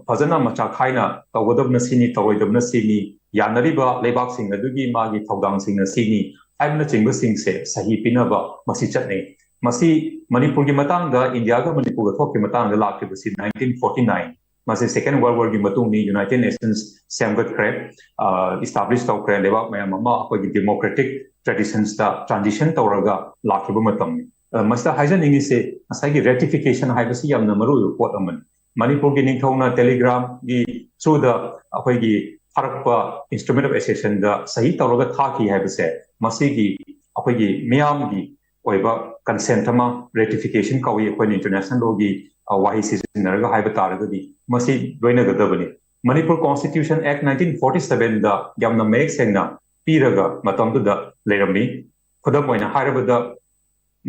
ꯐꯖꯅ ꯃꯆꯥ ꯈꯥꯏꯅ ꯇꯧꯒꯗꯕꯅ ꯁꯤꯅꯤ, ꯇꯧꯔꯣꯏꯗꯕꯅ ꯁꯤꯅꯤ, ꯌꯥꯅꯔꯤꯕ ꯂꯩꯕꯥꯛꯁꯤꯡ ꯑꯗꯨꯒꯤ ꯃꯥꯒꯤ ꯊꯧꯗꯥꯡꯁꯤꯡꯅ ꯁꯤꯅꯤ ꯍꯥꯏꯕꯅꯆꯤꯡꯕꯁꯤꯡꯁꯦ ꯁꯍꯤ ꯄꯤꯅꯕ ꯃꯁꯤ ꯆꯠꯅꯩ꯫ ꯃꯁꯤ ꯃꯅꯤꯄꯨꯔꯒꯤ ꯃꯇꯥꯡꯗ, ꯏꯟꯗꯤꯌꯥꯒ ꯃꯅꯤꯄꯨꯔꯒ ꯊꯣꯛꯈꯤꯕ ꯃꯇꯥꯡꯗ ꯂꯥꯛꯈꯤꯕꯁꯤ nineteen forty nine, ꯃꯁꯤ Second World Warꯒꯤ ꯃꯇꯨꯡꯅꯤ꯫ United Nations ꯁꯦꯝꯒꯠꯈ꯭ꯔꯦ, ꯏꯁꯇꯥꯕ꯭ꯂꯤꯁ ꯇꯧꯈ꯭ꯔꯦ, ꯂꯩꯕꯥꯛ ꯃꯌꯥꯝ ꯑꯃ ꯑꯩꯈꯣꯏꯒꯤ ꯗꯦꯃꯣꯀ꯭ꯔꯦꯇꯤꯛ ꯇ꯭ꯔꯦꯗꯤꯁꯟꯁꯇ ꯇ꯭ꯔꯥꯟꯖꯤꯁꯟ ꯇꯧꯔꯒ ꯂꯥꯛꯈꯤꯕ ꯃꯇꯝꯅꯤ꯫ ꯃꯁꯤꯗ ꯍꯥꯏꯖꯅꯤꯡꯉꯤꯁꯦ ꯉꯁꯥꯏꯒꯤ ꯔꯦꯇꯤꯐꯤꯀꯦꯁꯟ ꯍꯥꯏꯕꯁꯤ ꯌꯥꯝꯅ ꯃꯔꯨꯑꯣꯏꯕ ꯄꯣꯠ ꯑꯃꯅꯤ꯫ ꯃꯅꯤꯄꯨꯔꯒꯤ ꯅꯤꯡꯊꯧꯅ ꯇꯦꯂꯤꯒ꯭ꯔꯥꯝꯒꯤ ꯊ꯭ꯔꯨꯗ ꯑꯩꯈꯣꯏꯒꯤ ꯊꯥꯔꯛꯄ ꯏꯟꯁꯇ꯭ꯔꯨꯃꯦꯟ ꯑꯣꯐ ꯑꯦꯁꯦꯁꯟꯗ ꯁꯍꯤ ꯇꯧꯔꯒ ꯊꯥꯈꯤ ꯍꯥꯏꯕꯁꯦ ꯃꯁꯤꯒꯤ ꯑꯩꯈꯣꯏꯒꯤ ꯃꯤꯌꯥꯝꯒꯤ ꯑꯣꯏꯕ ꯀꯟꯁꯦꯟꯠ ꯑꯃ, ꯔꯦꯇꯤꯐꯤꯀꯦꯁꯟ ꯀꯧꯏ ꯑꯩꯈꯣꯏꯅ ꯏꯟꯇꯔꯅꯦꯁꯅꯦꯜ ꯂꯣꯒꯤ ꯋꯥꯍꯩ ꯁꯤꯖꯤꯟꯅꯔꯒ ꯍꯥꯏꯕ ꯇꯥꯔꯒꯗꯤ, ꯃꯁꯤ ꯂꯣꯏꯅꯒꯗꯕꯅꯤ꯫ ꯃꯅꯤꯄꯨꯔ ꯀꯣꯟꯁꯇꯤꯇ꯭ꯌꯨꯁꯟ ꯑꯦꯛ nineteen forty sevenꯗ ꯌꯥꯝꯅ ꯃꯌꯦꯛ ꯁꯦꯡꯅ ꯄꯤꯔꯒ ꯃꯇꯝꯗꯨꯗ ꯂꯩꯔꯝꯃꯤ꯫ ꯈꯨꯗꯝ ꯑꯣꯏꯅ ꯍꯥꯏꯔꯕꯗ,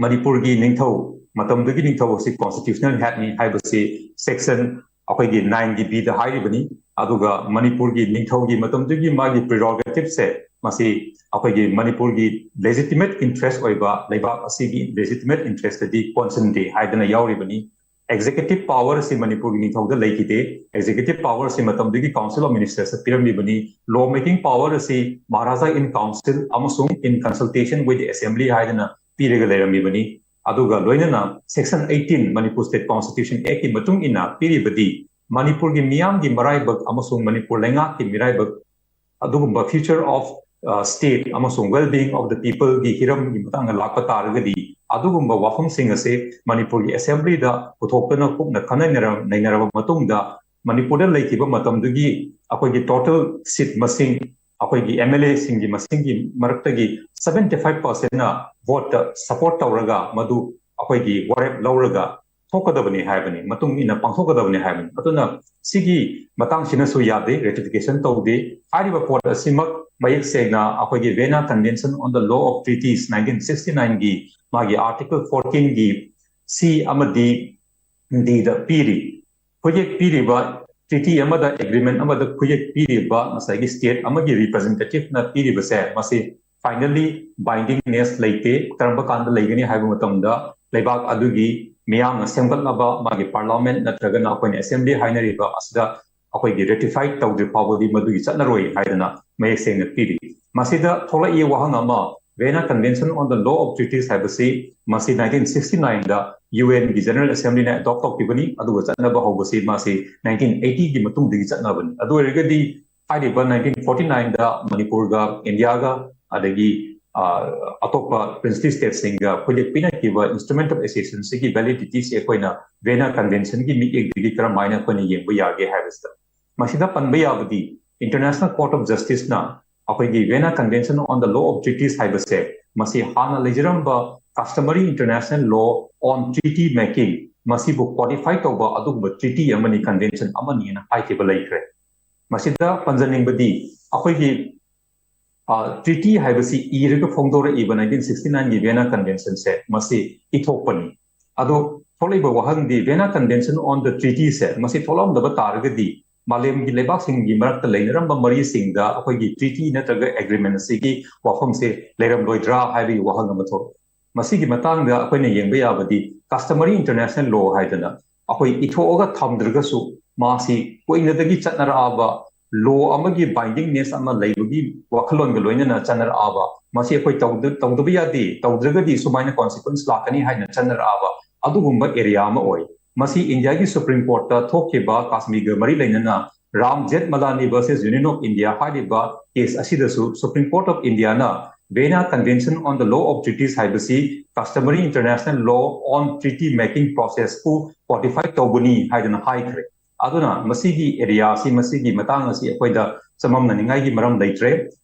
ꯃꯅꯤꯄꯨꯔꯒꯤ ꯅꯤꯡꯊꯧ, ꯃꯇꯝꯗꯨꯒꯤ ꯅꯤꯡꯊꯧ ꯑꯁꯤ ꯀꯣꯟꯁꯇꯤꯇ꯭ꯌꯨꯁꯅꯦꯜ ꯍꯦꯗꯅꯤ ꯍꯥꯏꯕꯁꯤ ꯁꯦꯛꯁꯟ ꯑꯩꯈꯣꯏꯒꯤ ꯅꯥꯏꯟꯒꯤ ꯕꯤꯗ ꯍꯥꯏꯔꯤꯕꯅꯤ꯫ ꯑꯗꯨꯒ ꯃꯅꯤꯄꯨꯔꯒꯤ ꯅꯤꯡꯊꯧꯒꯤ ꯃꯇꯝꯗꯨꯒꯤ ꯃꯥꯒꯤ ꯄ꯭ꯔꯤꯔꯣꯒꯦꯇꯤꯞꯁꯦ ꯃꯁꯤ ꯑꯩꯈꯣꯏꯒꯤ ꯃꯅꯤꯄꯨꯔꯒꯤ ꯂꯦꯖꯤꯇꯤꯃꯦꯠ ꯏꯟꯇꯔꯦꯁ ꯑꯣꯏꯕ ꯂꯩꯕꯥꯛ ꯑꯁꯤꯒꯤ ꯂꯦꯖꯤꯇꯤꯃꯦꯠ ꯏꯟꯇꯔꯦꯁꯇꯗꯤ ꯀꯣꯟꯁꯤꯟꯗꯦ ꯍꯥꯏꯗꯅ ꯌꯥꯎꯔꯤꯕꯅꯤ꯫ ꯑꯦꯛꯖꯤꯀ꯭ꯌꯨꯇꯤꯞ ꯄꯥꯋꯔ ꯑꯁꯤ ꯃꯅꯤꯄꯨꯔꯒꯤ ꯅꯤꯡꯊꯧꯗ ꯂꯩꯈꯤꯗꯦ꯫ ꯑꯦꯛꯖꯤꯀ꯭ꯌꯨꯇꯤꯞ ꯄꯥꯋꯔ ꯑꯁꯤ ꯃꯇꯝꯗꯨꯒꯤ ꯀꯥꯎꯟꯁꯤꯜ ꯑꯣꯐ ꯃꯤꯅꯤꯁꯇꯔꯁꯇ ꯄꯤꯔꯝꯃꯤꯕꯅꯤ꯫ ꯂꯣ ꯃꯦꯀꯤꯡ ꯄꯥꯋꯔ ꯑꯁꯤ ꯃꯍꯥꯔꯥꯖꯥ ꯏꯟ ꯀꯥꯎꯟꯁꯤꯜ ꯑꯃꯁꯨꯡ ꯏꯟ ꯀꯟꯁꯜꯇꯦꯁꯟ ꯋꯤꯠ ꯑꯦꯁꯦꯝꯕ꯭ꯂꯤ ꯍꯥꯏꯗꯅ ꯄꯤꯔꯒ ꯂꯩꯔꯝꯃꯤꯕꯅꯤ꯫ ꯑꯗꯨꯒ ꯂꯣꯏꯅꯅ section eighteen Manipur state constitution ꯑꯦꯛꯀꯤ ꯃꯇꯨꯡ ꯏꯟꯅ ꯄꯤꯔꯤꯕꯗꯤ ꯃꯅꯤꯄꯨꯔꯒꯤ ꯃꯤꯌꯥꯝꯒꯤ ꯃꯔꯥꯏꯕꯛ ꯑꯃꯁꯨꯡ ꯃꯅꯤꯄꯨꯔ ꯂꯩꯉꯥꯛꯀꯤ ꯃꯤꯔꯥꯏꯕꯛ, ꯑꯗꯨꯒꯨꯝꯕ ꯐ꯭ꯌꯨꯆꯔ ꯑꯣꯐ ꯁ꯭ꯇꯦꯠ ꯑꯃꯁꯨꯡ ꯋꯦꯜ ꯕꯤꯌꯤꯡ ꯑꯣꯐ ꯗ ꯄꯤꯄꯜꯒꯤ ꯍꯤꯔꯝꯒꯤ ꯃꯇꯥꯡꯗ ꯂꯥꯛꯄ ꯇꯥꯔꯒꯗꯤ, ꯑꯗꯨꯒꯨꯝꯕ ꯋꯥꯐꯝꯁꯤꯡ ꯑꯁꯦ ꯃꯅꯤꯄꯨꯔꯒꯤ ꯑꯦꯁꯦꯝꯕ꯭ꯂꯤꯗ ꯄꯨꯊꯣꯛꯇꯅ ꯀꯨꯞꯅ ꯈꯟꯅ ꯅꯩꯅꯔꯕ ꯃꯇꯨꯡꯗ, ꯃꯅꯤꯄꯨꯔꯗ ꯂꯩꯈꯤꯕ ꯃꯇꯝꯗꯨꯒꯤ ꯑꯩꯈꯣꯏꯒꯤ ꯇꯣꯇꯦꯜ ꯁꯤꯠ ꯃꯁꯤꯡ, ꯑꯩꯈꯣꯏꯒꯤ ꯑꯦꯝ ꯑꯦꯜ ꯑꯦꯁꯤꯡꯒꯤ ꯃꯁꯤꯡꯒꯤ ꯃꯔꯛꯇꯒꯤ seventy five percentꯅ ꯚꯣꯠꯇ ꯁꯄꯣꯔꯠ ꯇꯧꯔꯒ, ꯃꯗꯨ ꯑꯩꯈꯣꯏꯒꯤ ꯋꯥꯔꯦꯞ ꯂꯧꯔꯒ ꯊꯣꯛꯀꯗꯕꯅꯤ ꯍꯥꯏꯕꯅꯤ, ꯃꯇꯨꯡ ꯏꯟꯅ ꯄꯥꯡꯊꯣꯛꯀꯗꯕꯅꯤ ꯍꯥꯏꯕꯅꯤ꯫ ꯑꯗꯨꯅ ꯁꯤꯒꯤ ꯃꯇꯥꯡꯁꯤꯅꯁꯨ ꯌꯥꯗꯦ, ꯔꯦꯇꯤꯐꯤꯀꯦꯁꯟ ꯇꯧꯗꯦ꯫ ꯍꯥꯏꯔꯤꯕ ꯄꯣꯠ ꯑꯁꯤꯃꯛ ꯃꯌꯦꯛ ꯁꯦꯡꯅ ꯑꯩꯈꯣꯏꯒꯤ Vienna Convention on the Law of Treaties nineteen sixty nine ꯒꯤ ꯃꯥꯒꯤ Article fourteen ꯒꯤ C ꯑꯃꯗꯤ D ꯗ ꯄꯤꯔꯤ꯫ ꯈꯨꯌꯦꯛ ꯄꯤꯔꯤꯕ, treaty ꯑꯃꯗ, agreement ꯑꯃꯗ ꯈꯨꯌꯦꯛ ꯄꯤꯔꯤꯕ ꯉꯁꯥꯏꯒꯤ state ꯑꯃꯒꯤ representative ꯅ ꯄꯤꯔꯤꯕꯁꯦ, ꯃꯁꯤ finally bindingness ꯂꯩꯇꯦ꯫ ꯀꯔꯝꯕ ꯀꯥꯟꯗ ꯂꯩꯒꯅꯤ ꯍꯥꯏꯕ ꯃꯇꯝꯗ ꯂꯩꯕꯥꯛ ꯑꯗꯨꯒꯤ ꯃꯤꯌꯥꯝꯅ ꯁꯦꯝꯒꯠꯂꯕ ꯃꯥꯒꯤ parliament ꯅꯠꯇ꯭ꯔꯒꯅ ꯑꯩꯈꯣꯏꯅ assembly ꯍꯥꯏꯅꯔꯤꯕ ꯑꯁꯤꯗ ꯑꯩꯈꯣꯏꯒꯤ ratify ꯇꯧꯗ꯭ꯔꯤ ꯐꯥꯎꯕꯗꯤ ꯃꯗꯨꯒꯤ ꯆꯠꯅꯔꯣꯏ ꯍꯥꯏꯗꯅ ꯃꯌꯦꯛ ꯁꯦꯡꯅ ꯄꯤꯔꯤ꯫ ꯃꯁꯤꯗ ꯊꯣꯛꯂꯛꯏ ꯋꯥꯍꯪ ꯑꯃ, Vienna Convention on the Law of Treaties ꯍꯥꯏꯕꯁꯤ ꯃꯁꯤ nineteen sixty nine ꯗ U N ꯒꯤ General Assembly ꯅ adopt ꯇꯧꯈꯤꯕꯅꯤ, ꯑꯗꯨꯒ ꯆꯠꯅꯕ ꯍꯧꯕꯁꯤ ꯃꯁꯤ nineteen eighty ꯒꯤ ꯃꯇꯨꯡꯗꯒꯤ ꯆꯠꯅꯕꯅꯤ꯫ ꯑꯗꯨ ꯑꯣꯏꯔꯒꯗꯤ ꯍꯥꯏꯔꯤꯕ nineteen forty nine ꯗ ꯃꯅꯤꯄꯨꯔꯒ ꯏꯟꯗꯤꯌꯥꯒ ꯑꯗꯒꯤ, ꯑ, ꯑꯇꯣꯞꯄ princely state ꯁꯤꯡꯒ ꯈꯨꯌꯦꯛ ꯄꯤꯅꯈꯤꯕ Instrument of Accession ꯁꯤꯒꯤ validity ꯁꯤ ꯑꯩꯈꯣꯏꯅ Vienna Convention ꯒꯤ ꯃꯤꯠꯌꯦꯡꯗꯒꯤ ꯀꯔꯝꯍꯥꯏꯅ ꯑꯩꯈꯣꯏꯅ ꯌꯦꯡꯕ ꯌꯥꯒꯦ ꯍꯥꯏꯕꯁꯤꯗ, ꯃꯁꯤꯗ ꯄꯟꯕ ꯌꯥꯕꯗꯤ International Court of Justice ꯅ ꯑꯩꯈꯣꯏꯒꯤ Vienna Convention on the Law of Treaties ꯍꯥꯏꯕꯁꯦ ꯃꯁꯤ ꯍꯥꯟꯅ ꯂꯩꯖꯔꯝꯕ customary international law on treaty making ꯃꯁꯤꯕꯨ codify ꯇꯧꯕ ꯑꯗꯨꯒꯨꯝꯕ treaty ꯑꯃꯅꯤ, convention ꯑꯃꯅꯤꯅ ꯍꯥꯏꯈꯤꯕ ꯂꯩꯈ꯭ꯔꯦ꯫ ꯃꯁꯤꯗ ꯄꯟꯖꯅꯤꯡꯕꯗꯤ ꯑꯩꯈꯣꯏꯒꯤ, ꯑ, treaty ꯍꯥꯏꯕꯁꯤ ꯏꯔꯒ ꯐꯣꯡꯗꯣꯔꯛꯏꯕ nineteen sixty nine ꯒꯤ Vienna Convention ꯁꯦ ꯃꯁꯤ ꯏꯊꯣꯛꯄꯅꯤ꯫ ꯑꯗꯣ ꯊꯣꯛꯂꯛꯏꯕ ꯋꯥꯍꯪꯗꯤ, Vienna Convention on the Treaty ꯁꯦ ꯃꯁꯤ ꯊꯣꯛꯂꯝꯗꯕ ꯇꯥꯔꯒꯗꯤ ꯃꯥꯂꯦꯝꯒꯤ ꯂꯩꯕꯥꯛꯁꯤꯡꯒꯤ ꯃꯔꯛꯇ ꯂꯩꯅꯔꯝꯕ ꯃꯔꯤꯁꯤꯡꯗ ꯑꯩꯈꯣꯏꯒꯤ treaty ꯅꯠꯇ꯭ꯔꯒ agreement ꯑꯁꯤꯒꯤ ꯋꯥꯐꯝꯁꯦ ꯂꯩꯔꯝꯂꯣꯏꯗ꯭ꯔꯥ ꯍꯥꯏꯕꯒꯤ ꯋꯥꯍꯪ ꯑꯃ ꯊꯣꯛꯂꯛꯏ꯫ ꯃꯁꯤꯒꯤ ꯃꯇꯥꯡꯗ ꯑꯩꯈꯣꯏꯅ ꯌꯦꯡꯕ ꯌꯥꯕꯗꯤ customary international law ꯍꯥꯏꯗꯅ ꯑꯩꯈꯣꯏ ꯏꯊꯣꯛꯑꯒ ꯊꯝꯗ꯭ꯔꯒꯁꯨ ꯃꯥꯁꯤ ꯀꯨꯏꯅꯗꯒꯤ ꯆꯠꯅꯔꯛꯑꯕ law ꯑꯃꯒꯤ bindingness ꯑꯃ ꯂꯩꯕꯒꯤ ꯋꯥꯈꯜꯂꯣꯟꯒ ꯂꯣꯏꯅꯅ ꯆꯠꯅꯔꯛꯑꯕ, ꯃꯁꯤ ꯑꯩꯈꯣꯏ ꯇꯧꯗ-, ꯇꯧꯗꯕ ꯌꯥꯗꯦ, ꯇꯧꯗ꯭ꯔꯒꯗꯤ ꯁꯨꯃꯥꯏꯅ consequence ꯂꯥꯛꯀꯅꯤ ꯍꯥꯏꯅ ꯆꯠꯅꯔꯛꯑꯕ ꯑꯗꯨꯒꯨꯝꯕ area ꯑꯃ ꯑꯣꯏ꯫ ꯃꯁꯤ ꯏꯟꯗꯤꯌꯥꯒꯤ Supreme Court ꯇ ꯊꯣꯛꯈꯤꯕ ꯀꯥꯁꯃꯤꯔꯒ ꯃꯔꯤ ꯂꯩꯅꯅ Ram Jethmalani versus Union of India ꯍꯥꯏꯔꯤꯕ case ꯑꯁꯤꯗꯁꯨ Supreme Court of India ꯅ Vienna Convention on the Law of Treaties ꯍꯥꯏꯕꯁꯤ customary international law on treaty making process ꯄꯨ codify ꯇꯧꯕꯅꯤ ꯍꯥꯏꯗꯅ ꯍꯥꯏꯈ꯭ꯔꯦ꯫ ꯑꯗꯨꯅ ꯃꯁꯤꯒꯤ area ꯑꯁꯤ, ꯃꯁꯤꯒꯤ ꯃꯇꯥꯡ ꯑꯁꯤ ꯑꯩꯈꯣꯏꯗ ꯆꯃꯝꯅꯅꯤꯡꯉꯥꯏꯒꯤ ꯃꯔꯝ ꯂꯩꯇ꯭ꯔꯦ꯫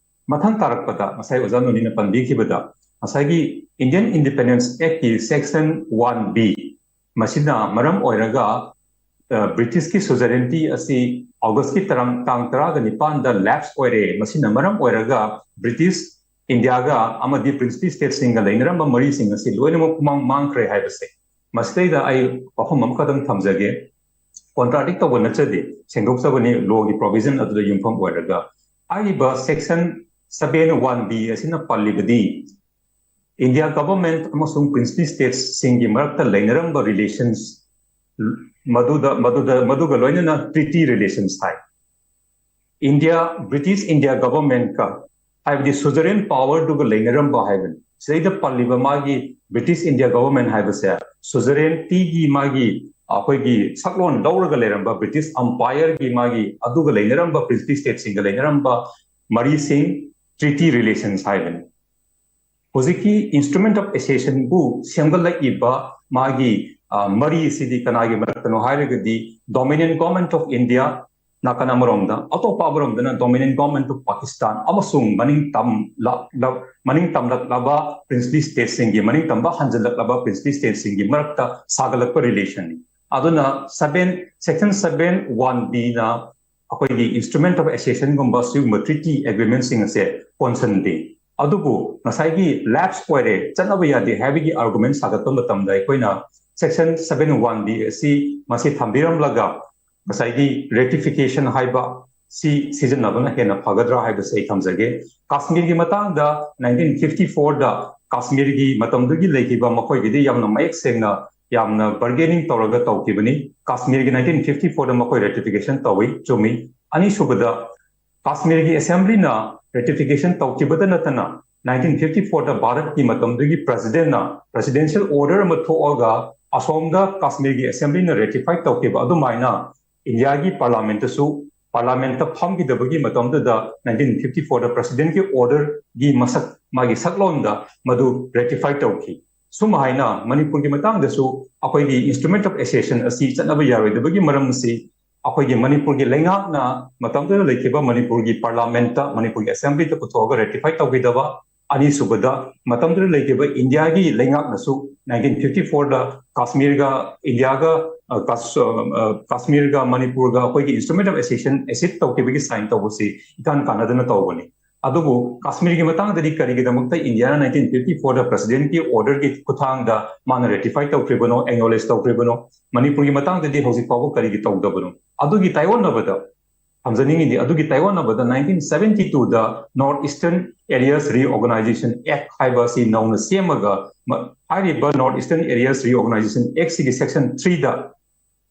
ꯃꯊꯪ ꯇꯥꯔꯛꯄꯗ ꯉꯁꯥꯏ ꯑꯣꯖꯥ ꯅꯣꯅꯤꯅ ꯄꯟꯕꯤꯈꯤꯕꯗ ꯉꯁꯥꯏꯒꯤ Indian Independence Act ꯀꯤ section one B, ꯃꯁꯤꯅ ꯃꯔꯝ ꯑꯣꯏꯔꯒ ꯕ꯭ꯔꯤꯇꯤꯁꯀꯤ ꯁꯨꯖꯔꯦꯟꯇꯤ ꯑꯁꯤ ꯑꯣꯒꯁꯀꯤ ꯇꯔꯥ, ꯇꯥꯡ ꯇꯔꯥꯒ ꯅꯤꯄꯥꯟꯗ ꯂꯦꯞꯁ ꯑꯣꯏꯔꯦ꯫ ꯃꯁꯤꯅ ꯃꯔꯝ ꯑꯣꯏꯔꯒ ꯕ꯭ꯔꯤꯇꯤꯁ ꯏꯟꯗꯤꯌꯥꯒ ꯑꯃꯗꯤ ꯄ꯭ꯔꯤꯟꯁꯂꯤ ꯁ꯭ꯇꯦꯠꯁꯤꯡꯒ ꯂꯩꯅꯔꯝꯕ ꯃꯔꯤꯁꯤꯡ ꯑꯁꯤ ꯂꯣꯏꯅꯃꯛ ꯄꯨꯃꯥꯡ ꯃꯥꯡꯈ꯭ꯔꯦ ꯍꯥꯏꯕꯁꯦ꯫ ꯃꯁꯤꯗꯩꯗ ꯑꯩ ꯋꯥꯐꯝ ꯑꯃꯈꯛꯇꯪ ꯊꯝꯖꯒꯦ꯫ ꯀꯣꯟꯇ꯭ꯔꯥꯗꯤꯛ ꯇꯧꯕ ꯅꯠꯆꯗꯦ, ꯁꯦꯡꯗꯣꯛꯆꯕꯅꯤ, ꯂꯣꯒꯤ ꯄ꯭ꯔꯣꯚꯤꯖꯟ ꯑꯗꯨꯗ ꯌꯨꯝꯐꯝ ꯑꯣꯏꯔꯒ꯫ ꯍꯥꯏꯔꯤꯕ ꯁꯦꯛꯁꯟ ꯁꯕꯦꯟ ꯋꯥꯟ ꯕꯤ ꯑꯁꯤꯅ ꯄꯜꯂꯤꯕꯗꯤ ꯏꯟꯗꯤꯌꯥ ꯒꯚꯔꯟꯃꯦꯟꯠ ꯑꯃꯁꯨꯡ ꯄ꯭ꯔꯤꯟꯁꯂꯤ ꯁ꯭ꯇꯦꯠꯁꯤꯡꯒꯤ ꯃꯔꯛꯇ ꯂꯩꯅꯔꯝꯕ ꯔꯤꯂꯦꯁꯟꯁ, ꯃꯗꯨꯗ ꯃꯗꯨꯗ ꯃꯗꯨꯒ ꯂꯣꯏꯅꯅ ꯇ꯭ꯔꯤꯇꯤ ꯔꯤꯂꯦꯁꯟꯁ ꯍꯥꯏ꯫ ꯏꯟꯗꯤꯌꯥ, ꯕ꯭ꯔꯤꯇꯤꯁ ꯏꯟꯗꯤꯌꯥ ꯒꯚꯔꯟꯃꯦꯟꯠꯀ, ꯍꯥꯏꯕꯗꯤ ꯁꯨꯖꯔꯦꯟ ꯄꯥꯋꯔꯗꯨꯒ ꯂꯩꯅꯔꯝꯕ ꯍꯥꯏꯕꯅꯤ꯫ ꯁꯤꯗꯩꯗ ꯄꯜꯂꯤꯕ ꯃꯥꯒꯤ ꯕ꯭ꯔꯤꯇꯤꯁ ꯏꯟꯗꯤꯌꯥ ꯒꯚꯔꯟꯃꯦꯟꯠ ꯍꯥꯏꯕꯁꯦ ꯁꯨꯖꯔꯦꯟꯇꯤꯒꯤ ꯃꯥꯒꯤ ꯑꯩꯈꯣꯏꯒꯤ ꯁꯛꯂꯣꯟ ꯂꯧꯔꯒ ꯂꯩꯔꯝꯕ ꯕ꯭ꯔꯤꯇꯤꯁ ꯑꯝꯄꯥꯌꯔꯒꯤ ꯃꯥꯒꯤ ꯑꯗꯨꯒ ꯂꯩꯅꯔꯝꯕ ꯄ꯭ꯔꯤꯟꯁꯂꯤ ꯁ꯭ꯇꯦꯠꯁꯤꯡꯒ ꯂꯩꯅꯔꯝꯕ ꯃꯔꯤꯁꯤꯡ ꯇ꯭ꯔꯤꯇꯤ ꯔꯤꯂꯦꯁꯟꯁ ꯍꯥꯏꯕꯅꯤ꯫ ꯍꯧꯖꯤꯛꯀꯤ ꯏꯟꯁꯇ꯭ꯔꯨꯃꯦꯟꯠ ꯑꯣꯐ ꯑꯦꯁꯣꯁꯤꯌꯦꯁꯟꯕꯨ ꯁꯦꯝꯒꯠꯂꯛꯏꯕ ꯃꯥꯒꯤ, ꯑ, ꯃꯔꯤ ꯑꯁꯤꯗꯤ ꯀꯅꯥꯒꯤ ꯃꯔꯛꯇꯅꯣ ꯍꯥꯏꯔꯒꯗꯤ Dominion Government of India ꯅꯥꯀꯟ ꯑꯃꯔꯣꯝꯗ, ꯑꯇꯣꯞꯄ ꯑꯃꯔꯣꯝꯗꯅ Dominion Government of Pakistan ꯑꯃꯁꯨꯡ ꯃꯅꯤꯡ ꯇꯝꯂꯛꯂ-, ꯃꯅꯤꯡ ꯇꯝꯂꯛꯂꯕ ꯄ꯭ꯔꯤꯟꯁꯂꯤ ꯁ꯭ꯇꯦꯠꯁꯤꯡꯒꯤ, ꯃꯅꯤꯡ ꯇꯝꯕ ꯍꯟꯖꯤꯜꯂꯛꯂꯕ ꯄ꯭ꯔꯤꯟꯁꯂꯤ ꯁ꯭ꯇꯦꯠꯁꯤꯡꯒꯤ ꯃꯔꯛꯇ ꯁꯥꯒꯠꯂꯛꯄ ꯔꯤꯂꯦꯁꯟꯅꯤ꯫ ꯑꯗꯨꯅ ꯁꯕꯦꯟ, ꯁꯦꯛꯁꯟ ꯁꯕꯦꯟ ꯋꯥꯟ ꯕꯤꯅ ꯑꯩꯈꯣꯏꯒꯤ ꯏꯟꯁꯇ꯭ꯔꯨꯃꯦꯟꯠ ꯑꯣꯐ ꯑꯦꯁꯣꯁꯤꯌꯦꯁꯟꯒꯨꯝꯕ ꯁꯤꯒꯨꯝꯕ ꯇ꯭ꯔꯤꯇꯤ ꯑꯦꯒ꯭ꯔꯤꯃꯦꯟꯠꯁꯤꯡ ꯑꯁꯦ ꯀꯣꯟꯁꯤꯟꯗꯦ꯫ ꯑꯗꯨꯕꯨ ꯉꯁꯥꯏꯒꯤ ꯂꯦꯞꯁ ꯑꯣꯏꯔꯦ, ꯆꯠꯅꯕ ꯌꯥꯗꯦ ꯍꯥꯏꯕꯒꯤ ꯑꯥꯔꯒꯨꯃꯦꯟꯠ ꯁꯥꯒꯠꯄ ꯃꯇꯝꯗ ꯑꯩꯈꯣꯏꯅ ꯁꯦꯛꯁꯟ ꯁꯕꯦꯟ ꯋꯥꯟ ꯕꯤ ꯑꯁꯤ ꯃꯁꯤ ꯊꯝꯕꯤꯔꯝꯂꯒ ꯉꯁꯥꯏꯒꯤ ꯔꯦꯇꯤꯐꯤꯀꯦꯁꯟ ꯍꯥꯏꯕ ꯁꯤ ꯁꯤꯖꯤꯟꯅꯕꯅ ꯍꯦꯟꯅ ꯐꯒꯗ꯭ꯔꯥ ꯍꯥꯏꯕꯁꯦ ꯑꯩ ꯊꯝꯖꯒꯦ꯫ ꯀꯥꯁꯃꯤꯔꯒꯤ ꯃꯇꯥꯡꯗ ꯅꯥꯏꯟꯇꯤꯟ ꯐꯤꯐꯇꯤ ꯐꯣꯔꯗ ꯀꯥꯁꯃꯤꯔꯒꯤ ꯃꯇꯝꯗꯨꯒꯤ ꯂꯩꯈꯤꯕ ꯃꯈꯣꯏꯒꯤꯗꯤ ꯌꯥꯝꯅ ꯃꯌꯦꯛ ꯁꯦꯡꯅ ꯌꯥꯝꯅ ꯕꯥꯔꯒꯦꯅꯤꯡ ꯇꯧꯔꯒ ꯇꯧꯈꯤꯕꯅꯤ꯫ ꯀꯥꯁꯃꯤꯔꯒꯤ ꯅꯥꯏꯟꯇꯤꯟ ꯐꯤꯐꯇꯤ ꯐꯣꯔꯗ ꯃꯈꯣꯏ ꯔꯦꯇꯤꯐꯤꯀꯦꯁꯟ ꯇꯧꯏ, ꯆꯨꯝꯃꯤ꯫ ꯑꯅꯤꯁꯨꯕꯗ, ꯀꯥꯁꯃꯤꯔꯒꯤ ꯑꯦꯁꯦꯝꯕ꯭ꯂꯤꯅ ꯔꯦꯇꯤꯐꯤꯀꯦꯁꯟ ꯇꯧꯈꯤꯕꯗ ꯅꯠꯇꯅ ꯅꯥꯏꯟꯇꯤꯟ ꯐꯤꯐꯇꯤ ꯐꯣꯔꯗ ꯚꯥꯔꯠꯀꯤ ꯃꯇꯝꯗꯨꯒꯤ ꯄ꯭ꯔꯁꯤꯗꯦꯟꯠꯅ ꯄ꯭ꯔꯁꯤꯗꯦꯟꯁꯤꯌꯦꯜ ꯑꯣꯔꯗꯔ ꯑꯃ ꯊꯣꯛꯑꯒ ꯑꯁꯣꯝꯗ ꯀꯥꯁꯃꯤꯔꯒꯤ ꯑꯦꯁꯦꯝꯕ꯭ꯂꯤꯅ ꯔꯦꯇꯤꯐꯥꯏ ꯇꯧꯈꯤꯕ ꯑꯗꯨꯃꯥꯏꯅ ꯏꯟꯗꯤꯌꯥꯒꯤ ꯄꯥꯔꯂꯥꯃꯦꯟꯠꯇꯁꯨ ꯄꯥꯔꯂꯥꯃꯦꯟꯠꯇ ꯐꯝꯈꯤꯗꯕꯒꯤ ꯃꯇꯝꯗꯨꯗ ꯅꯥꯏꯟꯇꯤꯟ ꯐꯤꯐꯇꯤ ꯐꯣꯔꯗ ꯄ꯭ꯔꯁꯤꯗꯦꯟꯠꯀꯤ ꯑꯣꯔꯗꯔꯒꯤ ꯃꯁꯛ, ꯃꯥꯒꯤ ꯁꯛꯂꯣꯟꯗ ꯃꯗꯨ ꯔꯦꯇꯤꯐꯥꯏ ꯇꯧꯈꯤ꯫ ꯁꯨꯝ ꯍꯥꯏꯅ ꯃꯅꯤꯄꯨꯔꯒꯤ ꯃꯇꯥꯡꯗꯁꯨ ꯑꯩꯈꯣꯏꯒꯤ ꯏꯟꯁꯇ꯭ꯔꯨꯃꯦꯟꯠ ꯑꯣꯐ ꯑꯦꯁꯣꯁꯤꯌꯦꯁꯟ ꯑꯁꯤ ꯆꯠꯅꯕ ꯌꯥꯔꯣꯏꯗꯕꯒꯤ ꯃꯔꯝ ꯑꯁꯤ ꯑꯩꯈꯣꯏꯒꯤ ꯃꯅꯤꯄꯨꯔꯒꯤ ꯂꯩꯉꯥꯛꯅ ꯃꯇꯝꯗꯨꯗ ꯂꯩꯈꯤꯕ ꯃꯅꯤꯄꯨꯔꯒꯤ ꯄꯥꯔꯂꯥꯃꯦꯟꯠꯇ, ꯃꯅꯤꯄꯨꯔꯒꯤ ꯑꯦꯁꯦꯝꯕ꯭ꯂꯤꯗ ꯄꯨꯊꯣꯛꯑꯒ ꯔꯦꯇꯤꯐꯥꯏ ꯇꯧꯈꯤꯗꯕ, ꯑꯅꯤꯁꯨꯕꯗ ꯃꯇꯝꯗꯨꯗ ꯂꯩꯈꯤꯕ ꯏꯟꯗꯤꯌꯥꯒꯤ ꯂꯩꯉꯥꯛꯅꯁꯨ ꯅꯥꯏꯟꯇꯤꯟ ꯐꯤꯐꯇꯤ ꯐꯣꯔꯗ ꯀꯥꯁꯃꯤꯔꯒ ꯏꯟꯗꯤꯌꯥꯒ ꯀꯥꯁꯃꯤꯔꯒ ꯃꯅꯤꯄꯨꯔꯒ ꯑꯩꯈꯣꯏꯒꯤ ꯏꯟꯁꯇ꯭ꯔꯨꯃꯦꯟ ꯑꯣꯐ ꯑꯦꯁꯣꯁꯤꯌꯦꯁꯟ ꯑꯦꯁꯤꯠ ꯇꯧꯈꯤꯕꯒꯤ ꯁꯥꯏꯟ ꯇꯧꯕꯁꯤ ꯏꯀꯥꯟ ꯀꯥꯟꯅꯗꯅ ꯇꯧꯕꯅꯤ꯫ ꯑꯗꯨꯕꯨ ꯀꯥꯁꯃꯤꯔꯒꯤ ꯃꯇꯥꯡꯗꯗꯤ ꯀꯔꯤꯒꯤꯗꯃꯛꯇ ꯏꯟꯗꯤꯌꯥꯅ ꯅꯥꯏꯟꯇꯤꯟ ꯐꯤꯐꯇꯤ ꯐꯣꯔꯗ ꯄ꯭ꯔꯁꯤꯗꯦꯟꯠꯀꯤ ꯑꯣꯔꯗꯔꯒꯤ ꯈꯨꯠꯊꯥꯡꯗ ꯃꯥꯅ ꯔꯦꯇꯤꯐꯥꯏ ꯇꯧꯈ꯭ꯔꯤꯕꯅꯣ, ꯑꯦꯛꯅꯣꯂꯦꯖ ꯇꯧꯈ꯭ꯔꯤꯕꯅꯣ? ꯃꯅꯤꯄꯨꯔꯒꯤ ꯃꯇꯥꯡꯗꯗꯤ ꯍꯧꯖꯤꯛ ꯐꯥꯎꯕ ꯀꯔꯤꯒꯤ ꯇꯧꯗꯕꯅꯣ? ꯑꯗꯨꯒꯤ ꯇꯥꯏꯑꯣꯟꯅꯕꯗ ꯊꯝꯖꯅꯤꯡꯉꯤꯗꯤ, ꯑꯗꯨꯒꯤ ꯇꯥꯏꯑꯣꯟꯅꯕꯗ ꯅꯥꯏꯟꯇꯤꯟ ꯁꯕꯦꯟꯇꯤ ꯇꯨꯗ North Eastern Areas Reorganization Act ꯍꯥꯏꯕ ꯑꯁꯤ ꯅꯧꯅ ꯁꯦꯝꯃꯒ, ꯍꯥꯏꯔꯤꯕ North Eastern Areas Reorganization Act ꯁꯤꯒꯤ ꯁꯦꯛꯁꯟ ꯊ꯭ꯔꯤꯗ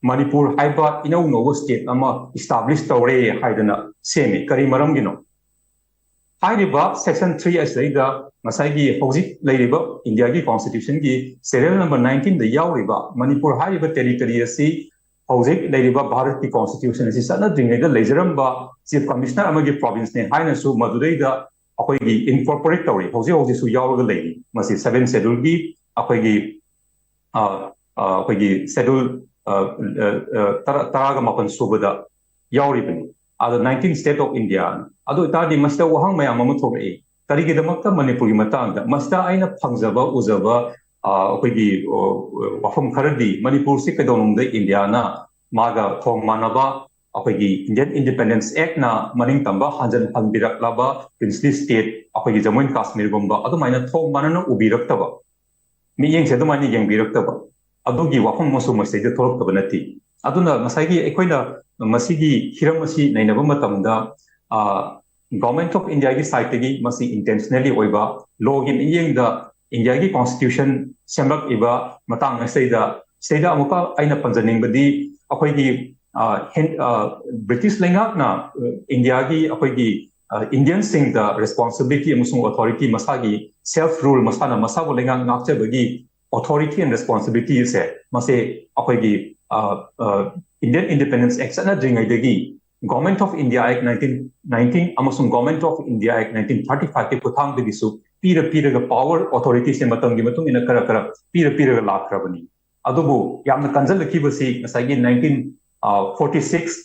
ꯃꯅꯤꯄꯨꯔ ꯍꯥꯏꯕ ꯏꯅꯧ ꯅꯧꯕ ꯁ꯭ꯇꯦꯠ ꯑꯃ ꯏꯁꯇꯥꯕ꯭ꯂꯤꯁ ꯇꯧꯔꯦ ꯍꯥꯏꯗꯅ ꯁꯦꯝꯃꯤ꯫ ꯀꯔꯤ ꯃꯔꯝꯒꯤꯅꯣ? ꯍꯥꯏꯔꯤꯕ ꯁꯦꯛꯁꯟ ꯊ꯭ꯔꯤ ꯑꯁꯤꯗꯩꯗ ꯉꯁꯥꯏꯒꯤ ꯍꯧꯖꯤꯛ ꯂꯩꯔꯤꯕ ꯏꯟꯗꯤꯌꯥꯒꯤ ꯀꯣꯟꯁꯇꯤꯇ꯭ꯌꯨꯁꯟꯒꯤ ꯁꯦꯔꯤꯌꯦꯜ ꯅꯝꯕꯔ ꯅꯥꯏꯟꯇꯤꯟꯗ ꯌꯥꯎꯔꯤꯕ ꯃꯅꯤꯄꯨꯔ ꯍꯥꯏꯔꯤꯕ ꯇꯦꯔꯤꯇꯣꯔꯤ ꯑꯁꯤ ꯍꯧꯖꯤꯛ ꯂꯩꯔꯤꯕ ꯚꯥꯔꯠꯀꯤ ꯀꯣꯟꯁꯇꯤꯇ꯭ꯌꯨꯁꯟ ꯑꯁꯤ ꯆꯠꯅꯗ꯭ꯔꯤꯉꯩꯗ ꯂꯩꯖꯔꯝꯕ ꯆꯤꯐ ꯀꯃꯤꯁꯅꯔ ꯑꯃꯒꯤ ꯄ꯭ꯔꯣꯚꯤꯟꯁꯅꯦ ꯍꯥꯏꯅꯁꯨ ꯃꯗꯨꯗꯩꯗ ꯑꯩꯈꯣꯏꯒꯤ ꯏꯟꯀꯣꯔꯄꯣꯔꯦꯠ ꯇꯧꯔꯤ꯫ ꯍꯧꯖꯤꯛ ꯍꯧꯖꯤꯛꯁꯨ ꯌꯥꯎꯔꯒ ꯂꯩꯔꯤ꯫ ꯃꯁꯤ ꯁꯕꯦꯟ ꯁꯦꯗꯨꯜꯒꯤ ꯑꯩꯈꯣꯏꯒꯤ ꯑꯩꯈꯣꯏꯒꯤ ꯁꯦꯗꯨꯜ ꯇꯔꯥꯒ ꯃꯥꯄꯟ ꯁꯨꯕꯗ ꯌꯥꯎꯔꯤꯕꯅꯤ꯫ ꯑꯗꯣ ꯅꯥꯏꯟꯇꯤꯟ ꯁ꯭ꯇꯦꯠ ꯑꯣꯐ ꯏꯟꯗꯤꯌꯥ꯫ ꯑꯗꯨ ꯑꯣꯏꯇꯥꯔꯗꯤ ꯃꯁꯤꯗ ꯋꯥꯍꯪ ꯃꯌꯥꯝ ꯑꯃ ꯊꯣꯛꯂꯛꯏ꯫ ꯀꯔꯤꯒꯤꯗꯃꯛꯇ ꯃꯅꯤꯄꯨꯔꯒꯤ ꯃꯇꯥꯡꯗ? ꯃꯁꯤꯗ ꯑꯩꯅ ꯐꯪꯖꯕ, ꯎꯖꯕ ꯑꯩꯈꯣꯏꯒꯤ ꯋꯥꯐꯝ ꯈꯔꯗꯤ, ꯃꯅꯤꯄꯨꯔꯁꯤ ꯀꯩꯗꯧꯅꯨꯡꯗ ꯏꯟꯗꯤꯌꯥꯅ ꯃꯥꯒ ꯊꯣꯡ ꯃꯥꯟꯅꯕ, ꯑꯩꯈꯣꯏꯒꯤ ꯏꯟꯗꯤꯌꯥꯟ ꯏꯟꯗꯤꯄꯦꯟꯗꯦꯟꯁ ꯑꯦꯛꯅ ꯃꯅꯤꯡ ꯇꯝꯕ ꯍꯟꯖꯟ ꯍꯟꯕꯤꯔꯛꯂꯕ ꯄ꯭ꯔꯤꯟꯁꯂꯤ ꯁ꯭ꯇꯦꯠ, ꯑꯩꯈꯣꯏꯒꯤ ꯖꯃꯨ ꯑꯦꯟ ꯀꯥꯁꯃꯤꯔꯒꯨꯝꯕ ꯑꯗꯨꯃꯥꯏꯅ ꯊꯣꯡ ꯃꯥꯟꯅꯅ ꯎꯕꯤꯔꯛꯇꯕ, ꯃꯤꯠꯌꯦꯡꯁꯦ ꯑꯗꯨꯃꯥꯏꯅ ꯌꯦꯡꯕꯤꯔꯛꯇꯕ, ꯑꯗꯨꯒꯤ ꯋꯥꯐꯝ ꯑꯃꯁꯨ ꯃꯁꯤꯗꯩꯗ ꯊꯣꯛꯂꯛꯇꯕ ꯅꯠꯇꯦ꯫ ꯑꯗꯨꯅ ꯉꯁꯥꯏꯒꯤ ꯑꯩꯈꯣꯏꯅ ꯃꯁꯤꯒꯤ ꯍꯤꯔꯝ ꯑꯁꯤ ꯅꯩꯅꯕ ꯃꯇꯝꯗ, ꯒꯣꯚꯔꯟꯃꯦꯟꯠ ꯑꯣꯐ ꯏꯟꯗꯤꯌꯥꯒꯤ ꯁꯥꯏꯠꯇꯒꯤ ꯃꯁꯤ ꯏꯟꯇꯦꯟꯁꯅꯦꯜꯂꯤ ꯑꯣꯏꯕ, ꯂꯣꯒꯤ ꯃꯤꯠꯌꯦꯡꯗ ꯏꯟꯗꯤꯌꯥꯒꯤ ꯀꯣꯟꯁꯇꯤꯇ꯭ꯌꯨꯁꯟ ꯁꯦꯝꯂꯛꯂꯤꯕ ꯃꯇꯥꯡ ꯑꯁꯤꯗꯩꯗ, ꯁꯤꯗꯩꯗ ꯑꯃꯨꯛꯀ ꯑꯩꯅ ꯄꯟꯖꯅꯤꯡꯕꯗꯤ, ꯑꯩꯈꯣꯏꯒꯤ ꯕ꯭ꯔꯤꯇꯤꯁ ꯂꯩꯉꯥꯛꯅ ꯏꯟꯗꯤꯌꯥꯒꯤ, ꯑꯩꯈꯣꯏꯒꯤ ꯏꯟꯗꯤꯌꯟꯁꯤꯡꯗ ꯔꯦꯁꯄꯣꯟꯁꯤꯕꯤꯂꯤꯇꯤ ꯑꯃꯁꯨꯡ ꯑꯣꯊꯣꯔꯤꯇꯤ, ꯃꯁꯥꯒꯤ ꯁꯦꯜꯐ ꯔꯨꯜ, ꯃꯁꯥꯅ ꯃꯁꯥꯕꯨ ꯂꯩꯉꯥꯛ ꯉꯥꯛꯆꯕꯒꯤ ꯑꯣꯊꯣꯔꯤꯇꯤ ꯑꯦꯟ ꯔꯦꯁꯄꯣꯟꯁꯤꯕꯤꯂꯤꯇꯤ ꯑꯁꯦ, ꯃꯁꯦ ꯑꯩꯈꯣꯏꯒꯤ ꯏꯟꯗꯤꯌꯟ ꯏꯟꯗꯤꯄꯦꯟꯗꯦꯟꯁ ꯑꯦꯛ ꯆꯠꯅꯗ꯭ꯔꯤꯉꯩꯗꯒꯤ government of India act nineteen nineteen ꯑꯃꯁꯨꯡ government of India act nineteen thirty ꯐꯥꯏꯚꯀꯤ ꯈꯨꯠꯊꯥꯡꯗꯒꯤꯁꯨ ꯄꯤꯔ ꯄꯤꯔꯒ, ꯄꯥꯋꯔ ꯑꯣꯊꯣꯔꯤꯇꯤꯁꯦ ꯃꯇꯝꯒꯤ ꯃꯇꯨꯡ ꯏꯟꯅ ꯈꯔ ꯈꯔ ꯄꯤꯔ ꯄꯤꯔꯒ ꯂꯥꯛꯈ꯭ꯔꯕꯅꯤ꯫ ꯑꯗꯨꯕꯨ ꯌꯥꯝꯅ ꯀꯟꯖꯜꯂꯛꯈꯤꯕꯁꯤ ꯉꯁꯥꯏꯒꯤ ꯅꯥꯏꯟꯇꯤꯟ ꯐꯣꯔꯇꯤ ꯁꯤꯛꯁ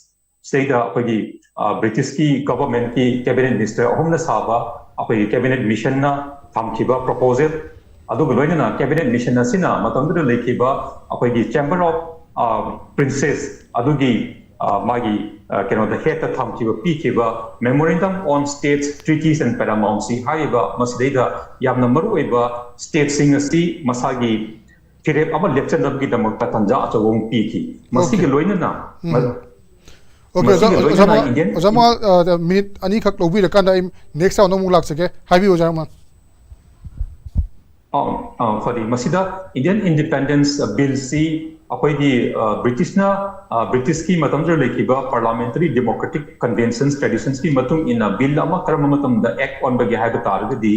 ꯁꯤꯗꯩꯗ ꯑꯩꯈꯣꯏꯒꯤ ꯕ꯭ꯔꯤꯇꯤꯁꯀꯤ ꯒꯣꯚꯔꯟꯃꯦꯟꯠꯀꯤ ꯀꯦꯕꯤꯅꯦꯠ ꯃꯤꯅꯤꯁꯇꯔ ꯑꯍꯨꯝꯅ ꯁꯥꯕ ꯑꯩꯈꯣꯏꯒꯤ ꯀꯦꯕꯤꯅꯦꯠ ꯃꯤꯁꯟꯅ ꯊꯝꯈꯤꯕ ꯄ꯭ꯔꯣꯄꯣꯖꯦꯜ ꯑꯗꯨꯒ ꯂꯣꯏꯅꯅ cabinet mission ꯑꯁꯤꯅ ꯃꯇꯝꯗꯨꯗ ꯂꯩꯈꯤꯕ ꯑꯩꯈꯣꯏꯒꯤ Chamber of Princes ꯑꯗꯨꯒꯤ ꯃꯥꯒꯤ ꯀꯩꯅꯣꯗ headꯇ ꯊꯝꯈꯤꯕ, ꯄꯤꯈꯤꯕ Memorandum on States, Treaties and Paramountcy ꯍꯥꯏꯔꯤꯕ ꯃꯁꯤꯗꯩꯗ ꯌꯥꯝꯅ ꯃꯔꯨꯑꯣꯏꯕ stateꯁꯤꯡ ꯑꯁꯤ ꯃꯁꯥꯒꯤ ꯐꯤꯔꯦꯞ ꯑꯃ ꯂꯦꯞꯆꯅꯕꯒꯤꯗꯃꯛꯇ ꯇꯥꯟꯖꯥ ꯑꯆꯧꯕ ꯑꯃ ꯄꯤꯈꯤ꯫ ꯃꯁꯤꯒ ꯂꯣꯏꯅꯅ ꯑꯣꯀꯦ ꯑꯣꯖꯥ, ꯃꯁꯤꯒ ꯑꯣꯖꯥ ꯂꯣꯏꯅꯅ ꯃꯉꯥꯜ, Indian ꯑꯣꯖꯥ ꯃꯉꯥꯜ, ꯑ, ꯃꯤꯅꯤꯠ ꯑꯅꯤꯈꯛ ꯂꯧꯕꯤꯔꯀꯥꯟꯗ ꯑꯩ next round ꯑꯃꯨꯛ ꯂꯥꯛꯆꯒꯦ꯫ ꯍꯥꯏꯕꯤꯌꯨ ꯑꯣꯖꯥ ꯃꯉꯥꯜ꯫ ꯑ, ꯑ, ꯐꯔꯦ, ꯃꯁꯤꯗ Indian Independence Billꯁꯤ ꯑꯩꯈꯣꯏꯒꯤ, ꯑ, ꯕ꯭ꯔꯤꯇꯤꯁꯅ, ꯑ, ꯕ꯭ꯔꯤꯇꯤꯁꯀꯤ ꯃꯇꯝꯗꯨꯗ ꯂꯩꯈꯤꯕ Parliamentary Democratic Conventions Traditionsꯀꯤ ꯃꯇꯨꯡ ꯏꯟꯅ bill ꯑꯃ ꯀꯔꯝꯕ ꯃꯇꯝꯗ act ꯑꯣꯟꯕꯒꯦ ꯍꯥꯏꯕ ꯇꯥꯔꯒꯗꯤ,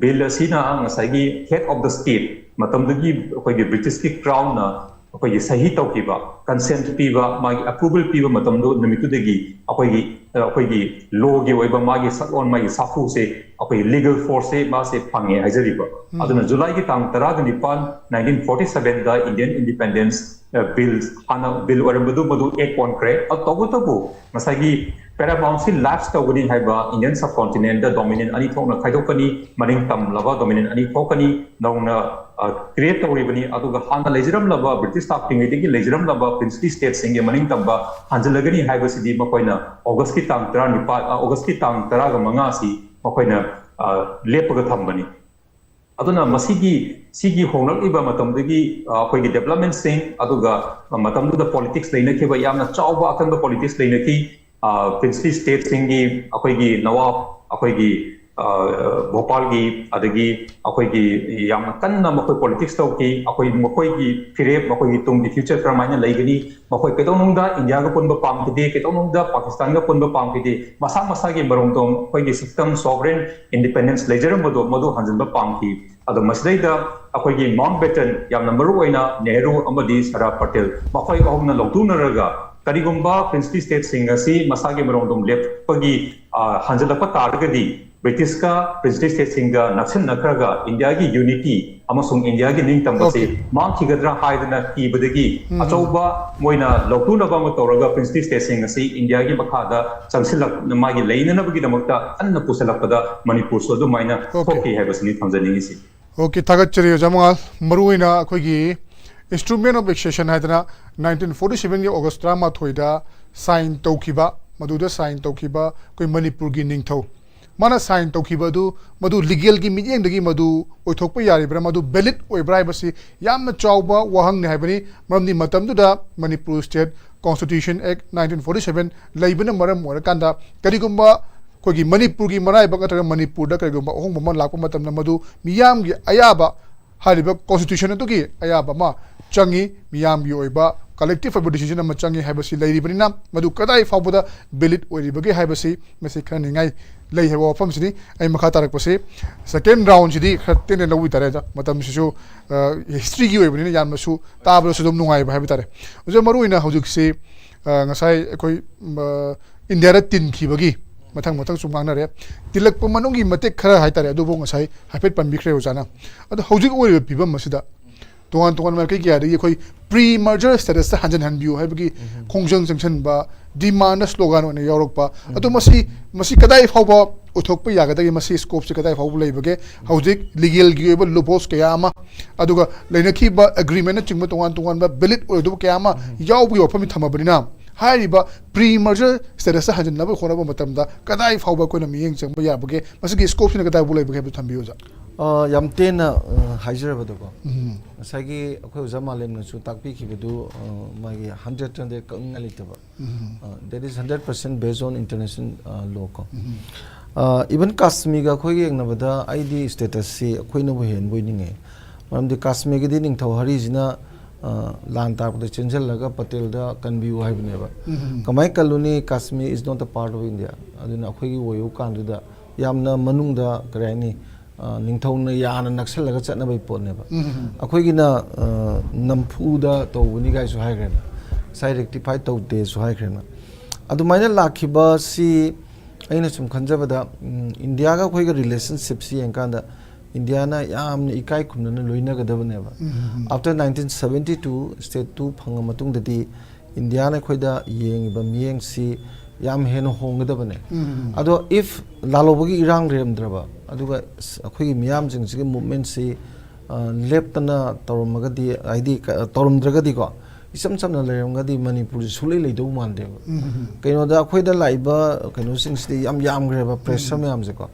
bill ꯑꯁꯤꯅ ꯉꯁꯥꯏꯒꯤ head of the state, ꯃꯇꯝꯗꯨꯒꯤ ꯑꯩꯈꯣꯏꯒꯤ ꯕ꯭ꯔꯤꯇꯤꯁꯀꯤ crownꯅ ꯑꯩꯈꯣꯏꯒꯤ ꯁꯍꯤ ꯇꯧꯈꯤꯕ, consent ꯄꯤꯕ, ꯃꯥꯒꯤ approval ꯄꯤꯕ ꯃꯇꯝꯗꯨ, ꯅꯨꯃꯤꯠꯇꯨꯗꯒꯤ ꯑꯩꯈꯣꯏꯒꯤ, ꯑꯩꯈꯣꯏꯒꯤ lawꯒꯤ ꯑꯣꯏꯕ ꯃꯥꯒꯤ ꯁꯛꯂꯣꯟ, ꯃꯥꯒꯤ ꯁꯥꯐꯨꯁꯦ, ꯑꯩꯈꯣꯏꯒꯤ legal forceꯁꯦ ꯃꯥꯁꯦ ꯐꯪꯉꯦ ꯍꯥꯏꯖꯔꯤꯕ꯫ ꯑꯗꯨꯅ Julyꯒꯤ ꯇꯥꯡ ꯇꯔꯥꯒ ꯅꯤꯄꯥꯟ, nineteen forty sevenꯗ Indian Independence Bill, ꯍꯥꯟꯅ bill ꯑꯣꯏꯔꯝꯕꯗꯨ ꯃꯗꯨ act ꯑꯣꯟꯈ꯭ꯔꯦ꯫ ꯑꯗꯨ ꯇꯧꯕꯇꯕꯨ ꯉꯁꯥꯏꯒꯤ Paramountcy lapse ꯇꯧꯒꯅꯤ ꯍꯥꯏꯕ, Indian subcontinentꯇ dominion ꯑꯅꯤ ꯊꯣꯛꯅ ꯈꯥꯏꯗꯣꯛꯀꯅꯤ, ꯃꯅꯤꯡ ꯇꯝꯂꯕ dominion ꯑꯅꯤ ꯊꯣꯛꯀꯅꯤ, ꯅꯧꯅ create ꯇꯧꯔꯤꯕꯅꯤ꯫ ꯑꯗꯨꯒ ꯍꯥꯟꯅ ꯂꯩꯖꯔꯝꯂꯕ, ꯕ꯭ꯔꯤꯇꯤꯁ ꯂꯥꯛꯇ꯭ꯔꯤꯉꯩꯗꯒꯤ ꯂꯩꯖꯔꯝꯂꯕ princely stateꯁꯤꯡꯒꯤ ꯃꯅꯤꯡ ꯇꯝꯕ ꯍꯟꯖꯤꯜꯂꯒꯅꯤ ꯍꯥꯏꯕꯁꯤꯗꯤ ꯃꯈꯣꯏꯅ Augustꯀꯤ ꯇꯥꯡ ꯇꯔꯥꯅꯤꯄꯥꯜ, Augustꯀꯤ ꯇꯥꯡ ꯇꯔꯥꯒ ꯃꯉꯥꯁꯤ ꯃꯈꯣꯏꯅ ꯂꯦꯞꯄꯒ ꯊꯝꯕꯅꯤ꯫ ꯑꯗꯨꯅ ꯃꯁꯤꯒꯤ, ꯁꯤꯒꯤ ꯍꯣꯡꯂꯛꯂꯤꯕ ꯃꯇꯝꯗꯨꯒꯤ ꯑꯩꯈꯣꯏꯒꯤ developmentꯁꯤꯡ, ꯑꯗꯨꯒ ꯃꯇꯝꯗꯨꯗ politics ꯂꯩꯅꯈꯤꯕ, ꯌꯥꯝꯅ ꯆꯥꯎꯕ ꯑꯀꯟꯕ politics ꯂꯩꯅꯈꯤ꯫ Princely stateꯁꯤꯡꯒꯤ ꯑꯩꯈꯣꯏꯒꯤ ꯅꯋꯥꯕ, ꯑꯩꯈꯣꯏꯒꯤ ꯚꯣꯄꯥꯜꯒꯤ, ꯑꯗꯒꯤ ꯑꯩꯈꯣꯏꯒꯤ ꯌꯥꯝꯅ ꯀꯟꯅ ꯃꯈꯣꯏ politics ꯇꯧꯈꯤ꯫ ꯑꯩꯈꯣꯏ, ꯃꯈꯣꯏꯒꯤ ꯐꯤꯔꯦꯞ, ꯃꯈꯣꯏꯒꯤ ꯇꯨꯡꯒꯤ future ꯀꯔꯝꯍꯥꯏꯅ ꯂꯩꯒꯅꯤ, ꯃꯈꯣꯏ ꯀꯩꯗꯧꯅꯨꯡꯗ ꯏꯟꯗꯤꯌꯥꯒ ꯄꯨꯟꯕ ꯄꯥꯝꯈꯤꯗꯦ, ꯀꯩꯗꯧꯅꯨꯡꯗ ꯄꯥꯀꯤꯁꯇꯥꯟꯒ ꯄꯨꯟꯕ ꯄꯥꯝꯈꯤꯗꯦ, ꯃꯁꯥ ꯃꯁꯥꯒꯤ ꯃꯔꯣꯝꯗꯣꯝ ꯑꯩꯈꯣꯏꯒꯤ system, sovereign independence ꯂꯩꯖꯔꯝꯕꯗꯣ ꯃꯗꯨ ꯍꯟꯖꯤꯟꯕ ꯄꯥꯝꯈꯤ꯫ ꯑꯗꯣ ꯃꯁꯤꯗꯩꯗ ꯑꯩꯈꯣꯏꯒꯤ Mountbatten, ꯌꯥꯝꯅ ꯃꯔꯨ ꯑꯣꯏꯅ ꯅꯦꯍꯔꯨ ꯑꯃꯗꯤ ꯁꯔꯗꯥꯔ ꯄꯇꯦꯜ, ꯃꯈꯣꯏ ꯑꯍꯨꯝꯅ ꯂꯧꯊꯣꯛꯅꯔꯒ ꯀꯔꯤꯒꯨꯝꯕ princely stateꯁꯤꯡ ꯑꯁꯤ ꯃꯁꯥꯒꯤ ꯃꯔꯣꯝꯗꯣꯝ ꯂꯦꯞꯄꯒꯤ ꯍꯟꯖꯤꯜꯂꯛꯄ ꯇꯥꯔꯒꯗꯤ ꯕ꯭ꯔꯤꯇꯤꯁꯀ princely stateꯁꯤꯡꯒ ꯅꯛꯁꯤꯟꯅꯈ꯭ꯔꯒ ꯏꯟꯗꯤꯌꯥꯒꯤ unity ꯑꯃꯁꯨꯡ ꯏꯟꯗꯤꯌꯥꯒꯤ ꯅꯤꯡꯇꯝꯕꯁꯤ ꯃꯥꯡꯈꯤꯒꯗ꯭ꯔꯥ ꯍꯥꯏꯗꯅ ꯀꯤꯕꯗꯒꯤ ꯑꯆꯧꯕ ꯃꯣꯏꯅ ꯂꯧꯊꯣꯛꯅꯕ ꯑꯃ ꯇꯧꯔꯒ princely stateꯁꯤꯡ ꯑꯁꯤ ꯏꯟꯗꯤꯌꯥꯒꯤ ꯃꯈꯥꯗ ꯆꯪꯁꯤꯜꯂꯛ, ꯃꯥꯒꯤ ꯂꯩꯅꯅꯕꯒꯤꯗꯃꯛꯇ ꯀꯟꯅ ꯄꯨꯁꯤꯜꯂꯛꯄꯗ ꯃꯅꯤꯄꯨꯔꯁꯨ ꯑꯗꯨꯃꯥꯏꯅ ꯊꯣꯛꯈꯤ ꯍꯥꯏꯕꯁꯤꯅꯤ ꯊꯝꯖꯅꯤꯡꯉꯤꯁꯤ꯫ ꯑꯣꯀꯦ, ꯊꯥꯒꯠꯆꯔꯤ ꯑꯣꯖꯥ ꯃꯉꯥꯜ꯫ ꯃꯔꯨꯑꯣꯏꯅ ꯑꯩꯈꯣꯏꯒꯤ Instrument of Accession ꯍꯥꯏꯗꯅ nineteen forty seven ꯒꯤ August ꯇꯔꯥꯃꯥꯊꯣꯏꯗ sign ꯇꯧꯈꯤꯕ, ꯃꯗꯨꯗ sign ꯇꯧꯈꯤꯕ ꯑꯩꯈꯣꯏ ꯃꯅꯤꯄꯨꯔꯒꯤ ꯅꯤꯡꯊꯧ, ꯃꯥꯅ sign ꯇꯧꯈꯤꯕ ꯑꯗꯨ, ꯃꯗꯨ legal ꯒꯤ ꯃꯤꯠꯌꯦꯡꯗꯒꯤ ꯃꯗꯨ ꯑꯣꯏꯊꯣꯛꯄ ꯌꯥꯔꯤꯕ꯭ꯔꯥ, ꯃꯗꯨ valid ꯑꯣꯏꯕ꯭ꯔꯥ ꯍꯥꯏꯕꯁꯤ ꯌꯥꯝꯅ ꯆꯥꯎꯕ ꯋꯥꯍꯪꯅꯤ ꯍꯥꯏꯕꯅꯤ꯫ ꯃꯔꯝꯗꯤ ꯃꯇꯝꯗꯨꯗ Manipur State Constitution Act nineteen forty seven ꯂꯩꯕꯅ ꯃꯔꯝ ꯑꯣꯏꯔꯀꯥꯟꯗ, ꯀꯔꯤꯒꯨꯝꯕ ꯑꯩꯈꯣꯏꯒꯤ ꯃꯅꯤꯄꯨꯔꯒꯤ ꯃꯔꯥꯏꯕꯛ ꯅꯠꯇ꯭ꯔꯒ ꯃꯅꯤꯄꯨꯔꯗ ꯀꯔꯤꯒꯨꯝꯕ ꯑꯍꯣꯡꯕ ꯑꯃ ꯂꯥꯛꯄ ꯃꯇꯝꯗ, ꯃꯗꯨ ꯃꯤꯌꯥꯝꯒꯤ ꯑꯌꯥꯕ, ꯍꯥꯏꯔꯤꯕ constitution ꯑꯗꯨꯒꯤ ꯑꯌꯥꯕ ꯑꯃ ꯆꯪꯉꯤ, ꯃꯤꯌꯥꯝꯒꯤ ꯑꯣꯏꯕ collective ꯑꯣꯏꯕ decision ꯑꯃ ꯆꯪꯉꯤ ꯍꯥꯏꯕꯁꯤ ꯂꯩꯔꯤꯕꯅꯤꯅ, ꯃꯗꯨ ꯀꯗꯥꯏ ꯐꯥꯎꯕꯗ valid ꯑꯣꯏꯔꯤꯕꯒꯦ ꯍꯥꯏꯕꯁꯤ ꯃꯁꯤ ꯈꯟꯅꯅꯤꯡꯉꯥꯏ ꯂꯩ ꯍꯥꯏꯕ ꯋꯥꯐꯝꯁꯤꯅꯤ꯫ ꯑꯩ ꯃꯈꯥ ꯇꯥꯔꯛꯄꯁꯤ, second round ꯁꯤꯗꯤ ꯈꯔ ꯇꯦꯟꯅ ꯂꯧꯕ ꯇꯥꯔꯦ ꯑꯣꯖꯥ, ꯃꯇꯝꯁꯤꯁꯨ, ꯑ, history ꯒꯤ ꯑꯣꯏꯕꯅꯤꯅ ꯌꯥꯝꯅꯁꯨ ꯇꯥꯕꯗꯁꯨ ꯑꯗꯨꯝ ꯅꯨꯡꯉꯥꯏꯕ ꯍꯥꯏꯕ ꯇꯥꯔꯦ꯫ ꯑꯣꯖꯥ, ꯃꯔꯨꯑꯣꯏꯅ ꯍꯧꯖꯤꯛꯁꯤ, ꯑ, ꯉꯁꯥꯏ ꯑꯩꯈꯣꯏ, ꯑ, ꯏꯟꯗꯤꯌꯥꯗ ꯇꯤꯟꯈꯤꯕꯒꯤ ꯃꯊꯪ ꯃꯊꯪ ꯁꯨꯝ ꯉꯥꯡꯅꯔꯦ꯫ ꯇꯤꯜꯂꯛꯄ ꯃꯅꯨꯡꯒꯤ ꯃꯇꯦꯛ ꯈꯔ ꯍꯥꯏꯇꯥꯔꯦ, ꯑꯗꯨꯕꯨ ꯉꯁꯥꯏ ꯍꯥꯏꯐꯦꯠ ꯄꯟꯕꯤꯈ꯭ꯔꯦ ꯑꯣꯖꯥꯅ꯫ ꯑꯗꯣ ꯍꯧꯖꯤꯛ ꯑꯣꯏꯔꯤꯕ ꯐꯤꯕꯝ ꯑꯁꯤꯗ ꯇꯣꯉꯥꯟ ꯇꯣꯉꯥꯟꯕ ꯃꯥꯏꯀꯩ ꯀꯌꯥꯗꯒꯤ ꯑꯩꯈꯣꯏ pre merger status ꯇ ꯍꯟꯖꯤꯟꯍꯟꯕꯤꯌꯨ ꯍꯥꯏꯕꯒꯤ ꯎꯝ꯫ ꯈꯣꯡꯖꯪ ꯆꯪꯁꯤꯟꯕ, demand ꯅ slogan ꯑꯣꯏꯅ ꯌꯥꯎꯔꯛꯄ, ꯎꯝ꯫ ꯑꯗꯣ ꯃꯁꯤ, ꯃꯁꯤ ꯀꯗꯥꯏ ꯐꯥꯎꯕ ꯑꯣꯏꯊꯣꯛꯄ ꯌꯥꯒꯗꯒꯦ? ꯃꯁꯤ scope ꯁꯤ ꯀꯗꯥꯏ ꯐꯥꯎꯕ ꯂꯩꯕꯒꯦ? ꯍꯧꯖꯤꯛ legal ꯒꯤ ꯑꯣꯏꯕ loopholes ꯀꯌꯥ ꯑꯃ, ꯑꯗꯨꯒ ꯂꯩꯅꯈꯤꯕ agreement ꯅ ꯆꯤꯡꯕ ꯇꯣꯉꯥꯟ ꯇꯣꯉꯥꯟꯕ valid ꯑꯣꯏꯗꯕ ꯀꯌꯥ ꯑꯃ ꯎꯝ꯫ ꯌꯥꯎꯕꯒꯤ ꯋꯥꯐꯝꯁꯤ ꯊꯝꯃꯕꯅꯤꯅ, ꯍꯥꯏꯔꯤꯕ pre merger status ꯇ ꯍꯟꯖꯤꯟꯅꯕ ꯍꯣꯠꯅꯕ ꯃꯇꯝꯗ ꯀꯗꯥꯏ ꯐꯥꯎꯕ ꯑꯩꯈꯣꯏꯅ ꯃꯤꯠꯌꯦꯡ ꯆꯪꯕ ꯌꯥꯕꯒꯦ? ꯃꯁꯤꯒꯤ scope ꯁꯤꯅ ꯀꯗꯥꯏ ꯐꯥꯎ ꯂꯩꯕꯒꯦ ꯍꯥꯏꯕꯗꯨ ꯊꯝꯕꯤꯌꯨ ꯑꯣꯖꯥ꯫ ꯑ, ꯌꯥꯝ ꯇꯦꯟꯅ, ꯑ, ꯍꯥꯏꯖꯔꯕꯗꯀꯣ, ꯎꯝ꯫ ꯉꯁꯥꯏꯒꯤ ꯑꯩꯈꯣꯏ ꯑꯣꯖꯥ ꯃꯥꯂꯦꯝꯅꯁꯨ ꯇꯥꯛꯄꯤꯈꯤꯕꯗꯨ, ꯑ, ꯃꯥꯒꯤ hundred hundred ꯀꯛꯅꯤꯡꯉꯥꯏ ꯂꯩꯇꯕ꯫ ꯎꯝ꯫ ꯑ, that is hundred percent based on international, ꯑ, law ꯀꯣ꯫ ꯎꯝ꯫ ꯑ, even ꯀꯥꯁꯃꯤꯔꯒ ꯑꯩꯈꯣꯏꯒ ꯌꯦꯡꯅꯕꯗ ꯑꯩꯗꯤ status ꯁꯤ ꯑꯩꯈꯣꯏꯅꯕꯨ ꯍꯦꯟꯕꯣꯏ ꯅꯤꯡꯉꯦ꯫ ꯃꯔꯝꯗꯤ ꯀꯥꯁꯃꯤꯔꯒꯤꯗꯤ ꯅꯤꯡꯊꯧ ꯍꯔꯤꯁꯤꯅ, ꯑ, ꯂꯥꯟ ꯇꯥꯔꯛꯄꯗ ꯆꯦꯟꯁꯤꯜꯂꯒ ꯄꯇꯦꯜꯗ ꯀꯟꯕꯤꯌꯨ ꯍꯥꯏꯕꯅꯦꯕ꯫ ꯎꯝ꯫ ꯀꯃꯥꯏꯅ ꯀꯜꯂꯨꯅꯤ? Kashmir is not a part of India꯫ ꯑꯗꯨꯅ ꯑꯩꯈꯣꯏꯒꯤ ꯑꯣꯏꯌꯨ ꯀꯥꯟꯗꯨꯗ ꯌꯥꯝꯅ ꯃꯅꯨꯡꯗ, ꯀꯔꯤ ꯍꯥꯏꯅꯤ, ꯑ, ꯅꯤꯡꯊꯧꯅ ꯌꯥꯅ ꯅꯛꯁꯜꯂꯒ ꯆꯠꯅꯕꯒꯤ ꯄꯣꯠꯅꯦꯕ꯫ ꯎꯝ꯫ ꯑꯩꯈꯣꯏꯒꯤꯅ, ꯑ, ꯅꯝꯐꯨꯗ ꯇꯧꯕꯅꯤ ꯀꯥꯏꯁꯨ ꯍꯥꯏꯈ꯭ꯔꯦꯅ, ꯉꯁꯥꯏ rectify ꯇꯧꯗꯦꯁꯨ ꯍꯥꯏꯈ꯭ꯔꯦꯅ꯫ ꯑꯗꯨꯃꯥꯏꯅ ꯂꯥꯛꯈꯤꯕꯁꯤ ꯑꯩꯅ ꯁꯨꯝ ꯈꯟꯖꯕꯗ, ꯎꯝ, ꯏꯟꯗꯤꯌꯥꯒ ꯑꯩꯈꯣꯏꯒ relationship ꯁꯤ ꯌꯦꯡꯀꯥꯟꯗ ꯏꯟꯗꯤꯌꯥꯅ ꯌꯥꯝꯅ ꯏꯀꯥꯏ ꯈꯨꯝꯅꯅ ꯂꯣꯏꯅꯒꯗꯕꯅꯦꯕ꯫ ꯎꯝ꯫ After nineteen seventy two state ꯇꯨ ꯐꯪꯉ ꯃꯇꯨꯡꯗꯗꯤ ꯏꯟꯗꯤꯌꯥꯅ ꯑꯩꯈꯣꯏꯗ ꯌꯦꯡꯉꯤꯕ ꯃꯤꯠꯌꯦꯡꯁꯤ ꯌꯥꯝ ꯍꯦꯟꯅ ꯍꯣꯡꯒꯗꯕꯅꯦ꯫ ꯎꯝ꯫ ꯑꯗꯣ if ꯂꯥꯜꯍꯧꯕꯒꯤ ꯏꯔꯥꯡ ꯂꯩꯔꯝꯗ꯭ꯔꯕ, ꯑꯗꯨꯒ ꯑꯩꯈꯣꯏꯒꯤ ꯃꯤꯌꯥꯝꯁꯤꯡꯁꯤꯒꯤ ꯃꯨꯞꯃꯦꯟꯁꯤ ꯂꯦꯞꯇꯅ ꯇꯧꯔꯝꯃꯒꯗꯤ, ꯍꯥꯏꯗꯤ ꯇꯧꯔꯝꯗ꯭ꯔꯒꯗꯤꯀꯣ, ꯏꯆꯝ ꯆꯝꯅ ꯂꯩꯔꯝꯒꯗꯤ ꯃꯅꯤꯄꯨꯔꯁꯤ ꯁꯨꯡꯂꯩ ꯂꯩꯗꯧ ꯃꯥꯟꯗꯦꯕ꯫ ꯀꯩꯅꯣꯗ ꯑꯩꯈꯣꯏꯗ ꯂꯥꯛꯏꯕ ꯀꯩꯅꯣꯁꯤꯡꯁꯤꯗꯤ ꯌꯥꯝ ꯌꯥꯝꯈ꯭ꯔꯦꯕ, ꯄ꯭ꯔꯦꯁꯔ ꯃꯌꯥꯝꯁꯦꯀꯣ꯫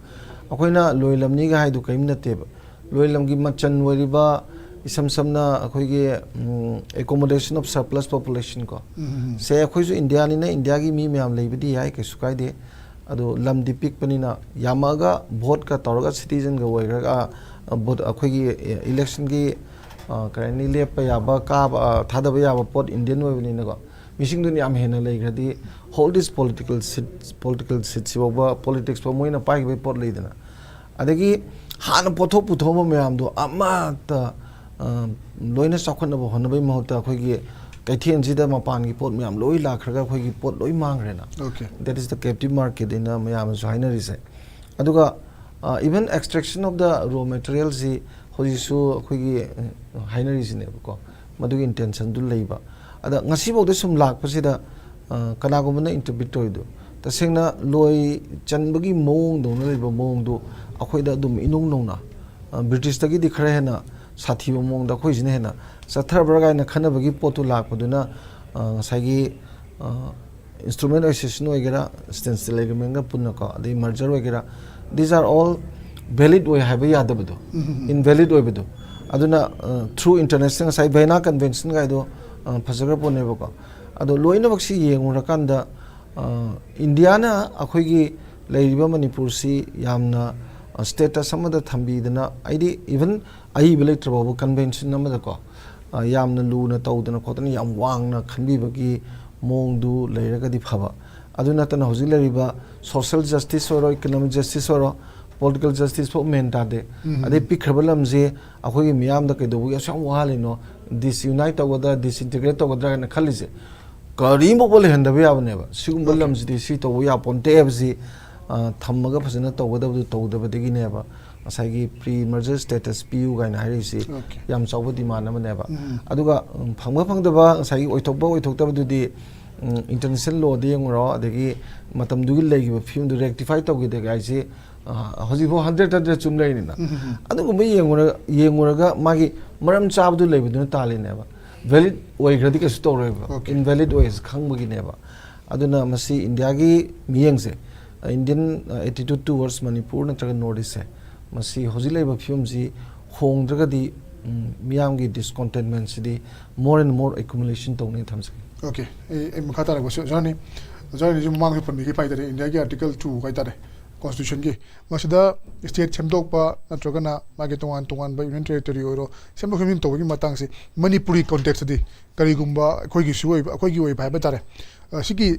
ꯑꯩꯈꯣꯏꯅ ꯂꯣꯏ ꯂꯝꯅꯤꯒ ꯍꯥꯏꯗꯨ ꯀꯔꯤꯝ ꯅꯠꯇꯦꯕ꯫ ꯂꯣꯏ ꯂꯝꯒꯤ ꯃꯆꯟ ꯑꯣꯏꯔꯤꯕ, ꯏꯁꯝ ꯁꯝꯅ ꯑꯩꯈꯣꯏꯒꯤ accommodation of surplus population ꯀꯣ, ꯁꯦ ꯑꯩꯈꯣꯏꯁꯨ ꯏꯟꯗꯤꯌꯥꯅꯤꯅ ꯏꯟꯗꯤꯌꯥꯒꯤ ꯃꯤ ꯃꯌꯥꯝ ꯂꯩꯕꯗꯤ ꯌꯥꯏ, ꯀꯩꯁꯨ ꯀꯥꯏꯗꯦ꯫ ꯑꯗꯣ ꯂꯝꯗꯤ ꯄꯤꯛꯄꯅꯤꯅ ꯌꯥꯝꯃꯛꯑꯒ ꯚꯣꯠꯀ ꯇꯧꯔꯒ ꯁꯤꯇꯤꯖꯟꯒ ꯑꯣꯏꯈ꯭ꯔꯒ, ꯑ, ꯚꯣꯠ ꯑꯩꯈꯣꯏꯒꯤ ꯏꯂꯦꯛꯁꯟꯒꯤ, ꯑ, ꯀꯔꯤ ꯍꯥꯏꯅꯤ, ꯂꯦꯞꯄ ꯌꯥꯕ, ꯀꯥꯕ, ꯑ, ꯊꯥꯗꯕ ꯌꯥꯕ ꯄꯣꯠ ꯏꯟꯗꯤꯌꯟ ꯑꯣꯏꯕꯅꯤꯅꯀꯣ, ꯃꯤꯁꯤꯡꯗꯨꯅ ꯌꯥꯝ ꯍꯦꯟꯅ ꯂꯩꯈ꯭ꯔꯗꯤ, whole this political seat, political ꯁꯤꯠꯁꯤꯐꯥꯎꯕ, ꯄꯣꯂꯤꯇꯤꯛꯁꯐꯥꯎ ꯃꯣꯏꯅ ꯄꯥꯏꯈꯤꯕꯒꯤ ꯄꯣꯠ ꯂꯩꯗꯅ, ꯑꯗꯒꯤ ꯍꯥꯟꯅ ꯄꯣꯠꯊꯣꯛ ꯄꯨꯊꯣꯛꯑꯝꯕ ꯃꯌꯥꯝꯗꯣ ꯑꯃꯠꯇ, ꯑ, ꯂꯣꯏꯅ ꯆꯥꯎꯈꯠꯅꯕ ꯍꯣꯠꯅꯕꯒꯤ ꯃꯍꯨꯠꯇ ꯑꯩꯈꯣꯏꯒꯤ ꯀꯩꯊꯦꯜꯁꯤꯗ ꯃꯄꯥꯟꯒꯤ ꯄꯣꯠ ꯃꯌꯥꯝ ꯂꯣꯏ ꯂꯥꯛꯈ꯭ꯔꯒ ꯑꯩꯈꯣꯏꯒꯤ ꯄꯣꯠ ꯂꯣꯏ ꯃꯥꯡꯈ꯭ꯔꯦꯅ꯫ Okay. That is the captive market ꯑꯩꯅ ꯃꯌꯥꯝꯅꯁꯨ ꯍꯥꯏꯅꯔꯤꯁꯦ꯫ ꯑꯗꯨꯒ even extraction of the raw materialꯁꯤ ꯍꯧꯖꯤꯛꯁꯨ ꯑꯩꯈꯣꯏꯒꯤ, ꯑ, ꯍꯥꯏꯅꯔꯤꯁꯤꯅꯦꯕꯀꯣ, ꯃꯗꯨꯒꯤ ꯏꯟꯇꯦꯟꯁꯟꯗꯨ ꯂꯩꯕ꯫ ꯑꯗ ꯉꯁꯤꯐꯥꯎꯗ ꯁꯨꯝ ꯂꯥꯛꯄꯁꯤꯗ, ꯑ, ꯀꯅꯥꯒꯨꯝꯕꯅ ꯏꯟꯇꯔꯄ꯭ꯔꯤꯠ ꯇꯧꯔꯤꯗꯣ, ꯇꯁꯦꯡꯅ ꯂꯣꯏ ꯆꯟꯕꯒꯤ ꯃꯑꯣꯡꯗꯧꯅ ꯂꯩꯕ ꯃꯑꯣꯡꯗꯣ ꯑꯩꯈꯣꯏꯗ ꯑꯗꯨꯝ ꯏꯅꯧ ꯅꯧꯅ, ꯑ, ꯕ꯭ꯔꯤꯇꯤꯁꯇꯒꯤꯗꯤ ꯈꯔ ꯍꯦꯟꯅ ꯁꯥꯊꯤꯕ ꯃꯑꯣꯡꯗ ꯑꯩꯈꯣꯏꯁꯤꯅ ꯍꯦꯟꯅ ꯆꯠꯊꯔꯕ꯭ꯔꯥ ꯀꯥꯏꯅ ꯈꯟꯅꯕꯒꯤ ꯄꯣꯠꯇꯨ ꯂꯥꯛꯄꯗꯨꯅ, ꯑ, ꯉꯁꯥꯏꯒꯤ, ꯑ, instrument acquisition ꯑꯣꯏꯒꯦꯔꯥ, standstill agreementꯒ ꯄꯨꯟꯅꯀꯣ, ꯑꯗꯩ merger ꯑꯣꯏꯒꯦꯔꯥ, these are all valid ꯑꯣꯏ ꯍꯥꯏꯕ ꯌꯥꯗꯕꯗꯣ, invalid ꯑꯣꯏꯕꯗꯣ꯫ ꯑꯗꯨꯅ, ꯑ, through international, ꯉꯁꯥꯏ Vienna Convention ꯒꯥꯏꯗꯣ, ꯑ, ꯐꯖꯈ꯭ꯔ ꯄꯣꯠꯅꯦꯕꯀꯣ꯫ ꯑꯗꯣ ꯂꯣꯏꯅꯃꯛꯁꯤ ꯌꯦꯡꯉꯨꯔꯀꯥꯟꯗ, ꯑ, ꯏꯟꯗꯤꯌꯥꯅ ꯑꯩꯈꯣꯏꯒꯤ ꯂꯩꯔꯤꯕ ꯃꯅꯤꯄꯨꯔꯁꯤ ꯌꯥꯝꯅ, ꯑ, status ꯑꯃꯗ ꯊꯝꯕꯤꯗꯅ, ꯍꯥꯏꯗꯤ even ꯑꯏꯕ ꯂꯩꯇ꯭ꯔ ꯐꯥꯎꯕ convention ꯑꯃꯗꯀꯣ, ꯑ, ꯌꯥꯝꯅ ꯂꯨꯅ ꯇꯧꯗꯅ ꯈꯣꯠꯇꯅ ꯌꯥꯝ ꯋꯥꯡꯅ ꯈꯟꯕꯤꯕꯒꯤ ꯃꯑꯣꯡꯗꯨ ꯂꯩꯔꯒꯗꯤ ꯐꯕ꯫ ꯑꯗꯨ ꯅꯠꯇꯅ ꯍꯧꯖꯤꯛ ꯂꯩꯔꯤꯕ social justice ꯑꯣꯏꯔꯣ, economic justice ꯑꯣꯏꯔꯣ, political justice ꯐꯥꯎ ꯃꯦꯟ ꯇꯥꯗꯦ꯫ ꯑꯗꯩ ꯄꯤꯛꯈ꯭ꯔꯕ ꯂꯝꯁꯦ ꯑꯩꯈꯣꯏꯒꯤ ꯃꯤꯌꯥꯝꯗ ꯀꯩꯗꯧꯕꯒꯤ ꯑꯁꯨꯛ ꯌꯥꯝ ꯋꯥꯍꯜꯂꯤꯅꯣ, disunite ꯇꯧꯒꯗ꯭ꯔꯥ, disintegrate ꯇꯧꯒꯗ꯭ꯔꯥ ꯍꯥꯏꯅ ꯈꯜꯂꯤꯁꯦ, ꯀꯔꯤꯝꯐꯥꯎꯕ ꯂꯩꯍꯟꯗꯕ ꯌꯥꯕꯅꯦꯕ꯫ ꯁꯤꯒꯨꯝꯕ ꯂꯝꯁꯤꯗꯤ ꯁꯤ ꯇꯧꯕ ꯌꯥꯄꯣꯟꯇꯦ ꯍꯥꯏꯕꯁꯤ, ꯑ, ꯊꯝꯃꯒ ꯐꯖꯅ ꯇꯧꯒꯗꯕꯗꯨ ꯇꯧꯗꯕꯗꯒꯤꯅꯦꯕ ꯉꯁꯥꯏꯒꯤ pre merger status ꯄꯤꯌꯨ ꯀꯥꯏꯅ ꯍꯥꯏꯔꯤꯁꯤ꯫ Okay. ꯌꯥꯝ ꯆꯥꯎꯕ demand ꯑꯃꯅꯦꯕ꯫ ꯑꯗꯨꯒ, ꯎꯝ, ꯐꯪꯕ ꯐꯪꯗꯕ, ꯉꯁꯥꯏꯒꯤ ꯑꯣꯏꯊꯣꯛꯄ ꯑꯣꯏꯊꯣꯛꯇꯕꯗꯨꯗꯤ, ꯏꯟꯇꯔꯅꯦꯁꯅꯦꯜ ꯂꯣꯗ ꯌꯦꯡꯉꯨꯔꯣ, ꯑꯗꯒꯤ ꯃꯇꯝꯗꯨꯒꯤ ꯂꯩꯈꯤꯕ ꯐꯤꯕꯝꯗꯨ ꯔꯦꯛꯇꯤꯐꯥꯏ ꯇꯧꯈꯤꯗꯦ ꯍꯥꯏꯁꯤ, ꯑ, ꯍꯧꯖꯤꯛꯐꯥꯎ ꯍꯟꯗ꯭ꯔꯦꯠ ꯍꯟꯗ꯭ꯔꯦꯠ ꯆꯨꯝ ꯂꯩꯔꯤꯅꯤꯅ꯫ ꯑꯗꯨꯒꯨꯝꯕ ꯌꯦꯡꯉꯨꯔ-, ꯌꯦꯡꯉꯨꯔꯒ ꯃꯥꯒꯤ ꯃꯔꯝ ꯆꯥꯕꯗꯨ ꯂꯩꯕꯗꯨꯅ ꯇꯥꯜꯂꯤꯅꯦꯕ꯫ ꯚꯦꯂꯤꯠ ꯑꯣꯏꯈ꯭ꯔꯗꯤ ꯀꯩꯁꯨ ꯇꯧꯔꯣꯏꯕ, Okay. ꯏꯟꯚꯦꯂꯤꯠ ꯑꯣꯏ ꯍꯥꯏꯁꯤ ꯈꯪꯕꯒꯤꯅꯦꯕ꯫ ꯑꯗꯨꯅ ꯃꯁꯤ ꯏꯟꯗꯤꯌꯥꯒꯤ ꯃꯤꯠꯌꯦꯡꯁꯦ, Indian, uh, attitude towards Manipur ꯅꯠꯇ꯭ꯔꯒ ꯅꯣꯔꯠ ꯏꯁꯁꯦ, ꯃꯁꯤ ꯍꯧꯖꯤꯛ ꯂꯩꯔꯤꯕ ꯐꯤꯕꯝꯁꯤ ꯍꯣꯡꯗ꯭ꯔꯒꯗꯤ, ꯎꯝ, ꯃꯤꯌꯥꯝꯒꯤ ꯗꯤꯁꯀꯣꯟꯇꯦꯟꯃꯦꯟꯁꯤꯗꯤ more and more accumulation ꯇꯧꯅꯤ ꯊꯝꯖꯒꯦ꯫ Okay, ꯑꯩ ꯑꯩ ꯃꯈꯥ ꯇꯥꯔꯛꯄꯁꯤ ꯑꯣꯖꯥꯅꯤ꯫ ꯑꯣꯖꯥꯅꯤꯁꯨ ꯃꯃꯥꯡꯁꯨ ꯄꯟꯕꯤꯈꯤꯕ ꯍꯥꯏꯇꯥꯔꯦ, ꯏꯟꯗꯤꯌꯥꯒꯤ ꯑꯥꯔꯇꯤꯀꯜ ꯇꯨ ꯍꯥꯏꯇꯥꯔꯦ, ꯀꯣꯟꯁꯇꯤꯇ꯭ꯌꯨꯁꯟꯒꯤ, ꯃꯁꯤꯗ ꯁ꯭ꯇꯦꯠ ꯁꯦꯝꯗꯣꯛꯄ ꯅꯠꯇ꯭ꯔꯒꯅ ꯃꯥꯒꯤ ꯇꯣꯉꯥꯟ ꯇꯣꯉꯥꯟꯕ ꯌꯨꯅꯤꯌꯟ ꯇꯦꯔꯤꯇꯣꯔꯤ ꯑꯣꯏꯔꯣ, ꯁꯦꯝꯗꯣꯛ ꯁꯦꯝꯖꯤꯟ ꯇꯧꯕꯒꯤ ꯃꯇꯥꯡꯁꯤ ꯃꯅꯤꯄꯨꯔꯤ ꯀꯣꯟꯇꯦꯛꯁꯇꯗꯤ ꯀꯔꯤꯒꯨꯝꯕ ꯑꯩꯈꯣꯏꯒꯤꯁꯨ ꯑꯣꯏꯕ, ꯑꯩꯈꯣꯏꯒꯤ ꯑꯣꯏꯕ ꯍꯥꯏꯕ ꯇꯥꯔꯦ, ꯑ, ꯁꯤꯒꯤ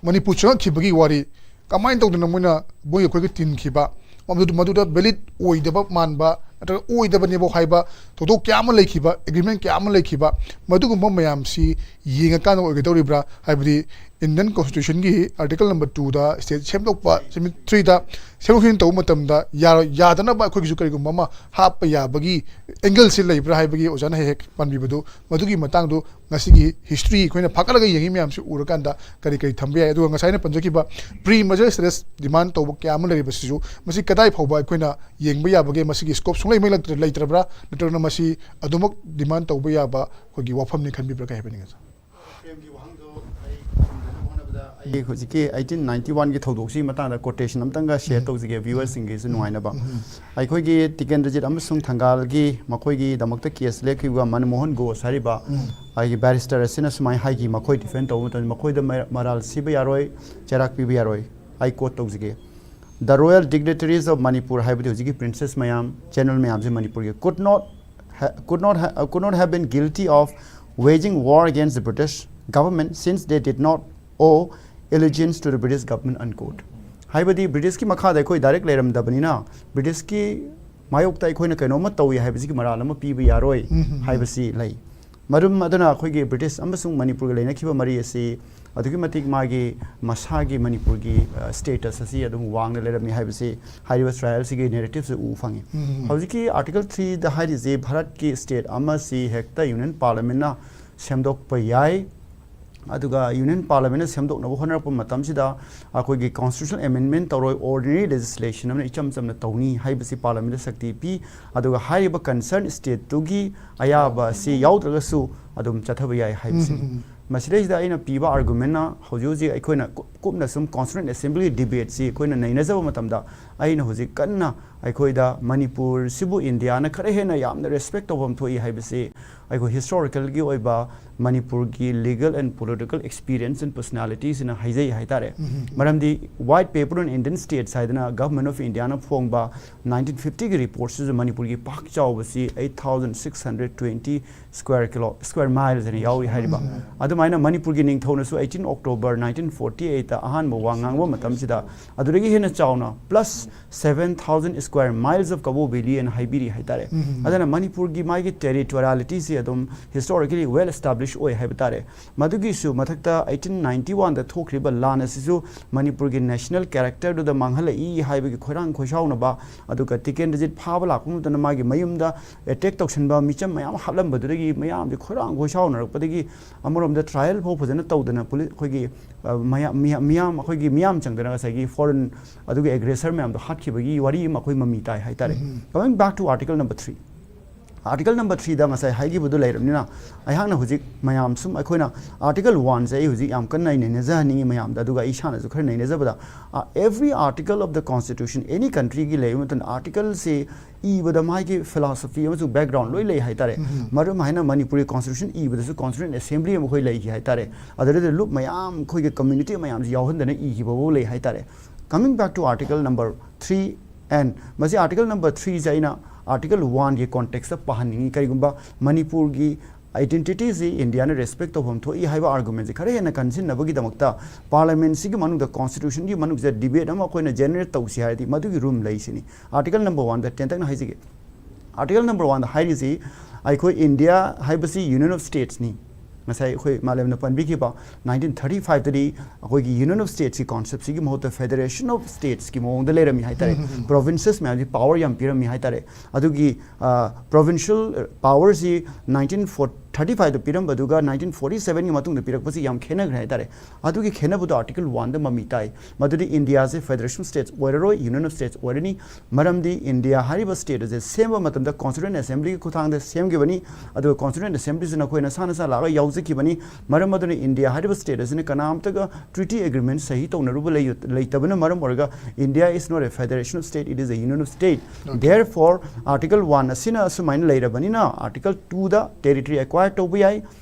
ꯃꯅꯤꯄꯨꯔ ꯆꯪꯉꯛꯈꯤꯕꯒꯤ ꯋꯥꯔꯤ ꯀꯃꯥꯏꯅ ꯇꯧꯗꯅ ꯃꯣꯏꯅ ꯃꯣꯏ ꯑꯩꯈꯣꯏꯒ ꯇꯤꯟꯈꯤꯕ, ꯃꯗꯨ-, ꯃꯗꯨꯗ ꯚꯦꯂꯤꯠ ꯑꯣꯏꯗꯕ ꯃꯥꯟꯕ ꯅꯠꯇ꯭ꯔꯒ ꯑꯣꯏꯗꯕꯅꯦꯕꯣ ꯍꯥꯏꯕ ꯊꯧꯗꯣꯛ ꯀꯌꯥ ꯑꯃ ꯂꯩꯈꯤꯕ, ꯑꯦꯒ꯭ꯔꯤꯃꯦꯟ ꯀꯌꯥ ꯑꯃ ꯂꯩꯈꯤꯕ, ꯃꯗꯨꯒꯨꯝꯕ ꯃꯌꯥꯝꯁꯤ ꯌꯦꯡꯉꯀꯥꯟꯗ ꯑꯣꯏꯒꯗꯧꯔꯤꯕ꯭ꯔꯥ? ꯍꯥꯏꯕꯗꯤ ꯏꯟꯗꯤꯌꯟ ꯀꯣꯟꯁꯇꯤꯇ꯭ꯌꯨꯁꯟꯒꯤ ꯑꯥꯔꯇꯤꯀꯜ ꯅꯝꯕꯔ ꯇꯨꯗ, ꯁ꯭ꯇꯦꯠ ꯁꯦꯝꯗꯣꯛꯄ, ꯊ꯭ꯔꯤꯗ ꯁꯦꯝꯗꯣꯛ ꯁꯦꯝꯖꯤꯟ ꯇꯧꯕ ꯃꯇꯝꯗ ꯌꯥꯔꯣꯏ-, ꯌꯥꯗꯅꯕ ꯑꯩꯈꯣꯏꯒꯤꯁꯨ ꯀꯔꯤꯒꯨꯝꯕ ꯑꯃ ꯍꯥꯞꯄ ꯌꯥꯕꯒꯤ ꯑꯦꯡꯒꯜꯁꯤ ꯂꯩꯕ꯭ꯔꯥ ꯍꯥꯏꯕꯒꯤ ꯑꯣꯖꯥꯅ ꯍꯦꯛ ꯍꯦꯛ ꯄꯟꯕꯤꯕꯗꯨ, ꯃꯗꯨꯒꯤ ꯃꯇꯥꯡꯗꯨ ꯉꯁꯤꯒꯤ ꯍꯤꯁꯇ꯭ꯔꯤ ꯑꯩꯈꯣꯏꯅ ꯐꯥꯒꯠꯂꯒ ꯌꯦꯡꯉꯤ ꯃꯌꯥꯝꯁꯤ ꯎꯔꯀꯥꯟꯗ ꯀꯔꯤ ꯀꯔꯤ ꯊꯝꯕ ꯌꯥꯏ? ꯑꯗꯨꯒ ꯉꯁꯥꯏ ꯑꯩꯅ ꯄꯟꯖꯈꯤꯕ ꯄ꯭ꯔꯤ ꯃꯦꯖꯔ ꯁ꯭ꯇꯦꯇꯁ ꯗꯤꯃꯥꯟ ꯇꯧꯕ ꯀꯌꯥ ꯑꯃ ꯂꯩꯔꯤꯕꯁꯤꯁꯨ, ꯃꯁꯤ ꯀꯗꯥꯏ ꯐꯥꯎꯕ ꯑꯩꯈꯣꯏꯅ ꯌꯦꯡꯕ ꯌꯥꯕꯒꯦ? ꯃꯁꯤꯒꯤ ꯁ꯭ꯀꯣꯞ ꯁꯨꯡꯂꯩ ꯃꯩ ꯂꯩꯇ꯭ꯔ-, ꯂꯩꯇ꯭ꯔꯕ꯭ꯔꯥ? ꯅꯠꯇ꯭ꯔꯒꯅ ꯃꯁꯤ ꯑꯗꯨꯃꯛ ꯗꯤꯃꯥꯟ ꯇꯧꯕ ꯌꯥꯕ ꯑꯩꯈꯣꯏꯒꯤ ꯋꯥꯐꯝꯅꯤ ꯈꯟꯕꯤꯕ꯭ꯔꯥ ꯀꯩ ꯍꯥꯏꯕꯤꯅꯤꯡꯉꯤ, ꯁꯥꯔ? ꯄ꯭ꯔꯦꯝꯒꯤ ꯋꯥꯍꯪꯗꯣ ꯑꯩ ꯈꯨꯝꯅꯅꯕ ꯍꯣꯠꯅꯕꯗ ꯑꯩ ꯍꯧꯖꯤꯛꯀꯤ ꯑꯩꯠꯇꯤꯟ ꯅꯥꯏꯟꯇꯤ ꯋꯥꯟꯒꯤ ꯊꯧꯗꯣꯛꯁꯤꯒꯤ ꯃꯇꯥꯡꯗ ꯀꯣꯇꯦꯁꯟ ꯑꯝꯇꯪꯒ ꯁꯤꯌꯔ ꯇꯧꯖꯒꯦ, ꯚ꯭ꯌꯨꯋꯔꯁꯤꯡꯒꯤꯁꯨ ꯅꯨꯡꯉꯥꯏꯅꯕ꯫ ꯑꯩꯈꯣꯏꯒꯤ ꯇꯤꯀꯦꯟꯗ꯭ꯔꯖꯤꯠ ꯑꯃꯁꯨꯡ ꯊꯪꯒꯥꯜꯒꯤ ꯃꯈꯣꯏꯒꯤꯗꯃꯛꯇ ꯀꯦꯁ ꯂꯦꯞꯈꯤꯕ ꯃꯟꯃꯣꯍꯟ ꯒꯣꯁ ꯍꯥꯏꯔꯤꯕ ꯑꯩꯒꯤ ꯕꯦꯔꯤꯁꯇꯔ ꯑꯁꯤꯅ ꯁꯨꯃꯥꯏꯅ ꯍꯥꯏꯈꯤ, ꯃꯈꯣꯏ ꯗꯤꯐꯦꯟ ꯇꯧꯕ ꯃꯇꯝꯗ ꯃꯈꯣꯏꯗ ꯃ-, ꯃꯔꯥꯜ ꯁꯤꯕ ꯌꯥꯔꯣꯏ, ꯆꯩꯔꯥꯛ ꯄꯤꯕ ꯌꯥꯔꯣꯏ꯫ ꯑꯩ ꯀꯣꯠ ꯇꯧꯖꯒꯦ, "The royal dignitaries of Manipur" ꯍꯥꯏꯕꯗꯤ ꯍꯧꯖꯤꯛꯀꯤ ꯄ꯭ꯔꯤꯟꯁꯦꯁ ꯃꯌꯥꯝ, ꯖꯦꯅꯔꯦꯜ ꯃꯌꯥꯝꯁꯦ ꯃꯅꯤꯄꯨꯔꯒꯤ, "could not ha-, could not ha-, uh, could not have been guilty of waging war against the British government since they did not owe allegiance to the British government" unquote꯫ ꯍꯥꯏꯕꯗꯤ ꯕ꯭ꯔꯤꯇꯤꯁꯀꯤ ꯃꯈꯥꯗ ꯑꯩꯈꯣꯏ direct ꯂꯩꯔꯝꯗꯕꯅꯤꯅ ꯕ꯭ꯔꯤꯇꯤꯁꯀꯤ ꯃꯥꯌꯣꯛꯇ ꯑꯩꯈꯣꯏꯅ ꯀꯩꯅꯣꯝꯃ ꯇꯧꯏ ꯍꯥꯏꯕꯁꯤꯒꯤ ꯃꯔꯥꯜ ꯑꯃ ꯄꯤꯕ ꯌꯥꯔꯣꯏ ꯍꯥꯏꯕꯁꯤ ꯂꯩ꯫ ꯃꯔꯝ ꯑꯗꯨꯅ ꯑꯩꯈꯣꯏꯒꯤ ꯕ꯭ꯔꯤꯇꯤꯁ ꯑꯃꯁꯨꯡ ꯃꯅꯤꯄꯨꯔꯒ ꯂꯩꯅꯈꯤꯕ ꯃꯔꯤ ꯑꯁꯤ ꯑꯗꯨꯛꯀꯤ ꯃꯇꯤꯛ ꯃꯥꯒꯤ ꯃꯁꯥꯒꯤ ꯃꯅꯤꯄꯨꯔꯒꯤ, ꯑ, ꯁ꯭ꯇꯦꯇꯁ ꯑꯁꯤ ꯑꯗꯨꯝ ꯋꯥꯡꯅ ꯂꯩꯔꯝꯃꯤ ꯍꯥꯏꯕꯁꯤ ꯍꯥꯏꯔꯤꯕ ꯇ꯭ꯔꯥꯏꯌꯦꯜꯁꯤꯒꯤ ꯅꯦꯔꯦꯇꯤꯞꯁꯤ ꯎꯕ ꯐꯪꯉꯤ꯫ ꯍꯧꯖꯤꯛꯀꯤ ꯑꯥꯔꯇꯤꯀꯜ ꯊ꯭ꯔꯤꯗ ꯍꯥꯏꯔꯤꯁꯤ ꯚꯥꯔꯠꯀꯤ ꯁ꯭ꯇꯦꯠ ꯑꯃꯁꯤ ꯍꯦꯛꯇ ꯌꯨꯅꯤꯌꯟ ꯄꯥꯔꯂꯤꯌꯥꯃꯦꯟꯅ ꯁꯦꯝꯗꯣꯛꯄ ꯌꯥꯏ, ꯑꯗꯨꯒ ꯌꯨꯅꯤꯌꯟ ꯄꯥꯔꯂꯥꯃꯦꯟꯅ ꯁꯦꯝꯗꯣꯛꯅꯕ ꯍꯣꯠꯅꯔꯛꯄ ꯃꯇꯝꯁꯤꯗ ꯑꯩꯈꯣꯏꯒꯤ ꯀꯣꯟꯁꯇꯤꯇ꯭ꯌꯨꯁꯅꯦꯜ ꯑꯦꯃꯦꯟꯗꯃꯦꯟ ꯇꯧꯔꯣꯏ, ꯑꯣꯔꯗꯤꯅꯔꯤ ꯂꯦꯖꯤꯁꯂꯦꯁꯟ ꯑꯃꯅ ꯏꯆꯝ ꯆꯝꯅ ꯇꯧꯅꯤ ꯍꯥꯏꯕꯁꯤ ꯄꯥꯔꯂꯥꯃꯦꯟꯗ ꯁꯛꯇꯤ ꯄꯤ꯫ ꯑꯗꯨꯒ ꯍꯥꯏꯔꯤꯕ ꯀꯟꯁꯔꯟ ꯁ꯭ꯇꯦꯠꯇꯨꯒꯤ ꯑꯌꯥꯕ ꯑꯁꯤ ꯌꯥꯎꯗ꯭ꯔꯒꯁꯨ ꯑꯗꯨꯝ ꯆꯠꯊꯕ ꯌꯥꯏ ꯍꯥꯏꯕꯁꯤꯅꯤ꯫ ꯎꯝ, ꯎꯝ, ꯎꯝ꯫ ꯃꯁꯤꯗꯩꯁꯤꯗ ꯑꯩꯅ ꯄꯤꯕ ꯑꯥꯔꯒꯨꯃꯦꯟꯅ ꯍꯧꯖꯤꯛ ꯍꯧꯖꯤꯛ ꯑꯩꯈꯣꯏꯅ ꯀꯨꯞ-, ꯀꯨꯞꯅ ꯁꯨꯝ ꯀꯣꯟꯁꯇꯤꯇ꯭ꯌꯨꯁꯅꯦꯜ ꯑꯦꯁꯦꯝꯕ꯭ꯂꯤꯒꯤ ꯗꯤꯕꯦꯠꯁꯤ ꯑꯩꯈꯣꯏꯅ ꯅꯩꯅꯖꯕ ꯃꯇꯝꯗ, ꯑꯩꯅ ꯍꯧꯖꯤꯛ ꯀꯟꯅ ꯑꯩꯈꯣꯏꯗ ꯃꯅꯤꯄꯨꯔꯁꯤꯕꯨ ꯏꯟꯗꯤꯌꯥꯅ ꯈꯔ ꯍꯦꯟꯅ ꯌꯥꯝꯅ ꯔꯦꯁꯄꯦꯛ ꯇꯧꯐꯝ ꯊꯣꯛꯏ ꯍꯥꯏꯕꯁꯤ ꯑꯩꯈꯣꯏ ꯍꯤꯁꯇꯣꯔꯤꯀꯦꯜꯒꯤ ꯑꯣꯏꯕ ꯃꯅꯤꯄꯨꯔꯒꯤ legal and political experience and personalityꯁꯤꯅ ꯍꯥꯏꯖꯩ ꯍꯥꯏꯇꯥꯔꯦ꯫ ꯎꯝ, ꯎꯝ, ꯎꯝ꯫ ꯃꯔꯝꯗꯤ White Paper on Indian States ꯍꯥꯏꯗꯅ Government of Indiaꯅ ꯐꯣꯡꯕ ꯅꯥꯏꯟꯇꯤꯟ ꯐꯤꯐꯇꯤꯒꯤ ꯔꯤꯄꯣꯔꯠꯁꯤꯁꯨ ꯃꯅꯤꯄꯨꯔꯒꯤ ꯄꯥꯛ ꯆꯥꯎꯕꯁꯤ eight thousand six hundred twenty square kilo, square miles ꯍꯥꯏꯅ ꯌꯥꯎꯔꯤ ꯍꯥꯏꯔꯤꯕ꯫ ꯎꯝ꯫ ꯑꯗꯨꯃꯥꯏꯅ ꯃꯅꯤꯄꯨꯔꯒꯤ ꯅꯤꯡꯊꯧꯅꯁꯨ eighteen October nineteen forty eightꯇ ꯑꯍꯥꯟꯕ ꯋꯥ ꯉꯥꯡꯕ ꯃꯇꯝꯁꯤꯗ ꯑꯗꯨꯗꯒꯤ ꯍꯦꯟꯅ ꯆꯥꯎꯅ plus seven thousand square miles of Kabaw Valley ꯍꯥꯏꯅ ꯍꯥꯏꯕꯤꯔꯤ ꯍꯥꯏꯇꯥꯔꯦ꯫ ꯎꯝ꯫ ꯑꯗꯨꯅ ꯃꯅꯤꯄꯨꯔꯒꯤ ꯃꯥꯒꯤ territorialityꯁꯤ ꯑꯗꯨꯝ historically well established ꯑꯣꯏ ꯍꯥꯏꯕ ꯇꯥꯔꯦ꯫ ꯃꯗꯨꯒꯤꯁꯨ ꯃꯊꯛꯇ eighteen ninety oneꯗ ꯊꯣꯛꯈ꯭ꯔꯤꯕ ꯂꯥꯟ ꯑꯁꯤꯁꯨ ꯃꯅꯤꯄꯨꯔꯒꯤ national characterꯗꯨꯗ ꯃꯥꯡꯍꯜꯂꯛꯏ ꯍꯥꯏꯕꯒꯤ ꯈꯣꯏꯔꯥꯡ ꯈꯣꯏꯁꯥꯎꯅꯕ, ꯑꯗꯨꯒ ꯇꯤꯀꯦꯟꯗ꯭ꯔꯖꯤꯠ ꯐꯥꯕ ꯂꯥꯛꯄ ꯃꯇꯝꯗ ꯃꯥꯒꯤ ꯃꯌꯨꯝꯗ attack ꯇꯧꯁꯤꯟꯕ, ꯃꯤꯆꯝ ꯃꯌꯥꯝ ꯍꯥꯠꯂꯝꯕꯗꯨꯗꯒꯤ ꯃꯌꯥꯝꯁꯦ ꯈꯣꯏꯔꯥꯡ ꯈꯣꯏꯁꯥꯎꯅꯔꯛꯄꯗꯒꯤ ꯑꯃꯔꯣꯝꯗ trial ꯐꯥꯎ ꯐꯖꯅ ꯇꯧꯗꯅ ꯄꯨꯂꯤ-, ꯑꯩꯈꯣꯏꯒꯤ, ꯑ, ꯃꯌꯥ-, ꯃꯤꯌꯥ-, ꯃꯤꯌꯥꯝ, ꯑꯩꯈꯣꯏꯒꯤ ꯃꯤꯌꯥꯝ ꯆꯪꯗꯅ ꯉꯁꯥꯏꯒꯤ foreign ꯑꯗꯨꯒꯤ aggressor ꯃꯌꯥꯝꯗꯣ ꯍꯥꯠꯈꯤꯕꯒꯤ ꯋꯥꯔꯤ ꯑꯃ ꯑꯩꯈꯣꯏ ꯃꯃꯤ ꯇꯥꯏ ꯍꯥꯏꯇꯥꯔꯦ꯫ ꯎꯝ꯫ Coming back to article number three꯫ Article number threeꯗ ꯉꯁꯥꯏ ꯍꯥꯏꯈꯤꯕꯗꯨ ꯂꯩꯔꯕꯅꯤꯅ, ꯑꯩꯍꯥꯛꯅ ꯍꯧꯖꯤꯛ ꯃꯌꯥꯝ ꯁꯨꯝ ꯑꯩꯈꯣꯏꯅ article oneꯁꯦ ꯑꯩ ꯍꯧꯖꯤꯛ ꯌꯥꯝ ꯀꯟꯅ ꯑꯩ ꯅꯩꯅꯖꯍꯟꯅꯤꯡꯉꯤ ꯃꯌꯥꯝꯗ, ꯑꯗꯨꯒ ꯑꯩ ꯏꯁꯥꯅꯁꯨ ꯈꯔ ꯅꯩꯅꯖꯕꯗ, ꯑ, every article of the constitution, any countryꯒꯤ ꯂꯩꯕ ꯃꯇꯝꯗ articleꯁꯦ ꯏꯕꯗ ꯃꯥꯒꯤ philosophy ꯑꯃꯁꯨꯡ background ꯂꯣꯏ ꯂꯩ ꯍꯥꯏꯇꯥꯔꯦ꯫ ꯎꯝ꯫ ꯃꯔꯝ ꯍꯥꯏꯅ ꯃꯅꯤꯄꯨꯔꯒꯤ constitution ꯏꯕꯗꯁꯨ constituent assembly ꯑꯃ ꯑꯩꯈꯣꯏ ꯂꯩꯈꯤ ꯍꯥꯏꯇꯥꯔꯦ꯫ ꯑꯗꯨꯗ ꯂꯨꯞ ꯃꯌꯥꯝ ꯑꯩꯈꯣꯏꯒꯤ community ꯃꯌꯥꯝꯁꯤ ꯌꯥꯎꯍꯟꯗꯅ ꯏꯈꯤꯕꯐꯥꯎ ꯂꯩ ꯍꯥꯏꯇꯥꯔꯦ꯫ Coming back to article number three and ꯃꯁꯤ article number threeꯁꯦ ꯑꯩꯅ article oneꯒꯤ contextꯇ ꯄꯥꯍꯟꯅꯤꯡꯉꯤ꯫ ꯀꯔꯤꯒꯨꯝꯕ ꯃꯅꯤꯄꯨꯔꯒꯤ identityꯁꯤ ꯏꯟꯗꯤꯌꯥꯅ respect ꯇꯧꯐꯝ ꯊꯣꯛꯏ ꯍꯥꯏꯕ argumentꯁꯦ ꯈꯔ ꯍꯦꯟꯅ ꯀꯟꯁꯤꯟꯅꯕꯒꯤꯗꯃꯛꯇ parliamentꯁꯤꯒꯤ ꯃꯅꯨꯡꯗ, constitutionꯒꯤ ꯃꯅꯨꯡꯗ debate ꯑꯃ ꯑꯩꯈꯣꯏꯅ generate ꯇꯧꯁꯤ ꯍꯥꯏꯔꯗꯤ ꯃꯗꯨꯒꯤ room ꯂꯩꯁꯤꯅꯤ꯫ Article number oneꯗ ꯇꯦꯟꯇꯛꯅ ꯍꯥꯏꯖꯒꯦ꯫ Article number oneꯗ ꯍꯥꯏꯔꯤꯁꯤ ꯑꯩꯈꯣꯏ ꯏꯟꯗꯤꯌꯥ ꯍꯥꯏꯕꯁꯤ union of statesꯅꯤ꯫ ꯉꯁꯥꯏ ꯑꯩꯈꯣꯏ ꯃꯥꯂꯦꯝꯅ ꯄꯟꯕꯤꯈꯤꯕ nineteen thirty fiveꯇꯗꯤ ꯑꯩꯈꯣꯏꯒꯤ union of statesꯀꯤ conceptꯁꯤꯒꯤ ꯃꯍꯨꯠꯇ federation of statesꯀꯤ ꯃꯑꯣꯡꯗ ꯂꯩꯔꯝꯃꯤ ꯍꯥꯏꯇꯥꯔꯦ꯫ ꯎꯝ, ꯎꯝ, ꯎꯝ꯫ Provinces ꯃꯌꯥꯝꯁꯤ power ꯌꯥꯝ ꯄꯤꯔꯝꯃꯤ ꯍꯥꯏꯇꯥꯔꯦ꯫ ꯑꯗꯨꯒꯤ, ꯑ, provincial powerꯁꯤ nineteen forty ꯊꯥꯔꯇꯤ ꯐꯥꯏꯚꯇ ꯄꯤꯔꯝꯕꯗꯨꯒ ꯅꯥꯏꯟꯇꯤꯟ ꯐꯣꯔꯇꯤ ꯁꯚꯦꯟꯒꯤ ꯃꯇꯨꯡꯗ ꯄꯤꯔꯛꯄꯁꯤ ꯌꯥꯝ ꯈꯦꯠꯅꯈ꯭ꯔꯦ ꯍꯥꯏꯇꯥꯔꯦ꯫ ꯑꯗꯨꯒꯤ ꯈꯦꯠꯅꯕꯗꯣ ꯑꯥꯔꯇꯤꯀꯜ ꯋꯥꯟꯗ ꯃꯃꯤ ꯇꯥꯏ꯫ ꯃꯗꯨꯗꯤ ꯏꯟꯗꯤꯌꯥꯁꯦ ꯐꯦꯗꯔꯦꯁꯟ ꯁ꯭ꯇꯦꯠꯁ ꯑꯣꯏꯔꯔꯣꯏ, ꯌꯨꯅꯤꯌꯟ ꯑꯣꯐ ꯁ꯭ꯇꯦꯠꯁ ꯑꯣꯏꯔꯅꯤ꯫ ꯃꯔꯝꯗꯤ ꯏꯟꯗꯤꯌꯥ ꯍꯥꯏꯔꯤꯕ ꯁ꯭ꯇꯦꯠ ꯑꯁꯦ ꯁꯦꯝꯕ ꯃꯇꯝꯗ ꯀꯣꯟꯁꯇꯤꯇ꯭ꯌꯨꯌꯦꯟ ꯑꯦꯁꯦꯝꯕ꯭ꯂꯤꯒꯤ ꯈꯨꯠꯊꯥꯡꯗ ꯁꯦꯝꯈꯤꯕꯅꯤ꯫ ꯑꯗꯨꯒ ꯀꯣꯟꯁꯇꯤꯇ꯭ꯌꯨꯌꯦꯟ ꯑꯦꯁꯦꯝꯕ꯭ꯂꯤꯁꯤꯅ ꯑꯩꯈꯣꯏ ꯅꯁꯥ ꯅꯁꯥ ꯂꯥꯛꯑꯒ ꯌꯥꯎꯖꯈꯤꯕꯅꯤ꯫ ꯃꯔꯝ ꯑꯗꯨꯅ ꯏꯟꯗꯤꯌꯥ ꯍꯥꯏꯔꯤꯕ ꯁ꯭ꯇꯦꯠ ꯑꯁꯤꯅ ꯀꯅꯥꯝꯇꯒ ꯇ꯭ꯔꯤꯇꯤ ꯑꯦꯒ꯭ꯔꯤꯃꯦꯟ ꯁꯍꯤ ꯇꯧꯅꯔꯨꯕ ꯂꯩ-, ꯂꯩꯇꯕꯅ ꯃꯔꯝ ꯑꯣꯏꯔꯒ India is not a federation of state, it is a union of state. Therefore, article one ꯑꯁꯤꯅ ꯑꯁꯨꯃꯥꯏꯅ ꯂꯩꯔꯕꯅꯤꯅ ꯑꯥꯔꯇꯤꯀꯜ ꯇꯨꯗ ꯇꯦꯔꯤꯇꯣꯔꯤ ꯑꯦꯛꯋꯥꯌꯔ ꯇꯧꯕ ꯌꯥꯏ,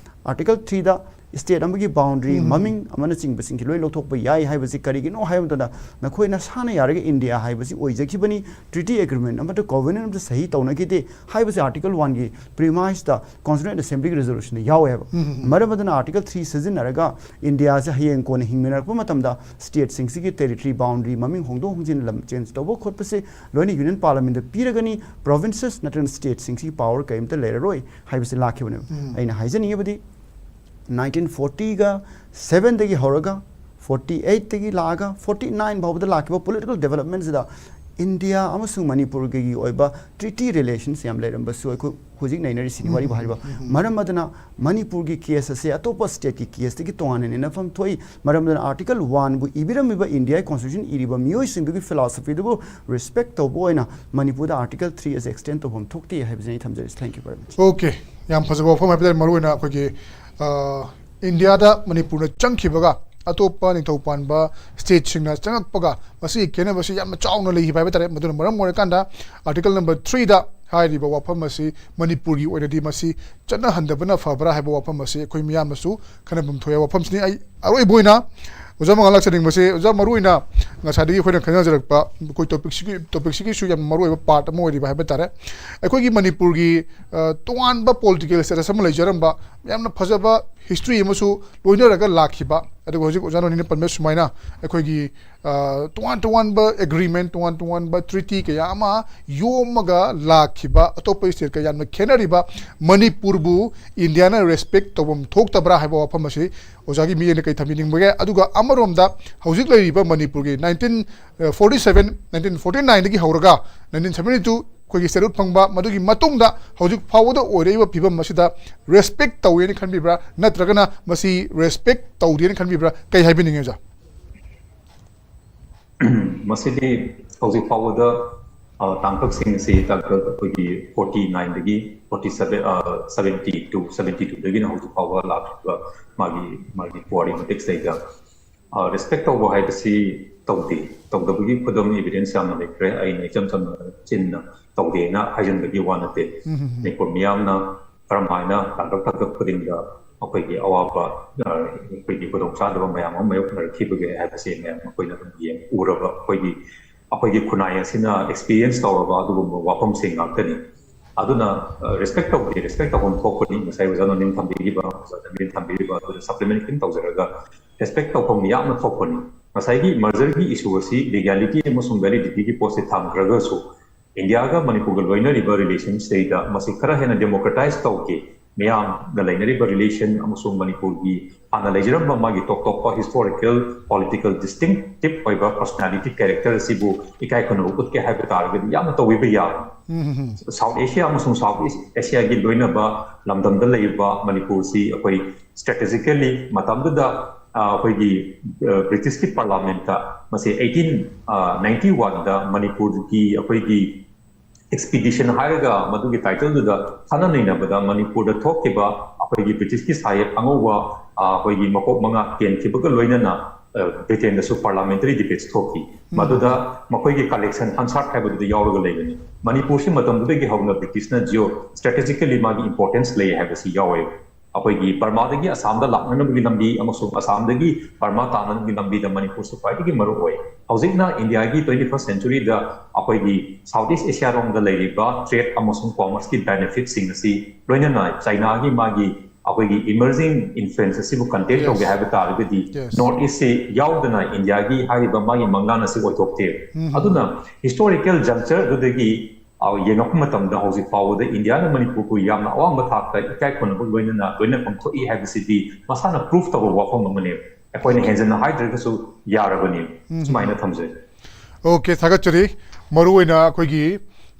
ꯑꯥꯔꯇꯤꯀꯜ ꯊ꯭ꯔꯤꯗ ꯁ꯭ꯇꯦꯠ ꯑꯃꯒꯤ ꯕꯥꯎꯟꯗꯔꯤ, ꯃꯃꯤꯡ ꯑꯃꯅꯆꯤꯡꯕꯁꯤꯡꯁꯤ ꯂꯣꯏ ꯂꯧꯊꯣꯛꯄ ꯌꯥꯏ ꯍꯥꯏꯕꯁꯤ ꯀꯔꯤꯒꯤꯅꯣ ꯍꯥꯏꯕ ꯃꯇꯝꯗ ꯅꯈꯣꯏ ꯅꯁꯥꯅ ꯌꯥꯔꯒ ꯏꯟꯗꯤꯌꯥ ꯍꯥꯏꯕꯁꯤ ꯑꯣꯏꯖꯈꯤꯕꯅꯤ, ꯇ꯭ꯔꯤꯇꯤ ꯑꯦꯒ꯭ꯔꯤꯃꯦꯟ ꯑꯃꯠꯇ ꯀꯣꯚꯦꯅꯦꯟ ꯑꯃꯠꯇ ꯁꯍꯤ ꯇꯧꯅꯈꯤꯗꯦ ꯍꯥꯏꯕꯁꯤ ꯑꯥꯔꯇꯤꯀꯜ ꯋꯥꯟꯒꯤ ꯄ꯭ꯔꯤꯃꯥꯏꯁꯇ ꯀꯣꯟꯁꯇꯤꯇ꯭ꯌꯨꯌꯦꯟ ꯑꯦꯁꯦꯝꯕ꯭ꯂꯤꯒꯤ ꯔꯤꯖꯣꯂꯨꯁꯟꯗ ꯌꯥꯎꯋꯦꯕ꯫ ꯃꯔꯝ ꯑꯗꯨꯅ ꯑꯥꯔꯇꯤꯀꯜ ꯊ꯭ꯔꯤ ꯁꯤꯖꯤꯟꯅꯔꯒ ꯏꯟꯗꯤꯌꯥꯁꯦ ꯍꯌꯦꯡ ꯀꯣꯟꯅ ꯍꯤꯡꯃꯤꯟꯅꯔꯛꯄ ꯃꯇꯝꯗ ꯁ꯭ꯇꯦꯠꯁꯤꯡꯁꯤꯒꯤ ꯇꯦꯔꯤꯇꯣꯔꯤ ꯕꯥꯎꯟꯗꯔꯤ, ꯃꯃꯤꯡ ꯍꯣꯡꯗꯣꯛ ꯍꯣꯡꯖꯤꯟ, ꯂꯝ ꯆꯦꯟꯖ ꯇꯧꯕ ꯈꯣꯠꯄꯁꯦ ꯂꯣꯏꯅ ꯌꯨꯅꯤꯌꯟ ꯄꯥꯔꯂꯤꯌꯥꯃꯦꯟꯗ ꯄꯤꯔꯒꯅꯤ, ꯄ꯭ꯔꯣꯚꯤꯟꯁꯦꯁ ꯅꯠꯇ꯭ꯔꯒꯅ ꯁ꯭ꯇꯦꯠꯁꯤꯡꯁꯤꯒꯤ ꯄꯥꯋꯔ ꯀꯔꯤꯝꯇ ꯂꯩꯔꯔꯣꯏ ꯍꯥꯏꯕꯁꯤ ꯂꯥꯛꯈꯤꯕꯅꯦꯕ꯫ ꯑꯩꯅ ꯍꯥꯏꯖꯅꯤꯡꯉꯤꯕꯗꯤ ꯅꯥꯏꯟꯇꯤꯟ ꯐꯣꯔꯇꯤꯒ ꯁꯚꯦꯟꯗꯒꯤ ꯍꯧꯔꯒ ꯐꯣꯔꯇꯤ ꯑꯩꯠꯇꯒꯤ ꯂꯥꯛꯑꯒ ꯐꯣꯔꯇꯤ ꯅꯥꯏꯟ ꯐꯥꯎꯕꯗ ꯂꯥꯛꯈꯤꯕ ꯄꯣꯂꯤꯇꯤꯀꯦꯜ ꯗꯦꯕꯂꯞꯃꯦꯟꯁꯤꯗ ꯏꯟꯗꯤꯌꯥ ꯑꯃꯁꯨꯡ ꯃꯅꯤꯄꯨꯔꯒꯤ ꯑꯣꯏꯕ ꯇ꯭ꯔꯤꯇꯤ ꯔꯤꯂꯦꯁꯟꯁ ꯌꯥꯝ ꯂꯩꯔꯝꯕꯁꯨ ꯑꯩꯈꯣꯏ ꯍꯧꯖꯤꯛ ꯅꯩꯅꯔꯤꯁꯤꯅꯤ, ꯋꯥꯔꯤꯕꯨ ꯍꯥꯏꯔꯤꯕ꯫ ꯃꯔꯝ ꯑꯗꯨꯅ ꯃꯅꯤꯄꯨꯔꯒꯤ ꯀꯦꯁ ꯑꯁꯦ ꯑꯇꯣꯞꯄ ꯁ꯭ꯇꯦꯠꯀꯤ ꯀꯦꯁꯇꯒꯤ ꯇꯣꯉꯥꯟꯅ ꯅꯩꯅꯐꯝ ꯊꯣꯛꯏ꯫ ꯃꯔꯝ ꯑꯗꯨꯅ ꯑꯥꯔꯇꯤꯀꯜ ꯋꯥꯟꯕꯨ ꯏꯕꯤꯔꯝꯃꯤꯕ ꯏꯟꯗꯤꯌꯥꯒꯤ ꯀꯣꯟꯁꯇꯤꯇ꯭ꯌꯨꯁꯟ ꯏꯔꯤꯕ ꯃꯤꯑꯣꯏꯁꯤꯡꯗꯨꯒꯤ ꯐꯤꯂꯣꯁꯣꯐꯤꯗꯨꯕꯨ ꯔꯦꯁꯄꯦꯛ ꯇꯧꯕ ꯑꯣꯏꯅ ꯃꯅꯤꯄꯨꯔꯗ ꯑꯥꯔꯇꯤꯀꯜ ꯊ꯭ꯔꯤ ꯑꯁꯤ ꯑꯦꯛꯁꯇꯦꯟ ꯇꯧꯐꯝ ꯊꯣꯛꯇꯦ ꯍꯥꯏꯕꯁꯤꯅꯤ ꯑꯩ ꯊꯝꯖꯔꯤꯁꯤ꯫ Thank you very much. Okay, ꯌꯥꯝ ꯐꯖꯕ ꯋꯥꯐꯝ ꯍꯥꯏꯕ ꯇꯥꯔꯦ, ꯃꯔꯨꯑꯣꯏꯅ ꯑꯩꯈꯣꯏꯒꯤ, ꯑ, ꯏꯟꯗꯤꯌꯥꯗ ꯃꯅꯤꯄꯨꯔꯅ ꯆꯪꯈꯤꯕꯒ ꯑꯇꯣꯞꯄ ꯅꯤꯡꯊꯧ ꯄꯥꯟꯕ ꯁ꯭ꯇꯦꯠꯁꯤꯡꯅ ꯆꯪꯉꯛꯄꯒ ꯃꯁꯤꯒꯤ ꯈꯦꯠꯅꯕꯁꯤ ꯌꯥꯝꯅ ꯆꯥꯎꯅ ꯂꯩꯈꯤꯕ ꯍꯥꯏꯕ ꯇꯥꯔꯦ꯫ ꯃꯗꯨꯅ ꯃꯔꯝ ꯑꯣꯏꯔꯀꯥꯟꯗ ꯑꯥꯔꯇꯤꯀꯜ ꯅꯝꯕꯔ ꯊ꯭ꯔꯤꯗ ꯍꯥꯏꯔꯤꯕ ꯋꯥꯐꯝ ꯑꯁꯤ ꯃꯅꯤꯄꯨꯔꯒꯤ ꯑꯣꯏꯅꯗꯤ ꯃꯁꯤ ꯆꯠꯅꯍꯟꯗꯕꯅ ꯐꯕ꯭ꯔꯥ ꯍꯥꯏꯕ ꯋꯥꯐꯝ ꯑꯁꯤ ꯑꯩꯈꯣꯏ ꯃꯤꯌꯥꯝꯅꯁꯨ ꯈꯟꯅꯐꯝ ꯊꯣꯛꯑꯦ꯫ ꯋꯥꯐꯝꯁꯤꯅꯤ꯫ ꯑꯩ ꯑꯔꯣꯏꯕ ꯑꯣꯏꯅ ꯑꯣꯖꯥ ꯃꯉꯥꯜ ꯂꯥꯛꯆꯅꯤꯡꯕꯁꯦ, ꯑꯣꯖꯥ, ꯃꯔꯨꯑꯣꯏꯅ ꯉꯁꯥꯏꯗꯒꯤ ꯑꯩꯈꯣꯏꯅ ꯈꯟꯅꯖꯔꯛꯄ ꯑꯩꯈꯣꯏ ꯇꯣꯄꯤꯛꯁꯤꯒꯤ, ꯇꯣꯄꯤꯛꯁꯤꯒꯤꯁꯨ ꯌꯥꯝ ꯃꯔꯨꯑꯣꯏꯕ ꯄꯥꯔꯠ ꯑꯃ ꯑꯣꯏꯔꯤꯕ ꯍꯥꯏꯕ ꯇꯥꯔꯦ꯫ ꯑꯩꯈꯣꯏꯒꯤ ꯃꯅꯤꯄꯨꯔꯒꯤ, ꯑ, ꯇꯣꯉꯥꯟꯕ ꯄꯣꯂꯤꯇꯤꯀꯦꯜ ꯁ꯭ꯇꯦꯇꯁ ꯑꯃ ꯂꯩꯖꯔꯝꯕ, ꯌꯥꯝꯅ ꯐꯖꯕ ꯍꯤꯁꯇ꯭ꯔꯤ ꯑꯃꯁꯨ ꯂꯣꯏꯅꯔꯒ ꯂꯥꯛꯈꯤꯕ, ꯑꯗꯨꯒ ꯍꯧꯖꯤꯛ ꯑꯣꯖꯥ ꯅꯣꯅꯤꯅ ꯄꯟꯕ ꯁꯨꯃꯥꯏꯅ ꯑꯩꯈꯣꯏꯒꯤ, ꯑ, ꯇꯣꯉꯥꯟ ꯇꯣꯉꯥꯟꯕ ꯑꯦꯒ꯭ꯔꯤꯃꯦꯟ, ꯇꯣꯉꯥꯟ ꯇꯣꯉꯥꯟꯕ ꯇ꯭ꯔꯤꯇꯤ ꯀꯌꯥ ꯑꯃ ꯌꯣꯝꯃꯒ ꯂꯥꯛꯈꯤꯕ, ꯑꯇꯣꯞꯄ ꯁ꯭ꯇꯦꯠꯀ ꯌꯥꯝꯅ ꯈꯦꯠꯅꯔꯤꯕ ꯃꯅꯤꯄꯨꯔꯕꯨ ꯏꯟꯗꯤꯌꯥꯅ ꯔꯦꯁꯄꯦꯛ ꯇꯧꯐꯝ ꯊꯣꯛꯇꯕ꯭ꯔꯥ ꯍꯥꯏꯕ ꯋꯥꯐꯝ ꯑꯁꯤ ꯑꯣꯖꯥꯒꯤ ꯃꯤꯠꯌꯦꯡꯗ ꯀꯩ ꯊꯝꯕꯤꯅꯤꯡꯕꯒꯦ? ꯑꯗꯨꯒ ꯑꯃꯔꯣꯝꯗ ꯍꯧꯖꯤꯛ ꯂꯩꯔꯤꯕ ꯃꯅꯤꯄꯨꯔꯒꯤ nineteen forty seven, nineteen forty ꯅꯥꯏꯟꯗꯒꯤ ꯍꯧꯔꯒ ꯅꯥꯏꯟꯇꯤꯟ ꯁꯚꯦꯟꯇꯤ ꯇꯨ ꯑꯩꯈꯣꯏꯒꯤ ꯁꯦꯂꯨꯠ ꯐꯪꯕ, ꯃꯗꯨꯒꯤ ꯃꯇꯨꯡꯗ ꯍꯧꯖꯤꯛ ꯐꯥꯎꯕꯗ ꯑꯣꯏꯔꯛꯏꯕ ꯐꯤꯕꯝ ꯑꯁꯤꯗ ꯔꯦꯁꯄꯦꯛ ꯇꯧꯋꯦꯅ ꯈꯟꯕꯤꯕ꯭ꯔꯥ, ꯅꯠꯇ꯭ꯔꯒꯅ ꯃꯁꯤ ꯔꯦꯁꯄꯦꯛ ꯇꯧꯗꯦꯅ ꯈꯟꯕꯤꯕ꯭ꯔꯥ? ꯀꯩ ꯍꯥꯏꯕꯤꯅꯤꯡꯉꯤ, ꯑꯣꯖꯥ? ꯃꯁꯤꯗꯤ ꯍꯧꯖꯤꯛ ꯐꯥꯎꯕꯗ, ꯑ, ꯇꯥꯡꯀꯛꯁꯤꯡ ꯑꯁꯤ ꯇꯥꯡꯀꯛ ꯑꯩꯈꯣꯏꯒꯤ forty nineꯗꯒꯤ forty seven, ꯑ, seventy to seventy twoꯗꯒꯤꯅ ꯍꯧꯖꯤꯛ ꯐꯥꯎꯕ ꯂꯥꯛꯈꯤꯕ ꯃꯥꯒꯤ, ꯃꯥꯒꯤ ꯄꯨꯋꯥꯔꯤ ꯃꯇꯤꯛꯁꯤꯗꯩꯗ, ꯑ, ꯔꯦꯁꯄꯦꯛ ꯇꯧꯕ ꯍꯥꯏꯕꯁꯤ ꯇꯧꯗꯦ꯫ ꯇꯧꯗꯕꯒꯤ ꯈꯨꯗꯝ, ꯏꯚꯤꯗꯦꯟꯁ ꯌꯥꯝꯅ ꯂꯩꯈ꯭ꯔꯦ꯫ ꯑꯩꯅ ꯏꯆꯝ ꯆꯝꯅ ꯆꯤꯟꯅ ꯇꯧꯗꯦꯅ ꯍꯥꯏꯖꯤꯟꯕꯒꯤ ꯋꯥ ꯅꯠꯇꯦ꯫ ꯃꯅꯤꯄꯨꯔ ꯃꯤꯌꯥꯝꯅ ꯀꯔꯝ ꯍꯥꯏꯅ ꯇꯥꯡꯀꯛ ꯇꯥꯡꯀꯛ ꯈꯨꯗꯤꯡꯗ ꯑꯩꯈꯣꯏꯒꯤ ꯑꯋꯥꯕ, ꯑ, ꯑꯩꯈꯣꯏꯒꯤ ꯈꯨꯗꯣꯡꯆꯥꯗꯕ ꯃꯌꯥꯝ ꯑꯃ ꯃꯥꯌꯣꯛꯅꯔꯛꯈꯤꯕꯒꯦ ꯍꯥꯏꯕꯁꯤ ꯃꯌꯥꯝ ꯑꯩꯈꯣꯏꯅ ꯑꯗꯨꯝ ꯌꯦꯡ ꯎꯔꯕ, ꯑꯩꯈꯣꯏꯒꯤ, ꯑꯩꯈꯣꯏꯒꯤ ꯈꯨꯟꯅꯥꯏ ꯑꯁꯤꯅ ꯑꯦꯛꯁꯄꯤꯔꯤꯌꯦꯟꯁ ꯇꯧꯔꯕ ꯑꯗꯨꯒꯨꯝꯕ ꯋꯥꯐꯝꯁꯤꯡ ꯉꯥꯛꯇꯅꯤ꯫ ꯑꯗꯨꯅ, ꯑ, ꯔꯦꯁꯄꯦꯛ ꯇꯧꯗꯦ, ꯔꯦꯁꯄꯦꯛ ꯇꯧꯐꯝ ꯊꯣꯛꯄꯅꯤ꯫ ꯉꯁꯥꯏ ꯑꯣꯖꯥ ꯅꯣꯅꯤꯅ ꯊꯝꯕꯤꯔꯤꯕ, ꯑꯣꯖꯥ ꯖꯃꯤꯔꯅ ꯊꯝꯕꯤꯔꯤꯕ, ꯑꯗꯨꯗ ꯁꯄ꯭ꯂꯤꯃꯦꯟ ꯈꯤꯇꯪ ꯇꯧꯖꯔꯒ, ꯔꯦꯁꯄꯦꯛ ꯇꯧꯐꯝ ꯌꯥꯝꯅ ꯊꯣꯛꯄꯅꯤ꯫ ꯉꯁꯥꯏꯒꯤ ꯃꯔꯖꯔꯒꯤ ꯏꯁꯨ ꯑꯁꯤ ꯂꯤꯒꯦꯂꯤꯇꯤ ꯑꯃꯁꯨꯡ ꯚꯦꯂꯤꯗꯤꯇꯤꯒꯤ ꯄꯣꯠꯁꯦ ꯊꯝꯈ꯭ꯔꯒꯁꯨ, ꯏꯟꯗꯤꯌꯥꯒ ꯃꯅꯤꯄꯨꯔꯒ ꯂꯣꯏꯅꯔꯤꯕ ꯔꯤꯂꯦꯁꯟꯁꯤꯗꯩꯗ ꯃꯁꯤ ꯈꯔ ꯍꯦꯟꯅ ꯗꯦꯃꯣꯀ꯭ꯔꯦꯇꯥꯏꯁ ꯇꯧꯒꯦ, ꯃꯤꯌꯥꯝꯒ ꯂꯩꯅꯔꯤꯕ ꯔꯤꯂꯦꯁꯟ ꯑꯃꯁꯨꯡ ꯃꯅꯤꯄꯨꯔꯒꯤ ꯍꯥꯟꯅ ꯂꯩꯖꯔꯝꯕ ꯃꯥꯒꯤ ꯇꯣꯞ ꯇꯣꯞꯄ ꯍꯤꯁꯇꯣꯔꯤꯀꯦꯜ, ꯄꯣꯂꯤꯇꯤꯀꯦꯜ ꯗꯤꯁꯇꯤꯡꯇꯤꯞ ꯑꯣꯏꯕ ꯄꯔꯁꯣꯅꯥꯂꯤꯇꯤ, ꯀꯦꯔꯦꯛꯇꯔ ꯑꯁꯤꯕꯨ ꯏꯀꯥꯏ ꯈꯨꯝꯅꯕ ꯎꯠꯀꯦ ꯍꯥꯏꯕ ꯇꯥꯔꯒꯗꯤ ꯌꯥꯝꯅ ꯇꯧꯕꯤꯕ ꯌꯥꯕ꯫ ꯁꯥꯎꯠ ꯑꯦꯁꯤꯌꯥ ꯑꯃꯁꯨꯡ ꯁꯥꯎꯠ ꯏꯁ ꯑꯦꯁꯤꯌꯥꯒꯤ ꯂꯣꯏꯅꯕ ꯂꯝꯗꯝꯗ ꯂꯩꯔꯤꯕ ꯃꯅꯤꯄꯨꯔꯁꯤ ꯑꯩꯈꯣꯏ ꯁ꯭ꯇ꯭ꯔꯦꯇꯦꯖꯤꯀꯦꯜꯂꯤ ꯃꯇꯝꯗꯨꯗ, ꯑ, ꯑꯩꯈꯣꯏꯒꯤ, ꯑ, ꯕ꯭ꯔꯤꯇꯤꯁꯀꯤ ꯄꯥꯔꯂꯥꯃꯦꯟꯠꯇ ꯃꯁꯤ eighteen ninety oneꯗ ꯃꯅꯤꯄꯨꯔꯒꯤ ꯑꯩꯈꯣꯏꯒꯤ ꯑꯦꯛꯁꯄꯤꯗꯤꯁꯟ ꯍꯥꯏꯔꯒ ꯃꯗꯨꯒꯤ ꯇꯥꯏꯇꯜꯗꯨꯗ ꯈꯟꯅ ꯅꯩꯅꯕꯗ ꯃꯅꯤꯄꯨꯔꯗ ꯊꯣꯛꯈꯤꯕ ꯑꯩꯈꯣꯏꯒꯤ ꯕ꯭ꯔꯤꯇꯤꯁꯀꯤ ꯁꯥꯍꯦꯕ ꯑꯉꯧꯕ, ꯑ, ꯑꯩꯈꯣꯏꯒꯤ ꯃꯀꯣꯛ ꯃꯉꯥ ꯀꯦꯟꯈꯤꯕꯒ ꯂꯣꯏꯅꯅ, ꯑ, ꯕ꯭ꯔꯤꯇꯦꯟꯗꯁꯨ ꯄꯥꯔꯂꯥꯃꯦꯟꯇꯔꯤ ꯗꯤꯕꯦꯠꯁ ꯊꯣꯛꯈꯤ꯫ ꯃꯗꯨꯗ ꯃꯈꯣꯏꯒꯤ ꯀꯂꯦꯛꯁꯟ ꯍꯟꯁꯥꯔꯠ ꯍꯥꯏꯕꯗꯨꯗ ꯌꯥꯎꯔꯒ ꯂꯩꯕꯅꯤ꯫ ꯃꯅꯤꯄꯨꯔꯁꯤ ꯃꯇꯝꯗꯨꯗꯒꯤ ꯍꯧꯅ ꯕ꯭ꯔꯤꯇꯤꯁꯅ ꯖꯤꯑꯣ ꯁ꯭ꯇ꯭ꯔꯦꯇꯦꯖꯤꯀꯦꯜꯂꯤ ꯃꯥꯒꯤ ꯏꯝꯄꯣꯔꯇꯦꯟꯁ ꯂꯩ ꯍꯥꯏꯕꯁꯤ ꯌꯥꯎꯋꯦ꯫ ꯑꯩꯈꯣꯏꯒꯤ ꯕꯔꯃꯥꯗꯒꯤ ꯑꯁꯥꯝꯗ ꯂꯥꯛꯅꯅꯕꯒꯤ ꯂꯝꯕꯤ ꯑꯃꯁꯨꯡ ꯑꯁꯥꯝꯗꯒꯤ ꯕꯔꯃꯥ ꯇꯥꯅꯕꯒꯤ ꯂꯝꯕꯤꯗ ꯃꯅꯤꯄꯨꯔꯁꯤ ꯈ꯭ꯋꯥꯏꯗꯒꯤ ꯃꯔꯨ ꯑꯣꯏ꯫ ꯍꯧꯖꯤꯛꯅ ꯏꯟꯗꯤꯌꯥꯒꯤ twenty first centuryꯗ ꯑꯩꯈꯣꯏꯒꯤ ꯁꯥꯎꯠ ꯏꯁ ꯑꯦꯁꯤꯌꯥꯔꯣꯝꯗ ꯂꯩꯔꯤꯕ ꯇ꯭ꯔꯦꯗ ꯑꯃꯁꯨꯡ ꯀꯣꯃꯔꯁꯀꯤ ꯕꯦꯅꯤꯐꯤꯠꯁꯤꯡ ꯑꯁꯤ, ꯂꯣꯏꯅꯅ ꯆꯥꯏꯅꯥꯒꯤ ꯃꯥꯒꯤ ꯑꯩꯈꯣꯏꯒꯤ ꯏꯃꯔꯖꯤꯡ ꯏꯟꯐ꯭ꯂꯨꯌꯦꯟꯁ ꯑꯁꯤꯕꯨ ꯀꯟꯇꯦꯟ ꯇꯧꯒꯦ ꯍꯥꯏꯕ ꯇꯥꯔꯒꯗꯤ, ꯅꯣꯔꯠ ꯏꯁꯁꯤ ꯌꯥꯎꯗꯅ ꯏꯟꯗꯤꯌꯥꯒꯤ ꯍꯥꯏꯔꯤꯕ ꯃꯥꯒꯤ ꯃꯪꯂꯥꯟ ꯑꯁꯤ ꯑꯣꯏꯊꯣꯛꯇꯦ꯫ ꯑꯗꯨꯅ ꯍꯤꯁꯇꯣꯔꯤꯀꯦꯜ ꯖꯪꯆꯔ ꯑꯗꯨꯗꯒꯤ, ꯑ, ꯌꯦꯡꯉꯛꯄ ꯃꯇꯝꯗ ꯍꯧꯖꯤꯛ ꯐꯥꯎꯕꯗ ꯏꯟꯗꯤꯌꯥꯅ ꯃꯅꯤꯄꯨꯔꯕꯨ ꯌꯥꯝꯅ ꯑꯋꯥꯡꯕ ꯊꯥꯛꯇ ꯏꯀꯥꯏ ꯈꯨꯝꯅꯕ ꯂꯣꯏꯅꯅ ꯂꯣꯏꯅꯐꯝ ꯊꯣꯛꯏ ꯍꯥꯏꯕꯁꯤꯗꯤ ꯃꯁꯥꯅ ꯄ꯭ꯔꯨꯐ ꯇꯧꯔꯕ ꯋꯥꯐꯝ ꯑꯃꯅꯦ꯫ ꯑꯩꯈꯣꯏꯅ ꯍꯦꯟꯖꯟꯅ ꯍꯥꯏꯗ꯭ꯔꯒꯁꯨ ꯌꯥꯔꯕꯅꯤ꯫ ꯁꯨꯃꯥꯏꯅ ꯊꯝꯖꯩ꯫ ꯑꯣꯀꯦ, ꯊꯥꯒꯠꯆꯔꯤ꯫ ꯃꯔꯨꯑꯣꯏꯅ ꯑꯩꯈꯣꯏꯒꯤ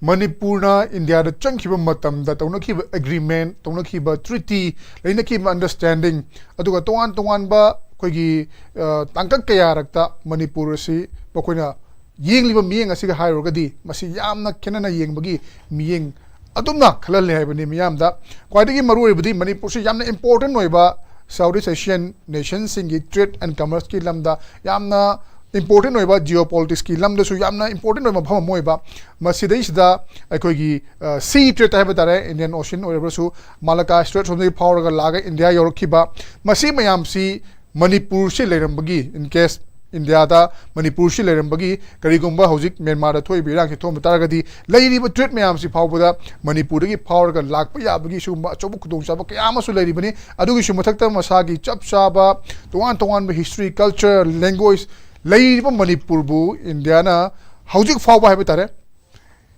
ꯃꯅꯤꯄꯨꯔꯅ ꯏꯟꯗꯤꯌꯥꯗ ꯆꯪꯈꯤꯕ ꯃꯇꯝꯗ ꯇꯧꯅꯈꯤꯕ ꯑꯦꯒ꯭ꯔꯤꯃꯦꯟ, ꯇꯧꯅꯈꯤꯕ ꯇ꯭ꯔꯤꯇꯤ, ꯂꯩꯅꯈꯤꯕ ꯑꯟꯗꯔꯁ꯭ꯇꯦꯟꯗꯤꯡ, ꯑꯗꯨꯒ ꯇꯣꯉꯥꯟ ꯇꯣꯉꯥꯟꯕ ꯑꯩꯈꯣꯏꯒꯤ, ꯑ, ꯇꯥꯡꯀꯛ ꯀꯌꯥꯔꯛꯇ ꯃꯅꯤꯄꯨꯔ ꯑꯁꯤ ꯃꯈꯣꯏꯅ ꯌꯦꯡꯂꯤꯕ ꯃꯤꯠꯌꯦꯡ ꯑꯁꯤꯒ ꯍꯥꯏꯔꯨꯔꯒꯗꯤ ꯃꯁꯤ ꯌꯥꯝꯅ ꯈꯦꯠꯅꯅ ꯌꯦꯡꯕꯒꯤ ꯃꯤꯠꯌꯦꯡ ꯑꯗꯨꯝꯅ ꯈꯜꯍꯜꯂꯦ ꯍꯥꯏꯕꯅꯤ ꯃꯤꯌꯥꯝꯗ꯫ ꯈ꯭ꯋꯥꯏꯗꯒꯤ ꯃꯔꯨꯑꯣꯏꯕꯗꯤ ꯃꯅꯤꯄꯨꯔꯁꯤ ꯌꯥꯝꯅ ꯏꯝꯄꯣꯔꯇꯦꯟ ꯑꯣꯏꯕ South East Asian nationꯁꯤꯡꯒꯤ trade and commerceꯀꯤ ꯂꯝꯗ ꯌꯥꯝꯅ ꯏꯝꯄꯣꯔꯇꯦꯟ ꯑꯣꯏꯕ, ꯖꯤꯑꯣ ꯄꯣꯂꯤꯇꯤꯛꯁꯀꯤ ꯂꯝꯗꯁꯨ ꯌꯥꯝꯅ ꯏꯝꯄꯣꯔꯇꯦꯟ ꯑꯣꯏꯕ ꯃꯐꯝ ꯑꯃ ꯑꯣꯏꯕ꯫ ꯃꯁꯤꯗꯩꯁꯤꯗ ꯑꯩꯈꯣꯏꯒꯤ, ꯑ, ꯁꯤ ꯇ꯭ꯔꯦꯠ ꯍꯥꯏꯕ ꯇꯥꯔꯦ, ꯏꯟꯗꯤꯌꯟ ꯑꯣꯁꯤꯌꯟ ꯑꯣꯏꯔꯕꯁꯨ ꯃꯥꯂꯀꯥ ꯁ꯭ꯇ꯭ꯔꯦꯠ ꯁꯣꯝꯗꯒꯤ ꯐꯥꯎꯔꯒ ꯂꯥꯛꯑꯒ ꯏꯟꯗꯤꯌꯥ ꯌꯧꯔꯛꯈꯤꯕ, ꯃꯁꯤ ꯃꯌꯥꯝꯁꯤ ꯃꯅꯤꯄꯨꯔꯁꯤ ꯂꯩꯔꯝꯕꯒꯤ, in case ꯏꯟꯗꯤꯌꯥꯗ ꯃꯅꯤꯄꯨꯔꯁꯤ ꯂꯩꯔꯝꯕꯒꯤ, ꯀꯔꯤꯒꯨꯝꯕ ꯍꯧꯖꯤꯛ ꯃ꯭ꯌꯥꯟꯃꯥꯔꯗ ꯊꯣꯛꯏꯕ ꯏꯔꯥꯡꯁꯤ ꯊꯣꯛꯑꯝꯕ ꯇꯥꯔꯒꯗꯤ ꯂꯩꯔꯤꯕ ꯇ꯭ꯔꯦꯠ ꯃꯌꯥꯝꯁꯤ ꯐꯥꯎꯕꯗ ꯃꯅꯤꯄꯨꯔꯗꯒꯤ ꯐꯥꯎꯔꯒ ꯂꯥꯛꯄ ꯌꯥꯕꯒꯤ ꯁꯤꯒꯨꯝꯕ ꯑꯆꯧꯕ ꯈꯨꯗꯣꯡꯆꯥꯕ ꯀꯌꯥ ꯑꯃꯁꯨ ꯂꯩꯔꯤꯕꯅꯤ꯫ ꯑꯗꯨꯒꯤꯁꯨ ꯃꯊꯛꯇ ꯃꯁꯥꯒꯤ ꯆꯞ ꯆꯥꯕ ꯇꯣꯉꯥꯟ ꯇꯣꯉꯥꯟꯕ history, culture, language ꯂꯩꯔꯤꯕ ꯃꯅꯤꯄꯨꯔꯕꯨ ꯏꯟꯗꯤꯌꯥꯅ ꯍꯧꯖꯤꯛ ꯐꯥꯎꯕ ꯍꯥꯏꯕ ꯇꯥꯔꯦ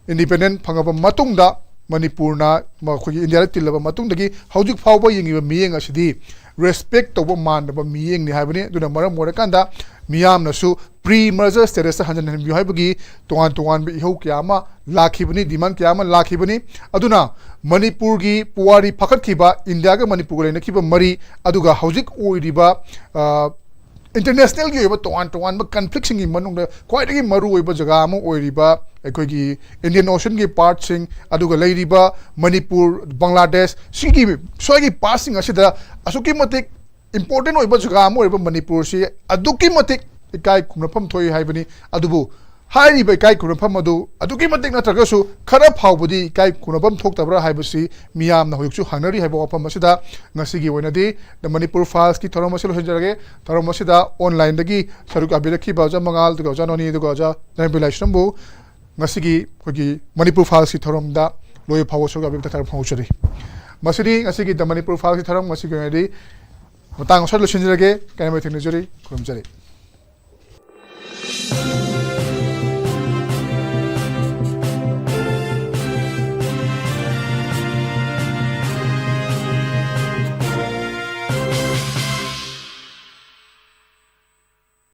ꯏꯟꯗꯤꯄꯦꯟꯗꯦꯟ ꯐꯪꯉꯕ ꯃꯇꯨꯡꯗ ꯃꯅꯤꯄꯨꯔꯅ ꯃꯈꯣꯏꯒꯤ ꯏꯟꯗꯤꯌꯥꯗ ꯇꯤꯜꯂꯕ ꯃꯇꯨꯡꯗꯒꯤ ꯍꯧꯖꯤꯛ ꯐꯥꯎꯕ ꯌꯦꯡꯉꯤꯕ ꯃꯤꯠꯌꯦꯡ ꯑꯁꯤꯗꯤ ꯔꯦꯁꯄꯦꯛ ꯇꯧꯕ ꯃꯥꯟꯗꯕ ꯃꯤꯠꯌꯦꯡꯅꯤ ꯍꯥꯏꯕꯅꯤ꯫ ꯑꯗꯨꯅ ꯃꯔꯝ ꯑꯣꯏꯔꯀꯥꯟꯗ ꯃꯤꯌꯥꯝꯅꯁꯨ ꯄ꯭ꯔꯤ ꯃꯔꯖꯔ ꯁ꯭ꯇꯦꯇꯁꯇ ꯍꯟꯖꯤꯟꯍꯟꯕꯤꯌꯨ ꯍꯥꯏꯕꯒꯤ ꯇꯣꯉꯥꯟ ꯇꯣꯉꯥꯟꯕ ꯏꯍꯧ ꯀꯌꯥ ꯑꯃ ꯂꯥꯛꯈꯤꯕꯅꯤ, ꯗꯤꯃꯥꯟ ꯀꯌꯥ ꯑꯃ ꯂꯥꯛꯈꯤꯕꯅꯤ꯫ ꯑꯗꯨꯅ ꯃꯅꯤꯄꯨꯔꯒꯤ ꯄꯨꯋꯥꯔꯤ ꯐꯥꯈꯠꯈꯤꯕ, ꯏꯟꯗꯤꯌꯥꯒ ꯃꯅꯤꯄꯨꯔꯒ ꯂꯩꯅꯈꯤꯕ ꯃꯔꯤ, ꯑꯗꯨꯒ ꯍꯧꯖꯤꯛ ꯑꯣꯏꯔꯤꯕ, ꯑ, ꯏꯟꯇꯔꯅꯦꯁꯅꯦꯜꯒꯤ ꯑꯣꯏꯕ ꯇꯣꯉꯥꯟ ꯇꯣꯉꯥꯟꯕ ꯀꯟꯐ꯭ꯂꯤꯛꯁꯤꯡꯒꯤ ꯃꯅꯨꯡꯗ ꯈ꯭ꯋꯥꯏꯗꯒꯤ ꯃꯔꯨꯑꯣꯏꯕ ꯖꯒꯥ ꯑꯃ ꯑꯣꯏꯔꯤꯕ ꯑꯩꯈꯣꯏꯒꯤ ꯏꯟꯗꯤꯌꯟ ꯑꯣꯁꯤꯌꯟꯒꯤ ꯄꯥꯔꯠꯁꯤꯡ, ꯑꯗꯨꯒ ꯂꯩꯔꯤꯕ ꯃꯅꯤꯄꯨꯔ, ꯕꯪꯒ꯭ꯂꯥꯗꯦꯁ, ꯁꯤꯒꯤ ꯁ꯭ꯋꯥꯏꯒꯤ ꯄꯥꯔꯠꯁꯤꯡ ꯑꯁꯤꯗ ꯑꯁꯨꯛꯀꯤ ꯃꯇꯤꯛ ꯏꯝꯄꯣꯔꯇꯦꯟ ꯑꯣꯏꯕ ꯖꯒꯥ ꯑꯃ ꯑꯣꯏꯔꯤꯕ ꯃꯅꯤꯄꯨꯔꯁꯤ ꯑꯗꯨꯛꯀꯤ ꯃꯇꯤꯛ ꯏꯀꯥꯏ ꯈꯨꯝꯅꯐꯝ ꯊꯣꯛꯏ ꯍꯥꯏꯕꯅꯤ꯫ ꯑꯗꯨꯕꯨ ꯍꯥꯏꯔꯤꯕ ꯏꯀꯥꯏ ꯈꯨꯝꯅꯐꯝ ꯑꯗꯨ ꯑꯗꯨꯛꯀꯤ ꯃꯇꯤꯛ ꯅꯠꯇ꯭ꯔꯒꯁꯨ ꯈꯔ ꯐꯥꯎꯕꯗꯤ ꯏꯀꯥꯏ ꯈꯨꯝꯅꯐꯝ ꯊꯣꯛꯇꯕ꯭ꯔꯥ ꯍꯥꯏꯕꯁꯤ ꯃꯤꯌꯥꯝꯅ ꯍꯧꯖꯤꯛꯁꯨ ꯍꯪꯅꯔꯤ ꯍꯥꯏꯕ ꯋꯥꯐꯝ ꯑꯁꯤꯗ ꯉꯁꯤꯒꯤ ꯑꯣꯏꯅꯗꯤ The Manipur Filesꯀꯤ ꯊꯧꯔꯝ ꯑꯁꯤ ꯂꯣꯏꯁꯤꯟꯖꯔꯒꯦ꯫ ꯊꯧꯔꯝ ꯑꯁꯤꯗ onlineꯗꯒꯤ ꯁꯔꯨꯛ ꯌꯥꯕꯤꯔꯛꯈꯤꯕ ꯑꯣꯖꯥ ꯃꯉꯥꯜ, ꯑꯗꯨꯒ ꯑꯣꯖꯥ ꯅꯣꯅꯤ, ꯑꯗꯨꯒ ꯑꯣꯖꯥ ꯙꯅꯕꯤꯔ ꯂꯥꯏꯁ꯭ꯔꯝꯕꯨ ꯉꯁꯤꯒꯤ ꯑꯩꯈꯣꯏꯒꯤ Manipur Filesꯀꯤ ꯊꯧꯔꯝꯗ ꯂꯣꯏꯕ ꯐꯥꯎꯕ ꯁꯔꯨꯛ ꯌꯥꯕꯤꯕ ꯊꯛꯊꯥꯛꯅ ꯐꯣꯡꯗꯣꯛꯆꯔꯤ꯫ ꯃꯁꯤꯗꯤ ꯉꯁꯤꯒꯤ The Manipur Filesꯀꯤ ꯊꯧꯔꯝ ꯉꯁꯤꯒꯤ ꯑꯣꯏꯅꯗꯤ ꯃꯇꯥꯡ ꯑꯁ꯭ꯋꯥꯏꯗ ꯂꯣꯏꯁꯤꯟꯖꯔꯒꯦ꯫ ꯀꯥꯏꯅꯕ ꯊꯦꯡꯅꯖꯔꯤ꯫ ꯈꯨꯔꯨꯝꯖꯔꯤ꯫